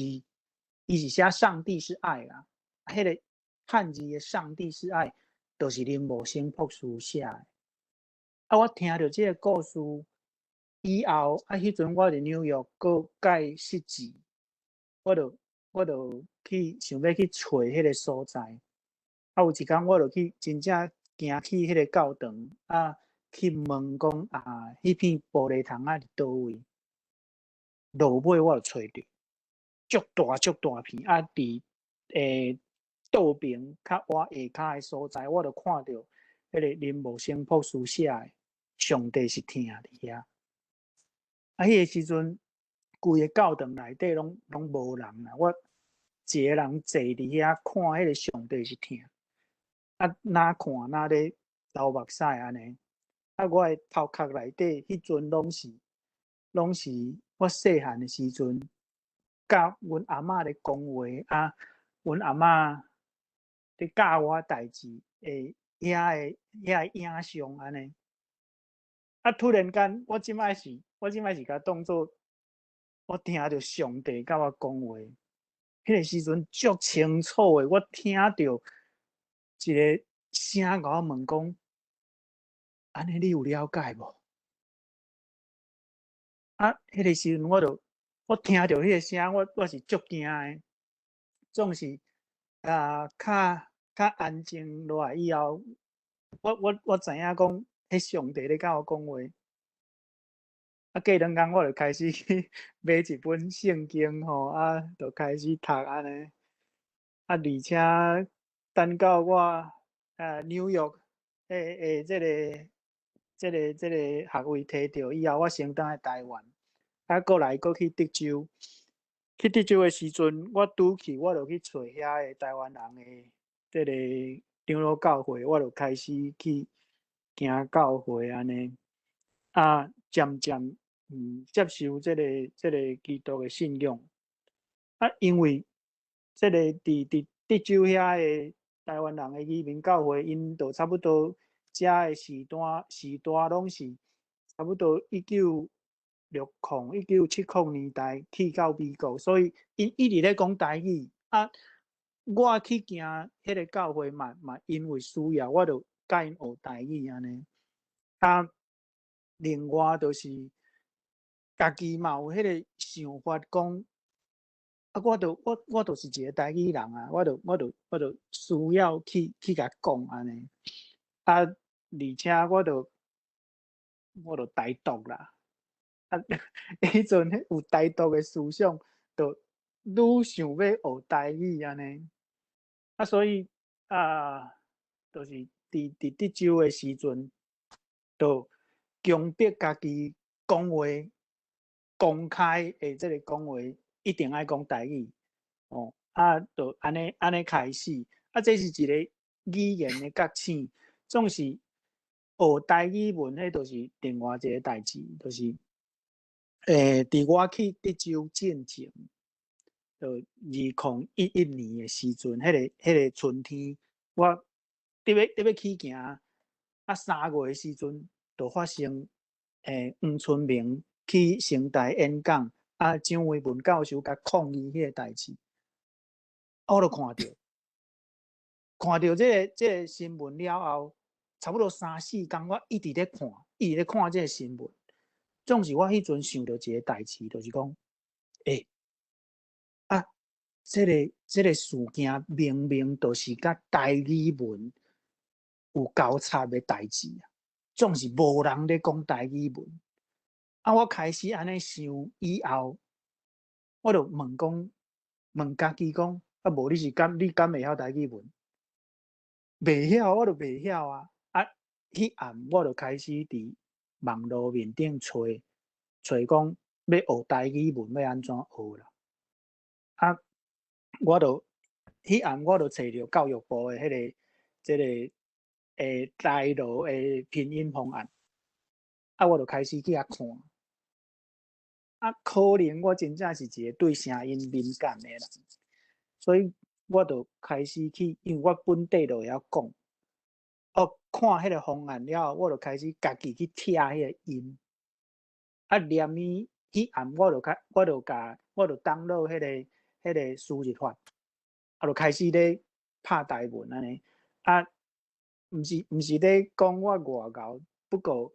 伊是寫上帝是愛啦。啊，彼個漢字的上帝是愛，就是林慕生博士寫的。啊，我聽著這个故事以後，啊，彼陣我佇紐約閣蓋失志，我就去想欲去揣彼个所在。啊，有一工我就去真正行去彼个教堂，啊，去問講啊，彼片玻璃窗仔佇佗位？落尾我就揣著，足大足大片，啊，佇倒爿較倚下跤的所在，我就看著彼个林慕生博士寫的“上帝是疼”佇遐。啊，彼个時陣，規个教堂內底攏無人啦，我一个人坐佇遐看彼个上帝是疼，啊，若看若咧流目屎按呢。啊，我的頭殼內底彼陣攏是我細漢的時陣，佮阮阿嬤咧講話，啊，阮阿嬤咧教我代誌的遐個影像按呢。啊，突然間，我這擺是共當做我聽著上帝佮我講話，彼個時陣足清楚的，我聽著一个聲共我問講：按呢你有了解無？啊，彼个時陣我聽著彼个聲，我是足驚的，總是啊較較安靜落來以後，我知影講，彼上帝咧佮我講話。啊，過2工我就開始去買一本聖經吼，啊，就開始讀按呢。啊，而且等到我紐約這個學位提著以後，我先轉來台灣，啊，過來閣去德州。去德州的時陣，我拄去，我就去揣遐个台灣人的這個長老教會，我就開始去行教會按呢。啊，漸漸接受這個基督的信仰。啊，因為這個佇德州遐个台灣人的移民教會，𪜶就差不多遮的時代攏是差不多1960、1970年代去到美國，所以𪜶一直咧講台語。啊，我去行彼个教會嘛，因為需要，我就佮𪜶學台語按呢。啊，另外就是家己嘛有彼个想法講，啊，我就是一个台語人啊，我就需要去共講按呢。啊，而且我就台獨啦。啊，彼陣有台獨的思想，就愈想欲學台語按呢。啊，所以啊，就是佇德州的時陣，就強迫家己講話，公開的這個講話一定愛講台語，哦，啊，就按呢開始，啊，這是一個語言的覺醒，總是學台語文，彼就是另外一個代誌，就是，佇我去德州進前，就2011年的時陣，彼個春天，我佇欲起行，啊，3月的時陣，就發生，黃春明去成大演講，啊，蔣渭文教授共抗議彼個代誌，我就看著這個新聞了後，差不多三四工，我一直咧看，一直咧看這個新聞。總是我彼陣想著一個代誌，就是講，欸，啊，這個事件明明就是佮台語文有交叉的代誌啊，總是無人咧講台語文。啊，我開始按呢想以後，我就問講，問家己講，啊，無你敢會曉台語文？袂曉，我就袂曉啊！啊，彼暗我就開始佇網路面頂揣揣講欲學台語文欲按怎學啦。啊，我就彼暗我就揣著教育部的彼個這個台羅的拼音方案，啊，我就開始去遐看。啊，可能我真正是一個對聲音敏感的人，所以我就開始去，因為我本地就會曉講，哦，看彼個方案了後，我就開始家己去拆彼個音。啊，連伊彼暗我就開，我就共，我就 download 彼個輸入法，啊，就開始咧拍台文按呢。啊，毋是咧講我偌𠢕，不過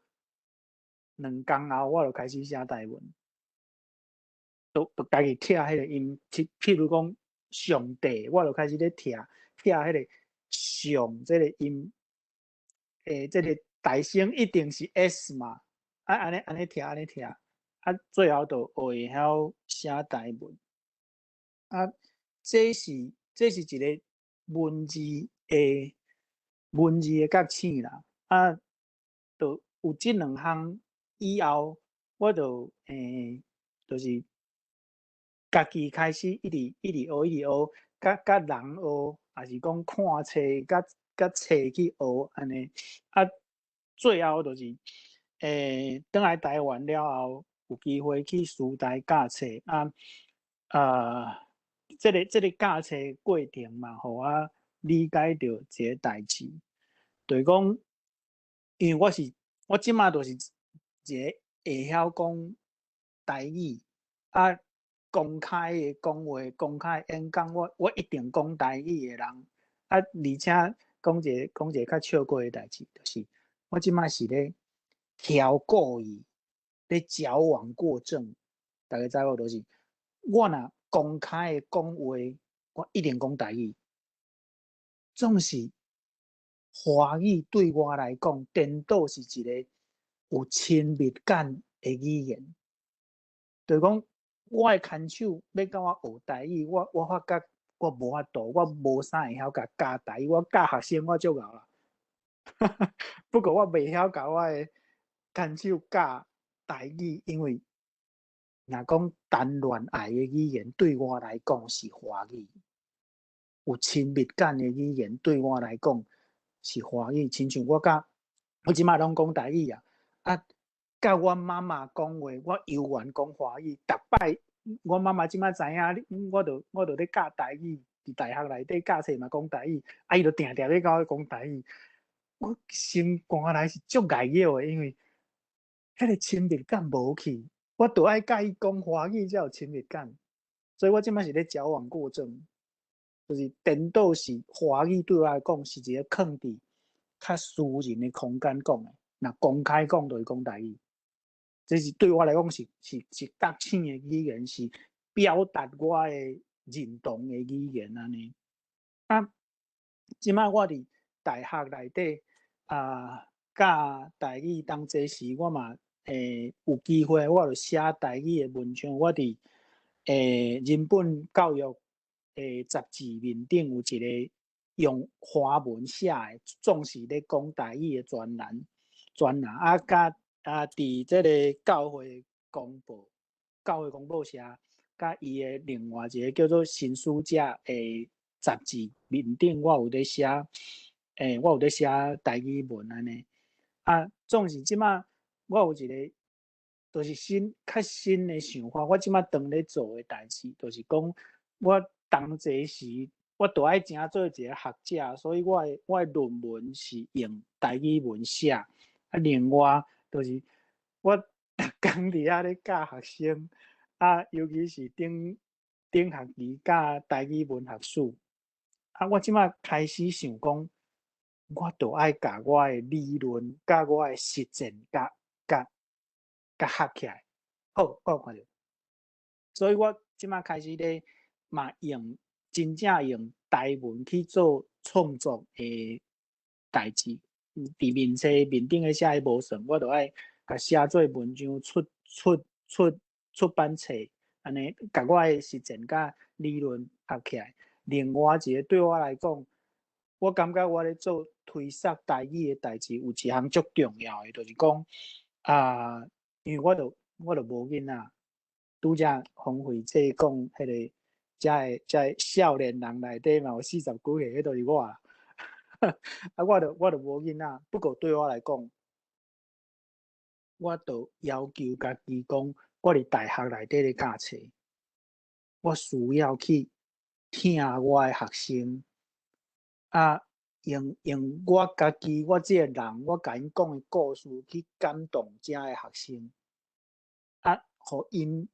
2工後我就開始寫台文。就家己拆彼個音，譬如講上帝，我就開始咧拆拆彼個上這個音，這個大聲一定是 S 嘛，啊，按呢拆按呢拆，啊，最後就學會曉寫台文。啊，這是一個文字的覺醒啦。啊，就有這兩項以後，我就就是家己開始一直一直學，一直學，佮人學，抑是講看冊，佮冊去學按呢。啊，最後就是，轉來台灣了後，有機會去師大教冊啊，啊，這個教冊過程嘛，予我理解著一個代誌，就是講，因為我這馬就是一個會曉講台語，啊，公開的講話、公開演講，我一定講台語的人，啊，而且講一個較笑話的代誌，就是我這馬是咧調故意咧矯枉過正，大家知無？就是我若公開的講話，我一定講台語。總是華語對我來講，顛倒是一個有親密感的語言。就是講，我的牽手欲共我學台語，我發覺我無法度，我無啥會曉共教台語，我教學生我足𠢕啦。不過我袂曉共我的牽手教台語，因為若講談戀愛的語言對我來講是華語，有親密感的語言對我來講是華語。親像我佮我這擺攏講台語啊，啊，佮阮媽媽講話，我猶原講華語。逐擺阮媽媽這擺知影，我就咧教台語，佇大學內底教冊嘛講台語，啊，伊就定定咧共我講台語。我心肝內是足礙擾的，因為彼個親密感無去，我著愛佮伊講華語才有親密感。所以我這擺是咧矯枉過正，就是顛倒是華語對我來講是一個囥佇較私人的空間講的，若公開講就是講台語。這是對我來講是覺醒的語言，是表達我的認同的語言按呢。啊，這擺我佇大學內底啊，教台語當這時，我嘛有機會，我就寫台語的文章。我佇人本教育的雜誌面頂有一個用華文寫的，總是咧講台語的專欄，專欄啊，佮啊，佇這个教會公報、教會公報社，佮伊的另外一个叫做新書者的雜誌面頂，我有咧寫台語文按呢。啊，總是這擺我有一个，就是新較新的想法。我這擺當咧做的代誌，就是講我當這時，我著愛誠做一个學者，所以我的論文是用台語文寫。啊，另外就是我逐工佇遐咧教學生，啊，尤其是頂頂學期教台語文學史。啊，我這擺開始想講，我著愛共我的理論佮我的實踐佮合起來。好，我有看著。所以我這擺開始咧嘛用真正用台文去做創作的代誌。佇面冊面頂咧寫的無算，我著愛共寫做文章出版冊，按呢共我的實踐佮理論合起來。另外一个對我來講，我感覺我咧做推捒台語的代誌，有一項足重要的，就是講啊，因為我就無囡仔，拄才馮慧姐講彼个，遮个少年人內底嘛有四十幾歲，彼就是我啦。啊，我就無囡仔，不過對我來講，我就要求家己講，我佇大學內底咧教冊，我需要去聽我的學生，啊，用我家己，我這个人，我共𪜶講的故事去感動遮的學生，啊，予𪜶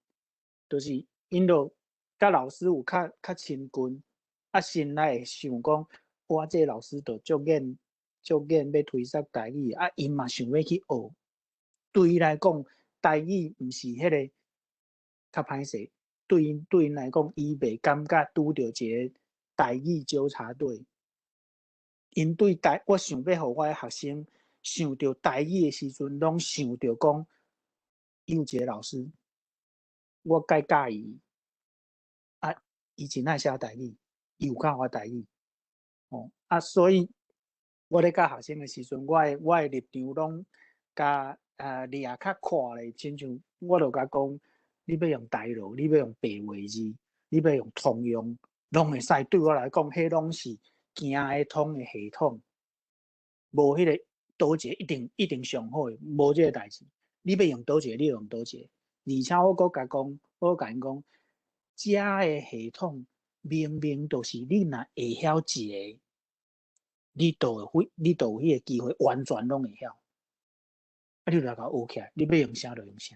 就是𪜶就佮老師有較親近，啊，心內會想講，我這个老師就足癮足癮欲推捒台語，啊，𪜶嘛想欲去學。對伊來講，台語毋是彼个較歹勢，對𪜶來講，伊袂感覺拄著一个台語糾察隊。𪜶對台，我想欲予我的學生想著台語的時陣，攏想著講，伊有一个老師，我佮佮意伊，啊，伊真愛寫台語，伊有教我台語，哦，啊，所以我咧教學生的時陣，我的立場攏共掠較闊咧，親像我就共講，你欲用台羅，你欲用白話字，你欲用通用，攏會使。對我來講，彼攏是行會通的系統，無彼个佗一个一定上好的，無這个代誌。你欲用佗一个，你就用佗一个。而且我閣共講，我共𪜶講，遮的系統明明就是你若會曉一个，你就有彼个機會完全攏會曉。啊，你就來共學起來，你欲用啥就用啥。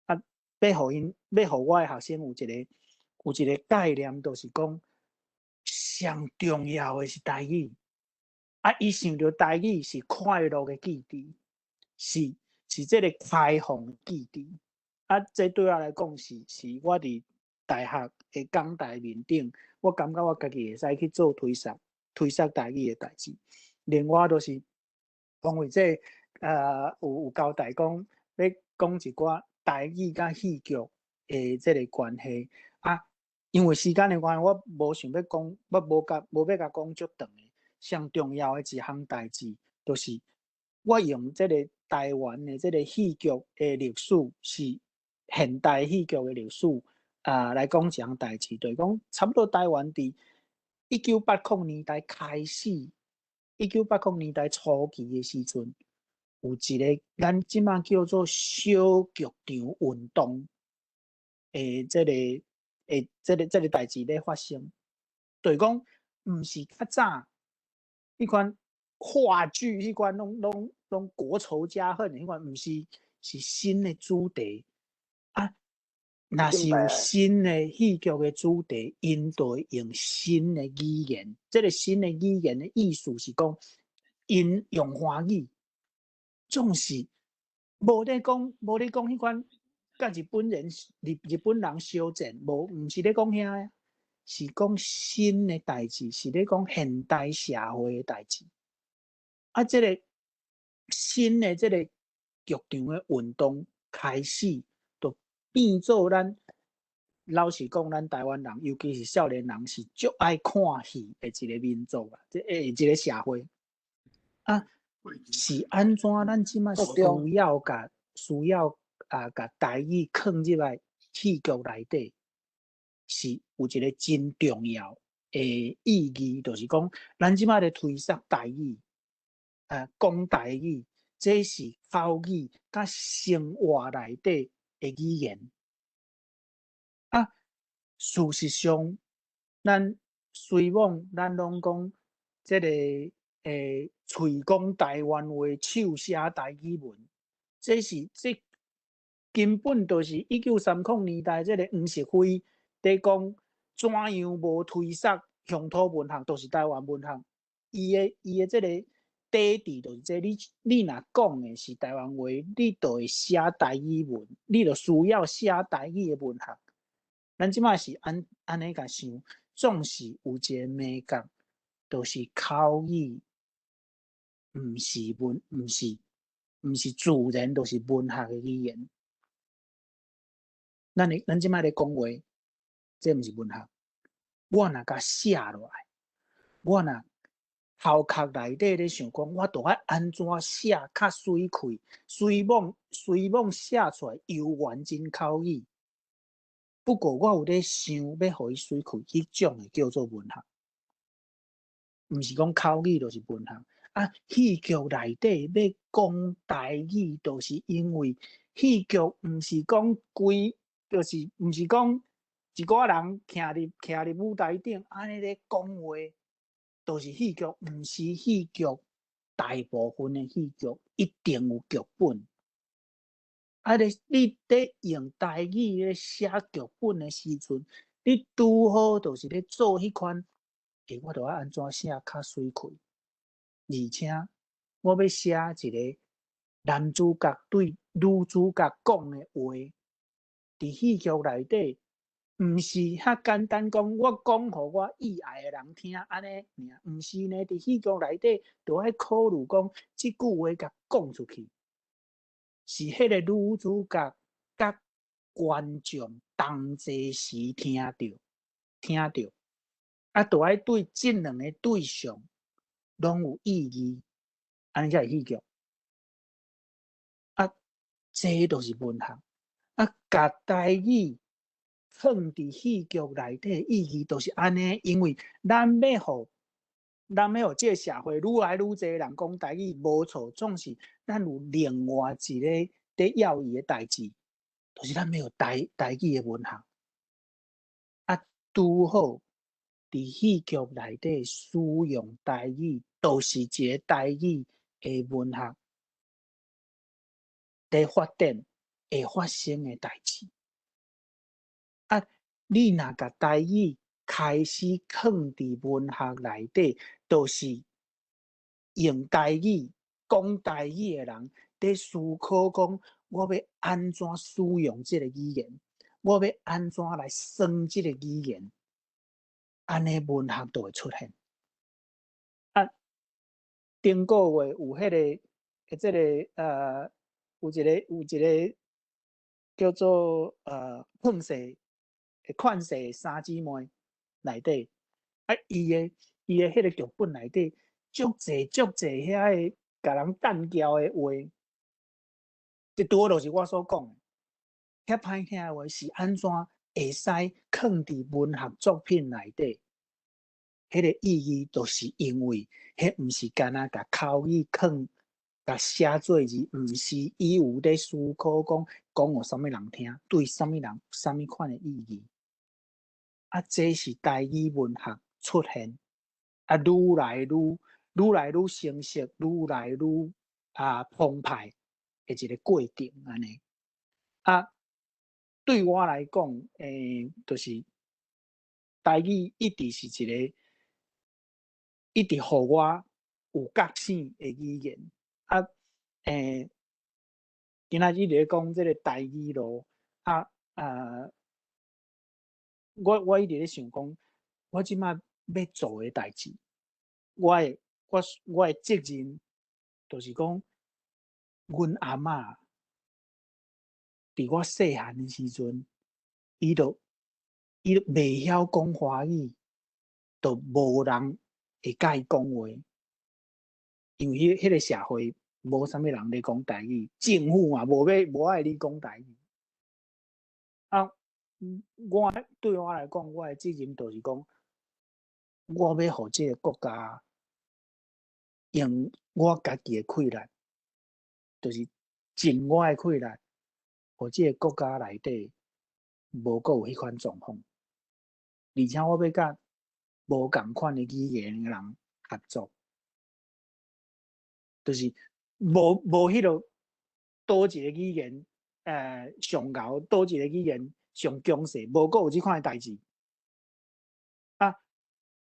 啊，欲予𪜶，欲予我的學生有一个概念，就是講上重要的是台語。啊，伊想著台語是快樂的記憶，是這个開放的記憶。啊，這對我來講是我佇大學的講台面頂，我感覺我家己會使去做推捒。推捒台語的代誌。另外就是王慧姐有交代講，欲講一寡台語佮戲劇的這个關係啊。因為時間的關係，我無想欲講，我無欲共講足長的。上重要的一項代誌，就是我用這個台灣的這个戲劇的歷史，是現代戲劇的歷史啊，來講一項代誌，就是講差不多台灣佇1980年代開始，1980年代初期的時陣，有一个咱這馬叫做小劇場運動的這个代誌咧發生，就是講毋是較早彼款話劇，彼款攏國仇家恨的彼款，毋是，是新的主題啊。若是有新的戲劇的主題，𪜶就會用新的語言。這个新的語言的意思是講，𪜶用華語，總是無咧講彼款佮日本人相戰，無，毋是咧講遐个，是講新的代誌，是咧講現代社會的代誌。啊，這个新的這个劇場的運動開始，就變做咱老實講，咱台灣人，尤其是少年人，是足愛看戲的一个民族啊，這一个社會。啊，是按怎咱這馬需要共台語囥入來戲劇內底，是有一个真重要的意義，就是講咱這馬咧推捒台語，講台語，這是口語佮生活內底的語言。啊，事實上，咱雖罔咱攏講這个喙講台灣話，手寫台語文，這是這根本就是1930年代這个黃石輝佇講怎樣無推捒鄉土文學，就是台灣文學。伊的這个底底就是這，你若講的是台灣話，你就會寫台語文，你就需要寫台語的文學。咱這馬是按呢共想，總是有一个眉角，就是口語，毋是文，毋是自然，就是文學的語言。咱這馬咧講話，這毋是文學。我若共寫落來，我若頭殼內底咧想講，我著愛按怎寫較媠氣，雖罔寫出來猶原真口語。不過我有咧想欲予伊媠氣，彼種的叫做文學，毋是講口語就是文學。啊，戲劇內底欲講台語，就是因為戲劇毋是講規，就是毋是講一寡人徛佇舞台頂按呢咧講話，就是戲劇，毋是戲劇。大部分的戲劇一定有劇本。啊！你佇用台語咧寫劇本的時陣，你拄好就是咧做彼款，欸，我著愛按怎寫較媠氣，而且我欲寫一个男主角對女主角講的話，佇戲劇內底，毋是遐簡單講，我講予我意愛的人聽按呢爾，毋是呢？佇戲劇內底，著愛考慮講這句話共講出去，是彼個女主角佮觀眾同齊時聽著，啊，著愛對這兩个對象攏有意義，按呢才會戲劇。啊，這就是文學。啊，共台語放佇戲劇內底意義，就是按呢，因為咱欲予這个社會愈來愈濟人講台語無錯，總是咱有另外一個佇要伊的代誌，就是咱欲有台語的文學。啊，拄好佇戲劇內底使用台語，就是一个台語的文學佇發展會發生的代誌。啊，你若共台語開始囥佇文學內底，就是用台語講台語的人佇思考講，我欲按怎使用這个語言，我欲按怎來耍這个語言，按呢文學就會出現。頂個月有彼個，這个有一个叫做勸世三姊妹內底，啊，伊的彼个劇本內底，足濟足濟遐个共人幹譙的話，這拄好就是我所講的，遐歹聽的話是按怎會使囥佇文學作品內底？彼个意義就是因為，彼毋是干焦共口語囥，共寫做字，毋是伊有咧思考講講予啥物人聽，對啥物人有啥物款的意義。啊，這是台語文學出現，啊，愈來愈成熟，愈來愈澎湃的一個過程按呢。啊，對我來講，就是台語一直是一個，一直予我有覺醒的語言。啊，今仔日咧講這個台語路，我一直咧想講，我這擺欲做的代誌，我的責任，就是講，阮阿嬤佇我細漢的時陣，伊就袂曉講華語，就無人會佮伊講話，因為彼個社會無啥物人咧講台語，政府嘛無愛你講台語。啊，對我來講，我的責任就是講，我欲予這個國家用我家己的氣力，就是盡我的氣力，予這個國家內底無閣有彼款狀況。而且我欲佮無仝款的語言的人合作，就是無彼个佗一個語言上𠢕，佗一個語言上強勢，無閣有這款的代誌。啊，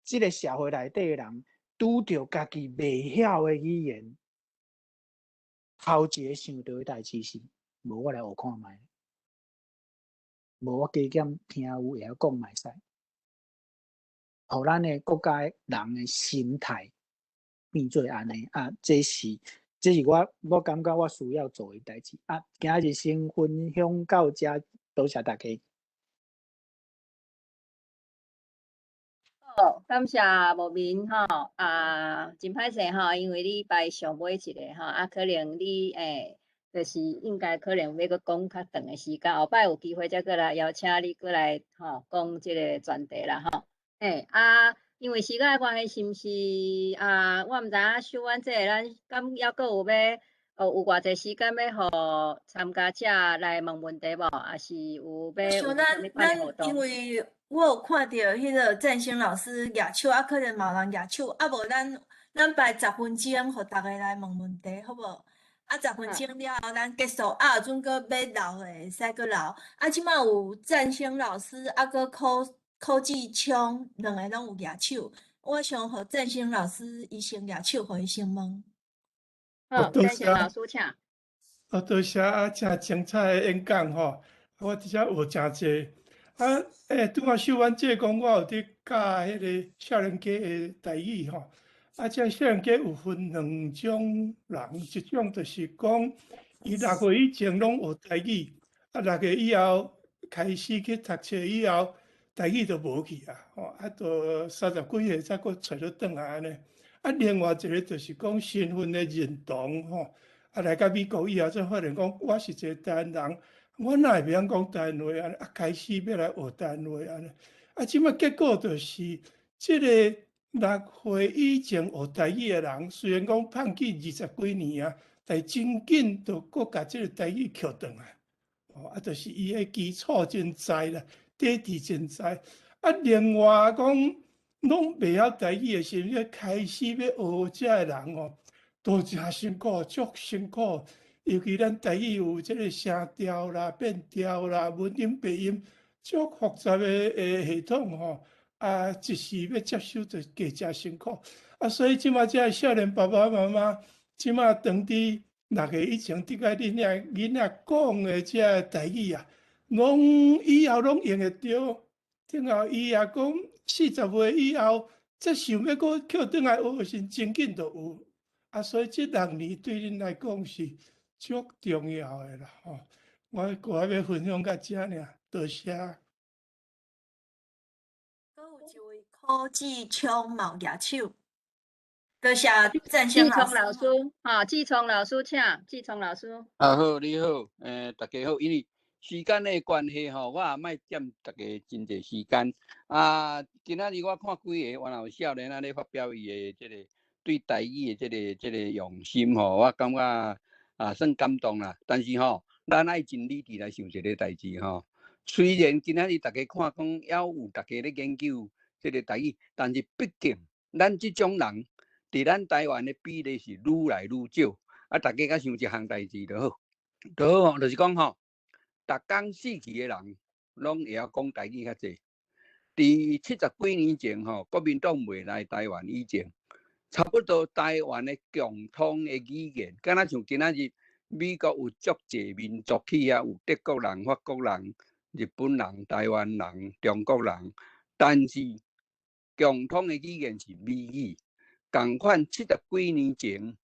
這個社會內底的人拄著家己袂曉的語言，頭一個想著的代誌是：無我來學看覓，無我加減聽有會曉講嘛會使。予咱的國家人的心態變做按呢啊，這是我感覺我需要做的代誌啊。今仔日先分享到這，多謝大家。好，感謝牧民吼，啊，真歹勢吼，因為你排上尾一個吼，啊，可能你就是應該可能欲閣講較長的時間，後擺有機會才閣來邀請你閣來吼講這個專題啦吼。啊，因為時間的關係，是毋是啊？我毋知影秀婉這个咱敢猶閣有欲有偌濟時間欲予參加者來問問題無？抑是有欲有像啥物款的活咱因動？為我有看著彼个振興老師舉手，啊，可能嘛有人舉手，啊，無咱排十分鐘，予逐家來問問題，好無？啊，十分鐘了後，咱結束，啊，有陣閣欲留的會使閣留。啊，這擺有振興老師，啊，閣柯志聰，兩个攏有舉手。我想予振興老師伊先舉手，予伊先問。好，多振興老謝，師請。啊，多謝啊，誠精彩的演講吼，我佇遮學誠濟。啊，拄仔秀婉姐講，我有佇教彼个少年家的台語吼。啊，這少年家有分兩種人，一種就是講，伊6歲以前攏學台語，啊，6歲以後開始去讀冊以後，台語就無去啊，吼，啊，著30幾歲才閣揣倒轉來按呢。啊，另外一个就是講身份的認同吼，啊，來到美國以後，才發現講我是一个台灣人，我哪會袂曉講台灣話按呢？啊，開始欲來學台灣話按呢。啊，這擺結果就是這个6歲以前學台語的人，雖然講放棄20幾年啊，但真緊就閣共這个台語抾轉來。哦，啊，就是伊的基礎真在啦，底底真在。啊，另外講，攏袂曉台語的時陣，開始欲學這的人哦，都誠辛苦，足辛苦。尤其咱台語有這个聲調啦、變調啦、文音白音，足複雜的系統吼。啊，一時欲接受就加誠辛苦。啊，所以這擺這少年爸爸媽媽，這擺當佇6歲以前，佇共恁遐囡仔講的這个台語啊，攏以後攏用會著。等後伊也講40歲以後，才想欲閣抾轉來學的時陣，真緊就有。啊，所以這六年對恁來講是足重要的啦，吼。我閣還欲分享到遮爾，多謝。閣有一位柯志聰嘛有舉手，多謝贊成志聰老師，哈，志聰老師，請志聰老師。啊好，你好，大家好，因為時間的關係吼，我也莫佔大家真濟時間。啊，今仔日我看幾個原來有少年仔咧發表伊的這個對台語的這個用心吼，我感覺啊算感動啦。但是吼，咱愛真理智來想一個代誌吼。雖然今仔日大家看講猶有大家咧研究這個台語，但是畢竟咱這種人佇咱台灣的比例是愈來愈少。啊，大家較想一項代誌就好，就好吼，就是講吼，逐工死去的人攏會曉講台語較濟。佇70幾年前吼，國民黨未來台灣以前，差不多台灣的共通的語言，敢若像今仔日美國有足濟民族去遐，有德國人、法國人、日本人、台灣人、中國人，但是共通的語言是美語。仝款70幾年前，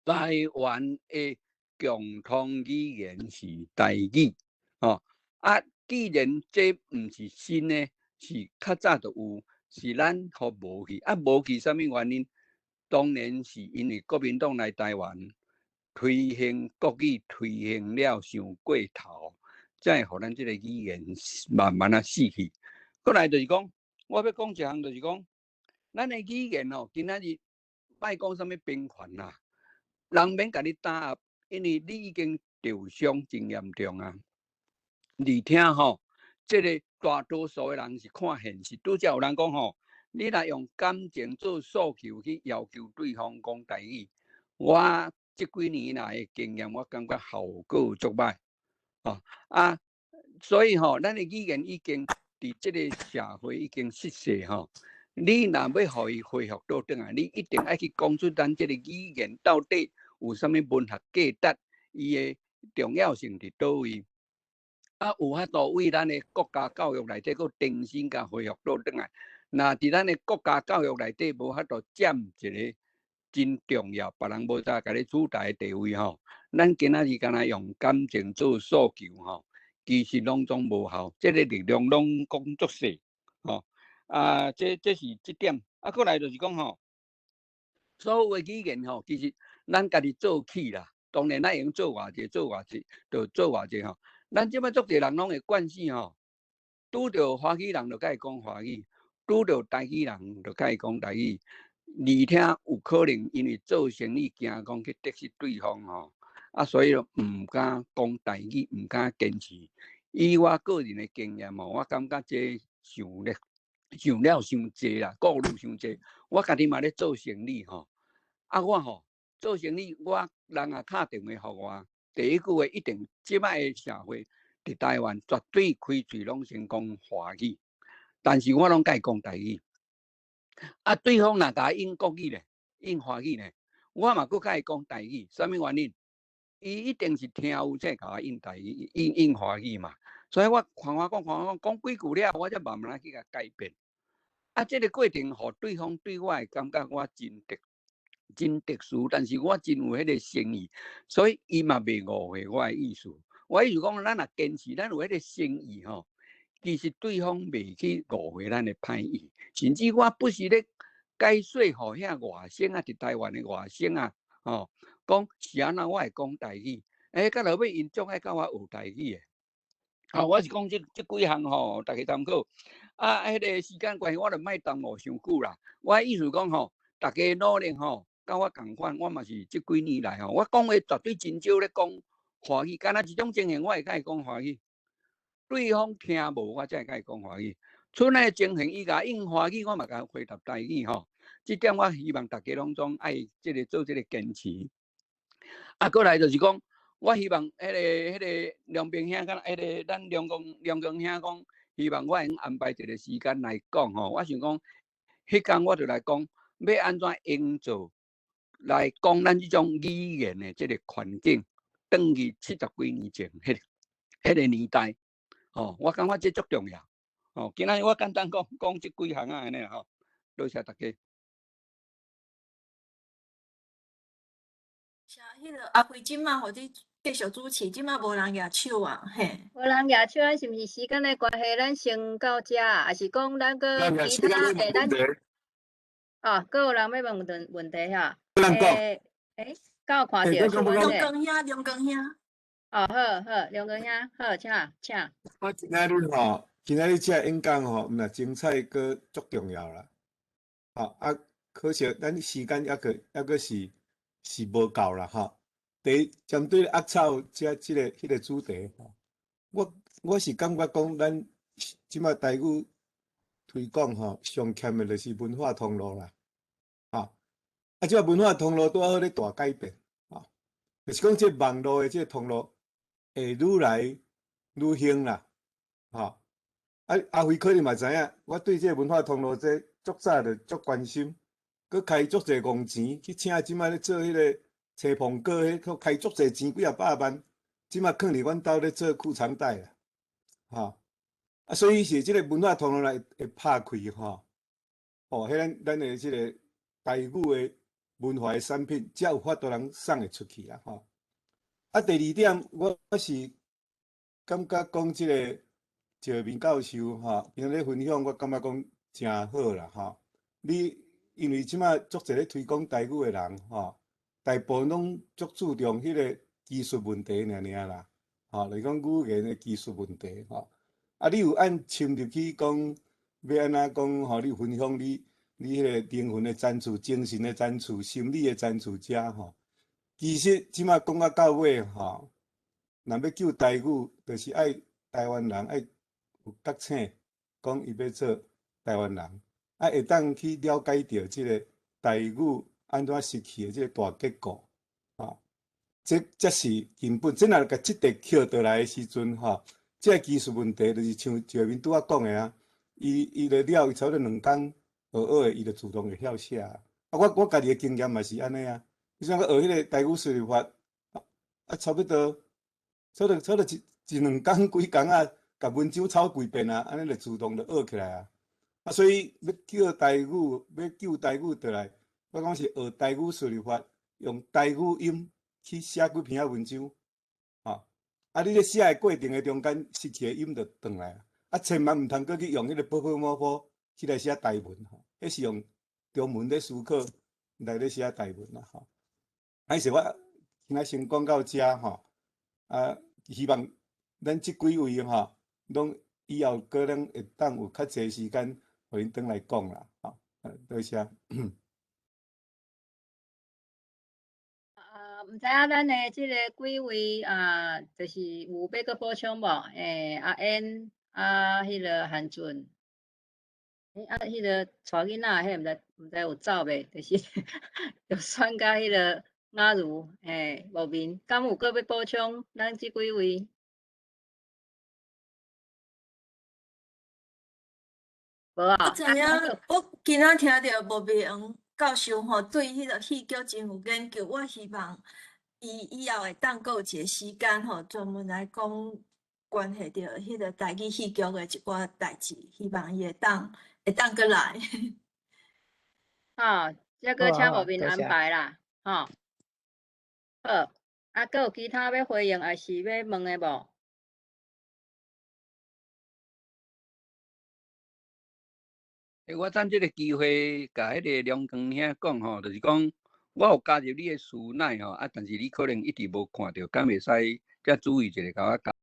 台灣的共通語言是台語，吼啊！既然這毋是新的，是較早就有，是咱予無去啊，無去啥物原因？當然是因為國民黨來台灣推行國語，推行了傷過頭，才會予咱這個語言慢慢仔死去。閣來就是講，我欲講一項，就是講，咱的語言吼，今仔日莫講啥物平權啦，人免共你打壓，因為你已經受傷真嚴重啊。而且吼，這個大多數的人是看現實，拄才有人講吼，你若用感情做訴求去要求對方講台語，我這幾年來的經驗，我感覺效果足歹。哦啊，所以吼，咱的語言已經佇這個社會已經失勢吼。你若欲予伊恢復倒轉來，你一定愛去講出咱這個語言到底有啥物文學價值，伊的重要性佇佗位。啊，有法度為咱的國家教育內底閣重新共恢復倒轉來。若佇咱的國家教育內底無法度佔一個真重要，別人無法共你取代的地位吼，咱今仔日敢若用感情做訴求吼，其實攏總無效，這個力量攏講足細吼。啊，這是這點。啊，閣來就是講吼，所有的語言吼，其實咱家己做起啦。當然，咱會用做偌濟，做偌濟，就做偌濟吼。咱這擺足濟人攏會慣勢吼，拄著華語人就佮伊講華語，拄著台語人就佮伊講台語。而且有可能因為做生意驚講去得失對方吼，啊，所以毋敢講台語，毋敢堅持。以我個人的經驗吼，我感覺這想咧想了傷濟啦，顧慮傷濟。我家己嘛咧做生意吼，啊，我吼做生意，我人也敲電話予我，第一句話一定，這擺的社會佇台灣絕對開喙攏先講華語，但是我攏共伊講台語。啊，對方若共我應國語咧，應華語咧，我嘛閣共伊講台語，啥物原因？伊一定是聽有才會共我應台語，應應華語嘛。所以我看我講，看我講，講幾句了，我才慢慢仔去共改變。啊，這個過程，予對方對我的感覺，我真特真特殊，但是我真有彼個誠意，所以伊嘛袂誤會我的意思。我意思講，咱若堅持，咱有彼個誠意吼，其實對方袂去誤會咱的歹意。甚至我不時咧解說予遐外省啊，佇台灣的外省啊，吼，講是按怎我會講台語，欸，到落尾𪜶足愛佮我學台語的。啊，我是講這幾項吼，大家參考。啊，彼個時間關係，我就莫耽誤傷久啦。我意思講吼，大家努力吼，佮我仝款，我嘛是這幾年來吼，我講話絕對真少咧講華語，敢若這種情形，我會共伊講華語。對方聽無，我才會共伊講華語。賰那個情形，伊共我應華語，我嘛共伊回答台語吼。這點我希望大家攏總愛這個做這個堅持。啊，閣來就是講，我希望彼個梁平兄，佮彼個咱梁公梁公兄講，希望我會用安排一個時間來講吼。我想講，彼工我就來講，欲按怎營造來講咱這種語言的這個環境，轉去70幾年前彼個年代，吼，我感覺這足重要。吼，今仔日我簡單講講這幾項仔按呢吼，多謝大家。彼个阿辉這馬予你繼續主持，這馬無人舉手啊，嘿。無人舉手，咱是毋是時間的關係，咱先到遮，抑是講咱閣其他的咱？哦，閣有人欲問問問題哈？人講。敢有看著？梁光兄，梁光兄。哦，好好，梁光兄，好，請請。我今仔日吼，今仔日這個演講吼，毋但精彩，閣足重要啦。吼啊，可惜咱時間猶閣是無夠啦吼。第一，針對鴨草這這個彼個主題吼，我是感覺講，咱這馬台語推廣吼，上欠的就是文化通路啦。吼，啊，這個文化通路拄好咧大改變，吼，就是講這網路的這個通路會愈來愈興啦，吼。啊，阿輝可能嘛知影，我對這個文化通路這足早就足關心，閣開足濟戇錢去請這馬咧做彼個吹捧歌，彼閣開足濟錢幾仔百萬，這馬囥佇阮兜咧做儲藏袋啦，吼。啊，所以是這個文化通路來會拍開吼，哦，彼咱咱的這個台語的文化的產品，才有法度通送會出去啦，吼。啊，第二點，我是感覺講這個趙明教授吼，今日分享，我感覺講誠好啦，吼。你因為這馬足濟咧推廣台語的人吼，大部分攏足注重彼個技術問題爾爾啦，吼，就是講語言的技術問題吼。啊，你有按深入去講，欲按怎講吼？你有分享你彼個靈魂的展翅、精神的展翅、心理的展翅遮吼。其實這馬講到尾吼，若欲救台語，就是愛台灣人愛有覺醒，講伊欲做台灣人，啊會當去了解著這個台語按怎失去的這個大結構，吼，這才是根本。這若共這塊抾倒來的時陣吼，這個技術問題就是像前面拄仔講的啊，伊就了，伊差不多2工學學的，伊就自動會曉寫。啊，我家己的經驗嘛是按呢啊。你像學彼個台語輸入法，啊，差不多一兩工幾工啊，共文章抄幾遍啊，按呢就自動就學起來啊。啊，所以欲叫台語，欲救台語倒來，我講是學台語輸入法，用台語音去寫幾篇仔文章，吼。啊，你咧寫的過程的中間，失去的音就轉來啊。啊，千萬毋通閣去用彼個ㄅㄆㄇㄈ去來寫台文吼，彼是用中文咧思考來咧寫台文啦吼。啊，是我今仔先講到遮吼，啊，希望咱這幾位吼，攏以後可能會當有較濟時間，予𪜶轉來講啦，吼，多謝。啊，毋知影咱的這个幾位啊，就是有欲閣補充無？阿燕啊，彼个韓俊，啊，彼个帶囡仔彼毋知有走袂？就是就選佮彼个雅如，無眠，敢有閣欲補充？咱這幾位？無啊。我知影，我今仔聽著無明教授吼，對彼个戲劇真有研究。我希望伊以後會當閣有一個時間吼，專門來講關係著彼個台語戲劇的一寡代誌，希望伊會當閣來。吼，這閣請無眠安排啦，吼。好，啊，閣有其他欲回應抑是欲問的無？我趁這个機會，共彼个梁光兄講吼，就是講我有加入你的師奶吼，啊，但是你可能一直無看著，敢會使再注意一下，共我加。